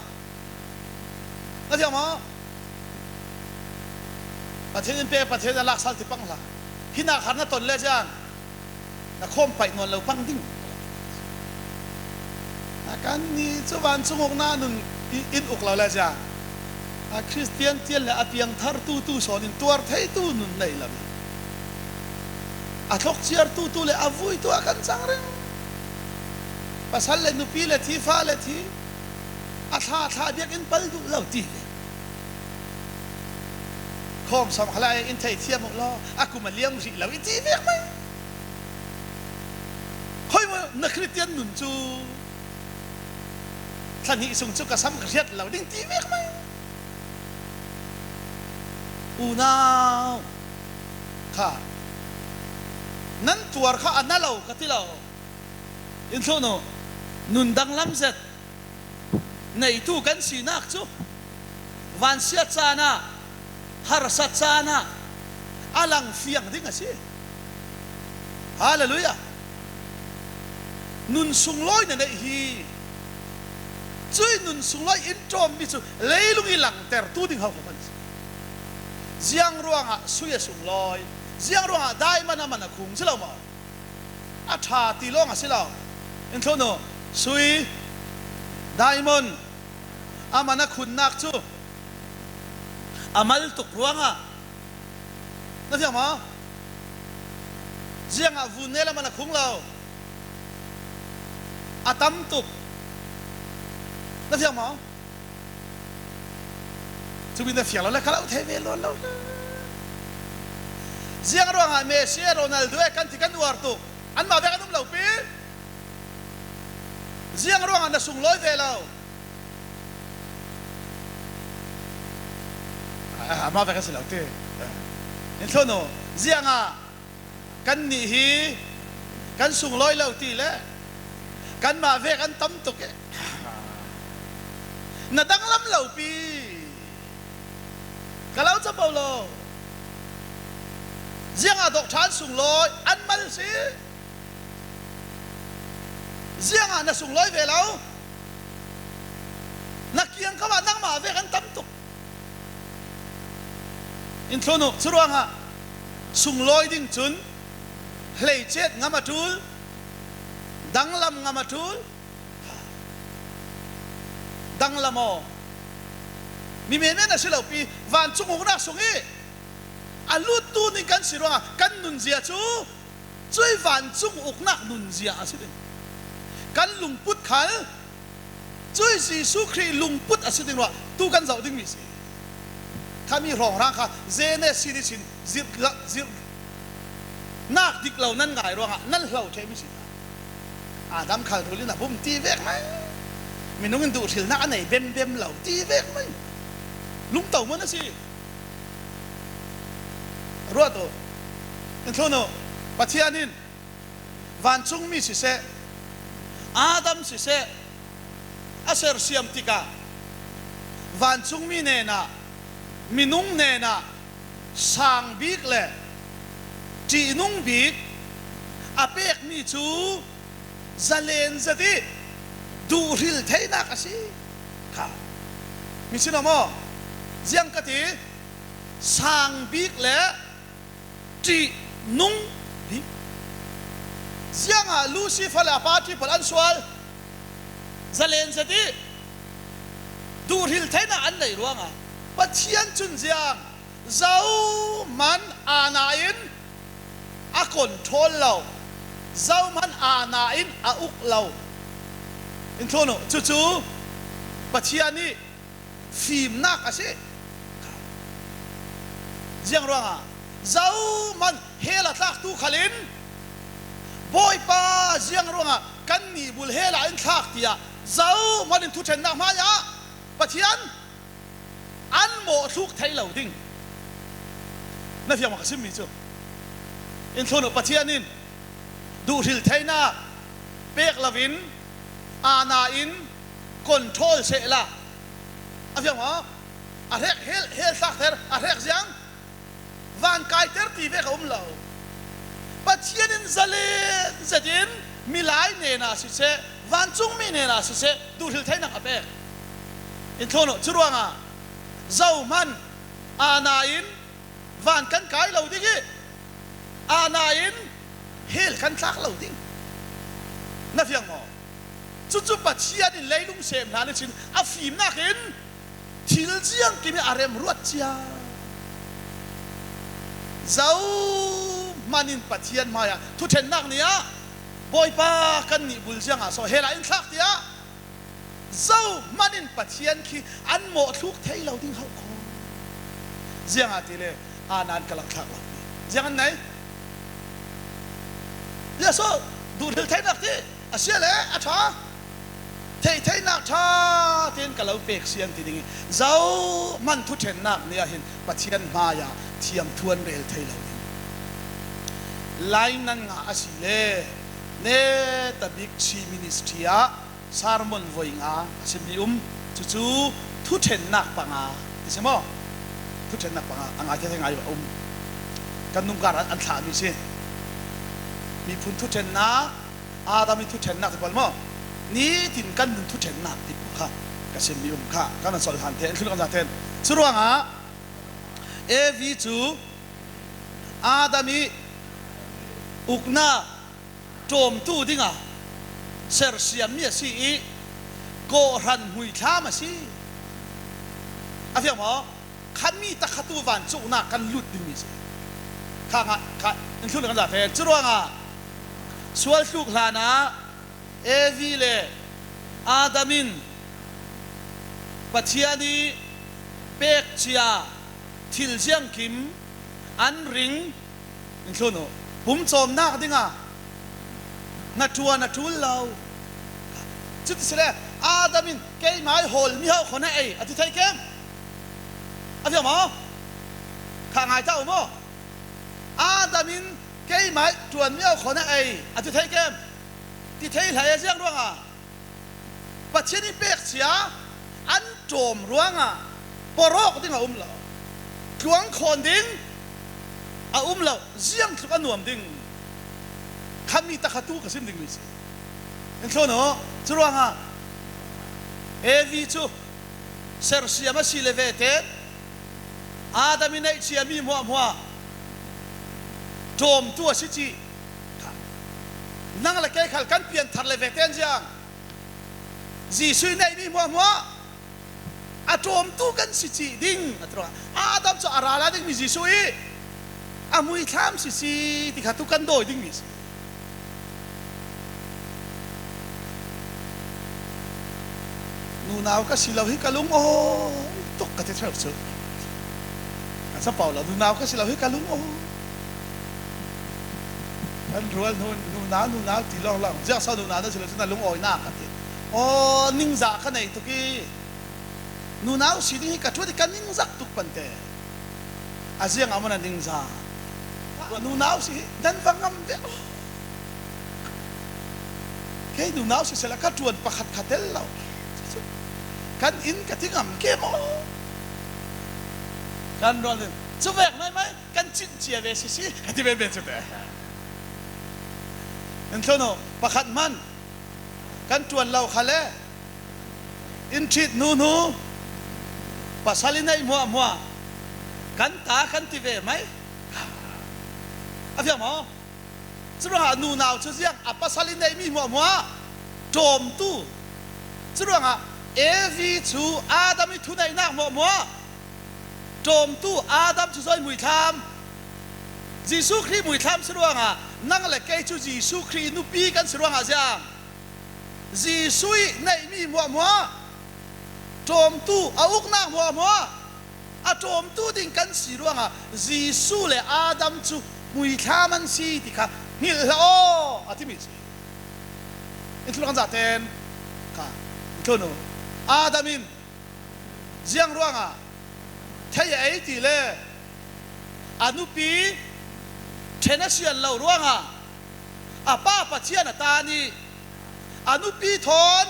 Na thiam maw? Pathian in pe, Pathian in a laksak ti pang hlah. Hi nak har na ton le ciang na khawm paih nawn lo pang ding. A kan ni cu vancung ukna nun i, in uk lo le ciang a Khristian tian le a piangthar tutu sawn in tuar theitu nun nei lo hi. A thlok ciar tutu le a vuitu a kan cang reng. Pasal le nupi le thi, fa le thi, a thla thla biak in pal duh lo ti ve. Khawm sawm khala in thei thiam uh law, a kum a liam rih lo i ti vek mai. Hoi maw, na Khristian nun cu thla hnih sung cu ka sam ka hriat lo ding ti vek mai. Unau kha nan tuar kha a na lo ka ti lo. In thlun uh, nun danglam zet neitu kan sinak cu vansiat caan ah, harsat caan ah a langfiang ding a si. Halleluiah. Nun sunglawi na neih hi. Cuih nun sunglawi in ṭawmmi cu leilung i langtertu ding hauhau kan si. Ziang ruangah sui a sunglawi, ziang ruangah diamond a man a khung si lo maw? A ṭha ti lawng a si lo. In thlun uh, sui, diamond a man a khunnak cu a mal tuk ruangah, na fiang maw? Ziangah vun nel a man a khung lo, a tam tuk, na fiang maw? Cumi na fiang lo le ka lo thei ve luan lo. Ziang ruangah Messi, Ronaldo e kan ti kan uar tuk, anmah bek an um lo pi. Ziang ruangah na sunglawi ve lo. Ah, amah bek an si lo ti. In thlun uh, ziangah kan nih hi, kan sunglawi lo ti le kanmah vek an tam tuk e. Na danglam lo pi. Ka lo capo lo. Ziangah dawh ṭhan sunglawi an mal si. Ziangah na sunglawi ve lo. Na kiangkap ah nangmah vek an tam tuk. In thlun uh, curuangah sunglawi ding cun hleicet ngam a ṭul, danglam ngam a ṭul. Danglam aw, mi menmen a si lo pi, vancung uknak sung ih a luttu ning kan si ruangah kan nunzia cu cuih vancung uknak nunzia a si ding. Kan lungput khal cuih Jesuh Khrih lungput a si ding ruah tu kan zoh dingmi si. Khami hrawnghrang kha zene si dichin zirh, zirh nak dik lo nan ngai ruangah nan hlo ṭhehmi si. Adam khal rul in a bum ti vek mai. Minung in duhhrilhna a nei bembem lo ti vek mai. Lungto maw na si? Ruat uh. In thlun uh, Pathian in vancungmi siseh, Adam siseh, a sersiam tikah vancungmi hnenah, minung hnenah sang bik le ṭihnung bik a pekmi cu zalen zet ih duhhril theinak a si kha. Mi sin aw maw? Ziang ka ti, sang bik le ṭihnung bik. Ziangah Lucifer le a party pawl an sual? Zalen zet ih duhhril theinak an neih ruangah. Pathian cun ziang, zohman aana in a control lo, zohman aana in a uk lo. In thlun uh, cucu Pathian ih fimnak a si. Ziang ruangah zohman hell a tlaktu khal in, Bawipa, ziang ruangah kannih bul hell ah in thlak, tiah Zohmanin thuthennak hmaiah Pathian an mawhthluk thei lo ding. Na fiang mah ka simmi cu. In thlun uh, Pathian in duhhril theinak pek loin aana in control sehla, a fiang maw? A hrek hel, hel thlak thei, a hrek ziang, van kaiter ti vek a um lo. Pathian in zalen zetin milai nena siseh, vancungmi nena siseh, duhhril theinak a pek. In thlun uh, curuangah zohman aana in van kan kai lo ding ih, aana in hel kan thlak lo ding. Na fiang maw? Cucu Pathian in leilung sem hlan ihsin a fimnak in thil ziangkim ih a remruat cia. Zohman in Pathian hmaiah thuthennak ni-ah Bawipa kan nih bul ziangah so hel ah in thlak, tiah zohman in Pathian khi an mawhthluk thei lo ding hauh khaw. Ziangahtile aana in ka langthlak lo. Ziang an nei? Ziah so duhhril theinak ti a sia le a ṭha, theih theinak ṭha tein ka lo pek sian ti ding ih, zohman thuthennak ni-ah hin Pathian hmaiah thiam thuan rel thei lo ding. Line nan ngah a si le, netabik si ministry ah sermon voi nga a simmi um. Cucu thuthennak panga ti si maw? Thuthennak panga a ngai thei ngai uh a um. Kan nungkar an, an thlahmi si. Miphun thuthennak, Adam ih thuthennak ti pawl maw? Nitin kan nun thuthennak ti pawl kha ka simmi um kha kan an solh hlan thei, an thlun kan za thei. Curuangah Evi cu Adam ih uknak ṭawmtu dinga sersiammi a si ih, kawhhran hmuithlam a si. A fiang maw? Khami takhatu vancungnak kan lut dingmi si. Kha ngah, kha in thlun kan za thei. Curuangah sual tluk hlanah Evi le Adam in Pathian ih pek cia thil ziangkim an ring, in thlun uh, pumcawmnak dinga hnaṭuan a ṭul lo. Cuti sile Adam in keimah ih hawlmi hauh khaw na ei a ti thei kem? A fiang maw? Kha ngai ta uh maw? Adam in keimah ih ṭuanmi hauh khaw na ei a ti thei kem? Ti thei hlei a ziang ruangah Pathian ih pek cia an ṭawm ruangah pawrawk ding a um lo, tluang khawn ding a um lo, ziangtluk a nuam ding. Khami takhatu ka sim dingmi si. In thlun uh, curuangah Evi cu sersiam a si le vete, Adam ih neih ciami hmuahhmuah ṭawmtu a si cih nang le kei khal kan pianthar le vete an ziang. Jesuh ih neihmi hmuahhmuah a ṭawmtu kan si cih ding a ti ruangah Adam cu a ra lai dingmi Jesuh ih a hmuithlam sisi ti kha tu kan dawi dingmi si. Nunau ka si lo hi ka lungawi tuk ka ti theu cu. Ka capo lo, nunau ka si lo hi ka lungawi. Kan rual nu, nunau, nunau ti lawnglawng. Ziangso nunau na si lo cu na lungawi na ka ti. Aw, ningzah ka nei tuk ih nunau si ding hi ka ṭuan ih ka ningzak tuk pante. A ziangah maw na ningzah? Nunau si hi nan va ngam ve. Kei nunau sisehla ka ṭuan pakhat kha tel lo. Kan inn ka ti ngam ke maw? Kan rual in cuvek maimai kan cin cia ve sisi ka ti veve cute. In thlun uh, pakhat hman kan ṭuan lo kha le, in ṭhit hnuhnu pasal i neih hmuahhmuah kan ta kan ti ve mai. A fiang maw? Curuangah nunau cu ziang a pasal i neihmi hmuahhmuah ṭawmtu. Curuangah Evi cu Adam i thuneihnak hmuahhmuah ṭawmtu, Adam cu zawi muithlam, Jesuh Khrih muithlam si ruangah nang le kei cu Jesuh Khrih nupi kan si ruangah ziang Jesuh ih neihmi hmuahhmuah ṭawmtu, a uknak hmuahhmuah a ṭawmtu ding kan si ruangah Jesuh le Adam cu muithlam an si ti kha hngilh hlah aw a timi si. In thulak kan zahten kha Tun uh, Adam in ziang ruangah thei a ei ti le, a nupi ṭhen a sian lo ruangah a pa Pathian a tan ih a nupi thawn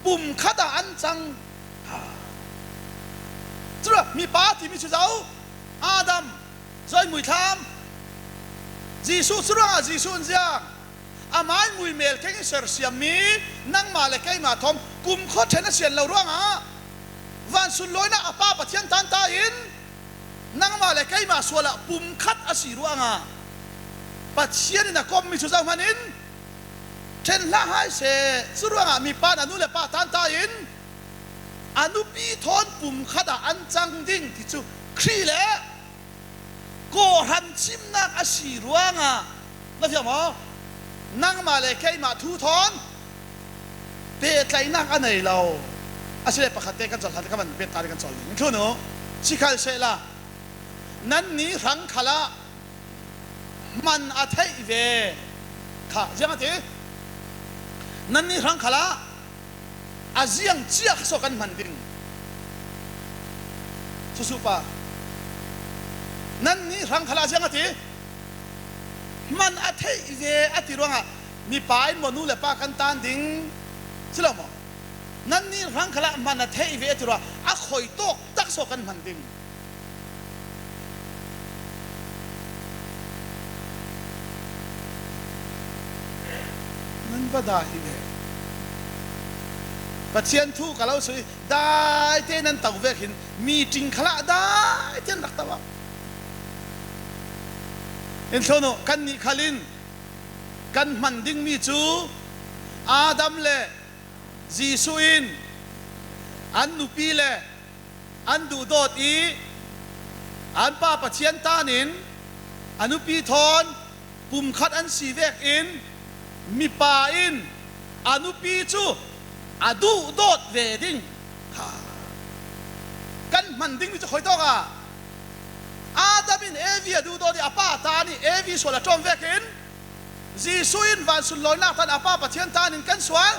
pumkhat ah an cang. Curuangah mipa timi cu zo, Adam, Zoih Muithlam, Jesuh, curuangah Jesuh in ziang, a mai mui mel keng ih sersiam mi nangmah le keimah thawn kumkhua ṭhen a sian lo ruangah vansun lawinak a pa Pathian tanta in nangmah le keimah sualah pumkhat a si ruangah Pathian in a kommi cu zohman in ṭhen hlah hai seh. Curuangah mipa in a nu le pa tanta in a nupi thawn pumkhat ah an cang ding ti cu Khrih le kawhhran cimnak a si ruangah, na fiam maw? Nangmah le keimah thu thawn pehtlaihnak a nei lo a si le pakhatte kan colh khat le ka man pehta ding kan colh ding. Thlun uh, sikhalsehla nannih hrang khalah hman a theih ve kha ziang a ti. Nannih hrang khalah a ziang ciah kha saw kan hman ding. Susupa, nannih hrang khalah a ziang a ti. Hman a theih ve a ti ruangah mipa in maw nu le pa kan tan ding si lo maw? Nannih hrang khalah hman a theih ve a ti ruangah a khoi tawk tak saw kan hman ding. Nan va dai hi ve. Pathian thu ka lo sui, daite nan to vekin meeting khalah daite an rak to ah. In thlun uh, kannih khal in kan hman dingmi cu Adam le Jesuh in an nupi le an duhdawt ih an pa Pathian tanin a nupi thawn pumkhat an si vekin mipa in a nupi cu a duhdawt ve ding. Kan hman dingmi cu khuitawk ah Adam in Evi a duhdawt ih a pa tan ih Evi sual a ṭawm vekin Jesuh in vansun lawinak tan a pa Pathian tanin kan sual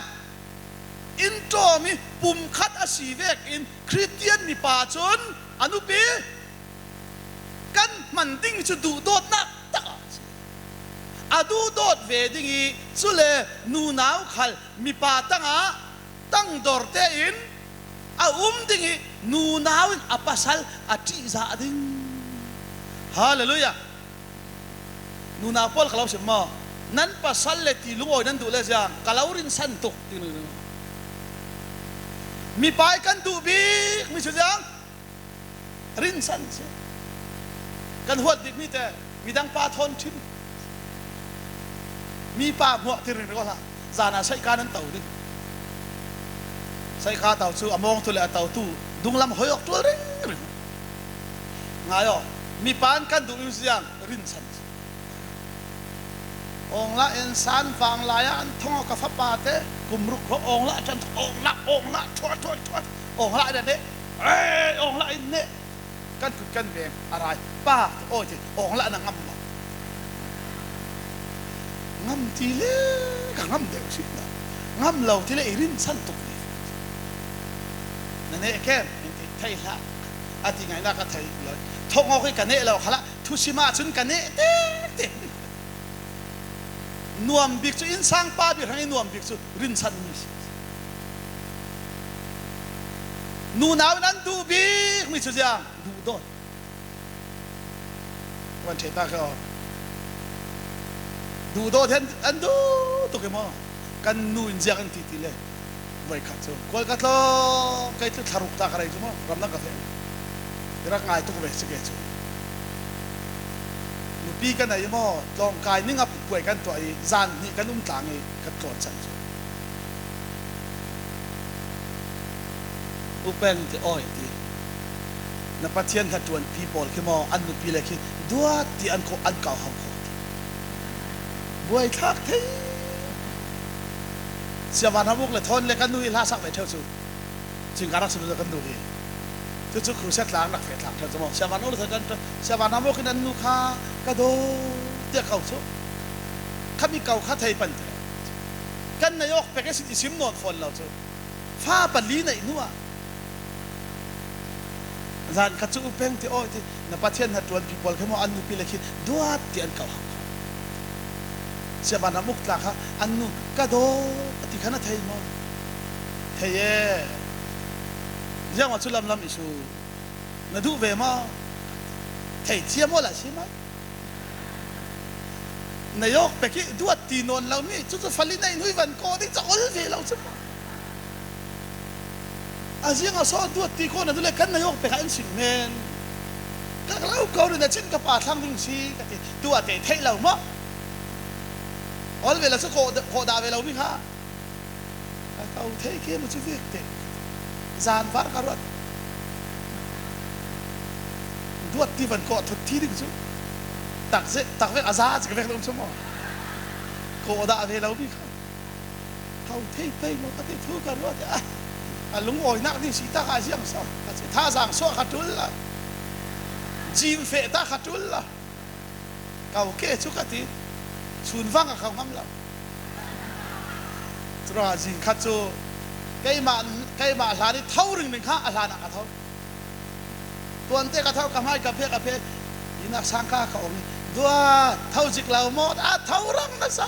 in ṭawm ih pumkhat a si vekin Khristian mipa cun a nupi kan hman dingmi cu duhdawtnak takah a si. A duhdawt ve ding ih cule nunau khal mipa tangah tangdor tein a um ding ih nunau in a pasal a ṭihzah ding. Halleluiah. Nunau pawl ka lo sim maw? Nan pasal le ti lungawi nan duh le ziang ka lo rinsan tuk ti. Mipa ih kan duh bikmi cu ziang rinsan si. Kan huat bikmi te midang pa thawn ṭhin. Mipa hmuah ti ringring aw hlah. Zana saihka nan to ding. Saihka to cu a mawngtu le a totu dunglam hoi awk ṭual ringring. Ngai aw, mipa in kan duh in ziang rinsan. Awnglah ensan vanglai ah an thong aw ka fapa te, kumruk rawh awnglah ṭan, awnglah, awnglah, thuat, thuat, thuat, awnglah in a neh, ei, awnglah in neh. Kan kut kan beng a rai, pa, awi te, awnglah na ngam lo. Ngam ti le ka ngam deuh si na. Ngam lo ti le i rinsan tuk ni. Na neh kem, in ti thei hlah. A ti ngaihna ka thei lo. Thong aw ka neh lo khalah, thusim ah cun ka neh tektek. Nuam bik cu innsang pa bik hrang i nuam bik cu rinsan mi si. Nunau in an duh bik mi cu ziang duhdawt. Van ṭheh ta kha aw. Duhdawt hi an, an duh tuk hi maw? Kan nu in ziak an ti ti le. Voikhat cu kual ka tlawng, kei cu thlaruk ta ka rei cu maw? Ramdang ka feh. I rak ngai tuk ve si kei cu. Nupi ka nei hi maw? Tlawngkai ning a puai kan tuah i zan hnih kan um tlang i ka tlawn san cu. U Peng ti awi ti. Na Pathian hla ṭuanpi pawl khi maw, an nupi le khi duat ti an khawh, an kau hau khawh ti. Buai thlak thei. Sia Van Ham Uk le thawn le kan nu hi hla sak ve ṭheu cu. Cingka rak sim kan nu hi. Cucu crusade tlang rak feh thlak ṭheu cu maw. Sia Van Uk le thawn kan, Sia Van Ham Uk in an nu kha ka daw tiah kau cu. Khami kau kha thei pan ti lo. Kan nei awk pek i sim nawn fawn lo cu. Fa pali neih hnuah zan khat cu upeng te aw ti, na Pathian na tuanpi pawl khe maw, an nupi le khi duat ti an kauh hak. Siapa na muk tla kha an nu ka daw a ti kha na thei maw? Thei e. Ziangah cu lamlam i su na duh ve maw? Thei thiam aw la si mai. Na yawk pek i duat ti nawn lo mi cucu fali neih hnu i van kawh ding ca ol ve lo cu. A ziangah saw duat ti kawh na duh le kan na yawk pek ah an sing men. Ka lo ko rin a cin ka pa thlang ding si ka ti. Tuate theih lo maw? Ol ve lo cu kawh dah ve lo mi kha. Ka kau thei kei maw cu vek teh. Zanvar ka ruat. Duat ti van kawh thut thi ding cu. Takzek takvek a za cik vek dong cu maw? Kawh dah ve lo mi kha. Kau thei pei maw ka ti thu ka ruat. A lungawinak ding si ta kha ziang saw ka ci. Thazang suah kha tul la. Jim feh ta kha tul la. Kau ke cu ka ti. Sunvang a kau ngam lo. Curuangah zing khat cu keimah, keimah hlan i tho ringring kha a hlanah ka tho. Tuante ka tho ka hmai ka phe ka phe. Ina sang kha ka ong i duat tho zik lo maw a tho rang na sa.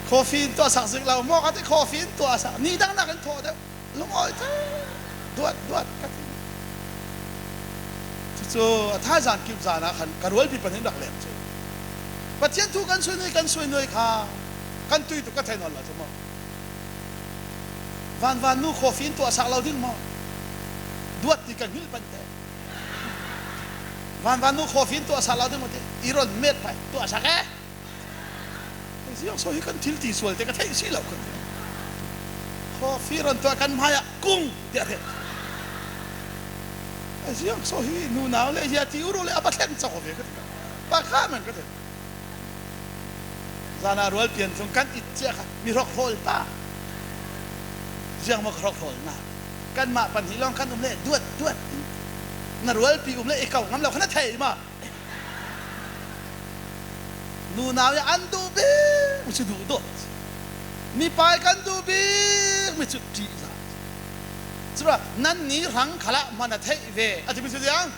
Coffee in tuahsak zik lo maw ka ti coffee in tuahsak ni dang nak in thaw deuh. Lungawi thei duat duat ka ti. Cucu a thaizan kip zan ah khan ka rualpi panin rak lem cu. Pathian thu kan suai nuai kan suai nuai kha kan tui tuk ka thei nawn lo cu maw? Vanvan nu coffee in tuahsak lo ding maw? Duat ti ka ngilh pante. Vanvan nu coffee in tuahsak lo ding maw ti i ron met phai tuahsak e. Ziang saw hi kan thil ti sual te ka theih si lo kan. Coffee ron tuah kan hmai ah kung tiah ret. Ziang saw hi nunau le hia ti uru le a ba thleng cak ve ka ti. Pa kha man ka ti. Zana rual pian tlung kan it cia kha mi hrok hrawl pa. Ziang maw ka hrok hrawlna kanmah pan hi lawng kan um le duat duat. Na rualpi um le i kau ngam lo kha na thei ma. Nunau i an duh bik mi cu duhdawt. Mipa i kan duh bik mi cu ṭihzah. Curuah nanni hrang khalah man a theih ve a timi cu ziang.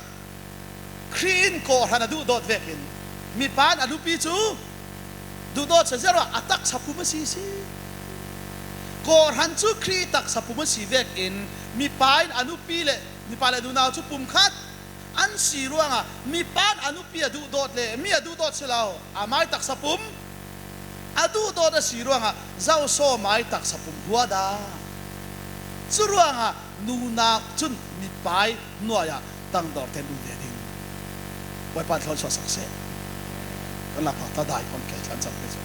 Khrih in kawhhran a duhdawt vekin mipa in a nupi cu duhdawt sia ziaruah a taksa pum a si si. Kawhhran cu Khrih taksa pum a si vekin mipa in a nupi le mipa le nunau cu pum khat an si ruangah mipa in a nupi a duhdawt le mi a duhdawt si lo, a mai taksa pum a duhdawt a si ruangah zosaw mai taksa pum huada. Curuangah nunau cun mipa i nuai-ah tangdawr ten um ve ding. Bawipa in thlawsuah sak seh. Kan lakpak ta dai khawm kei tlan cam kei cu.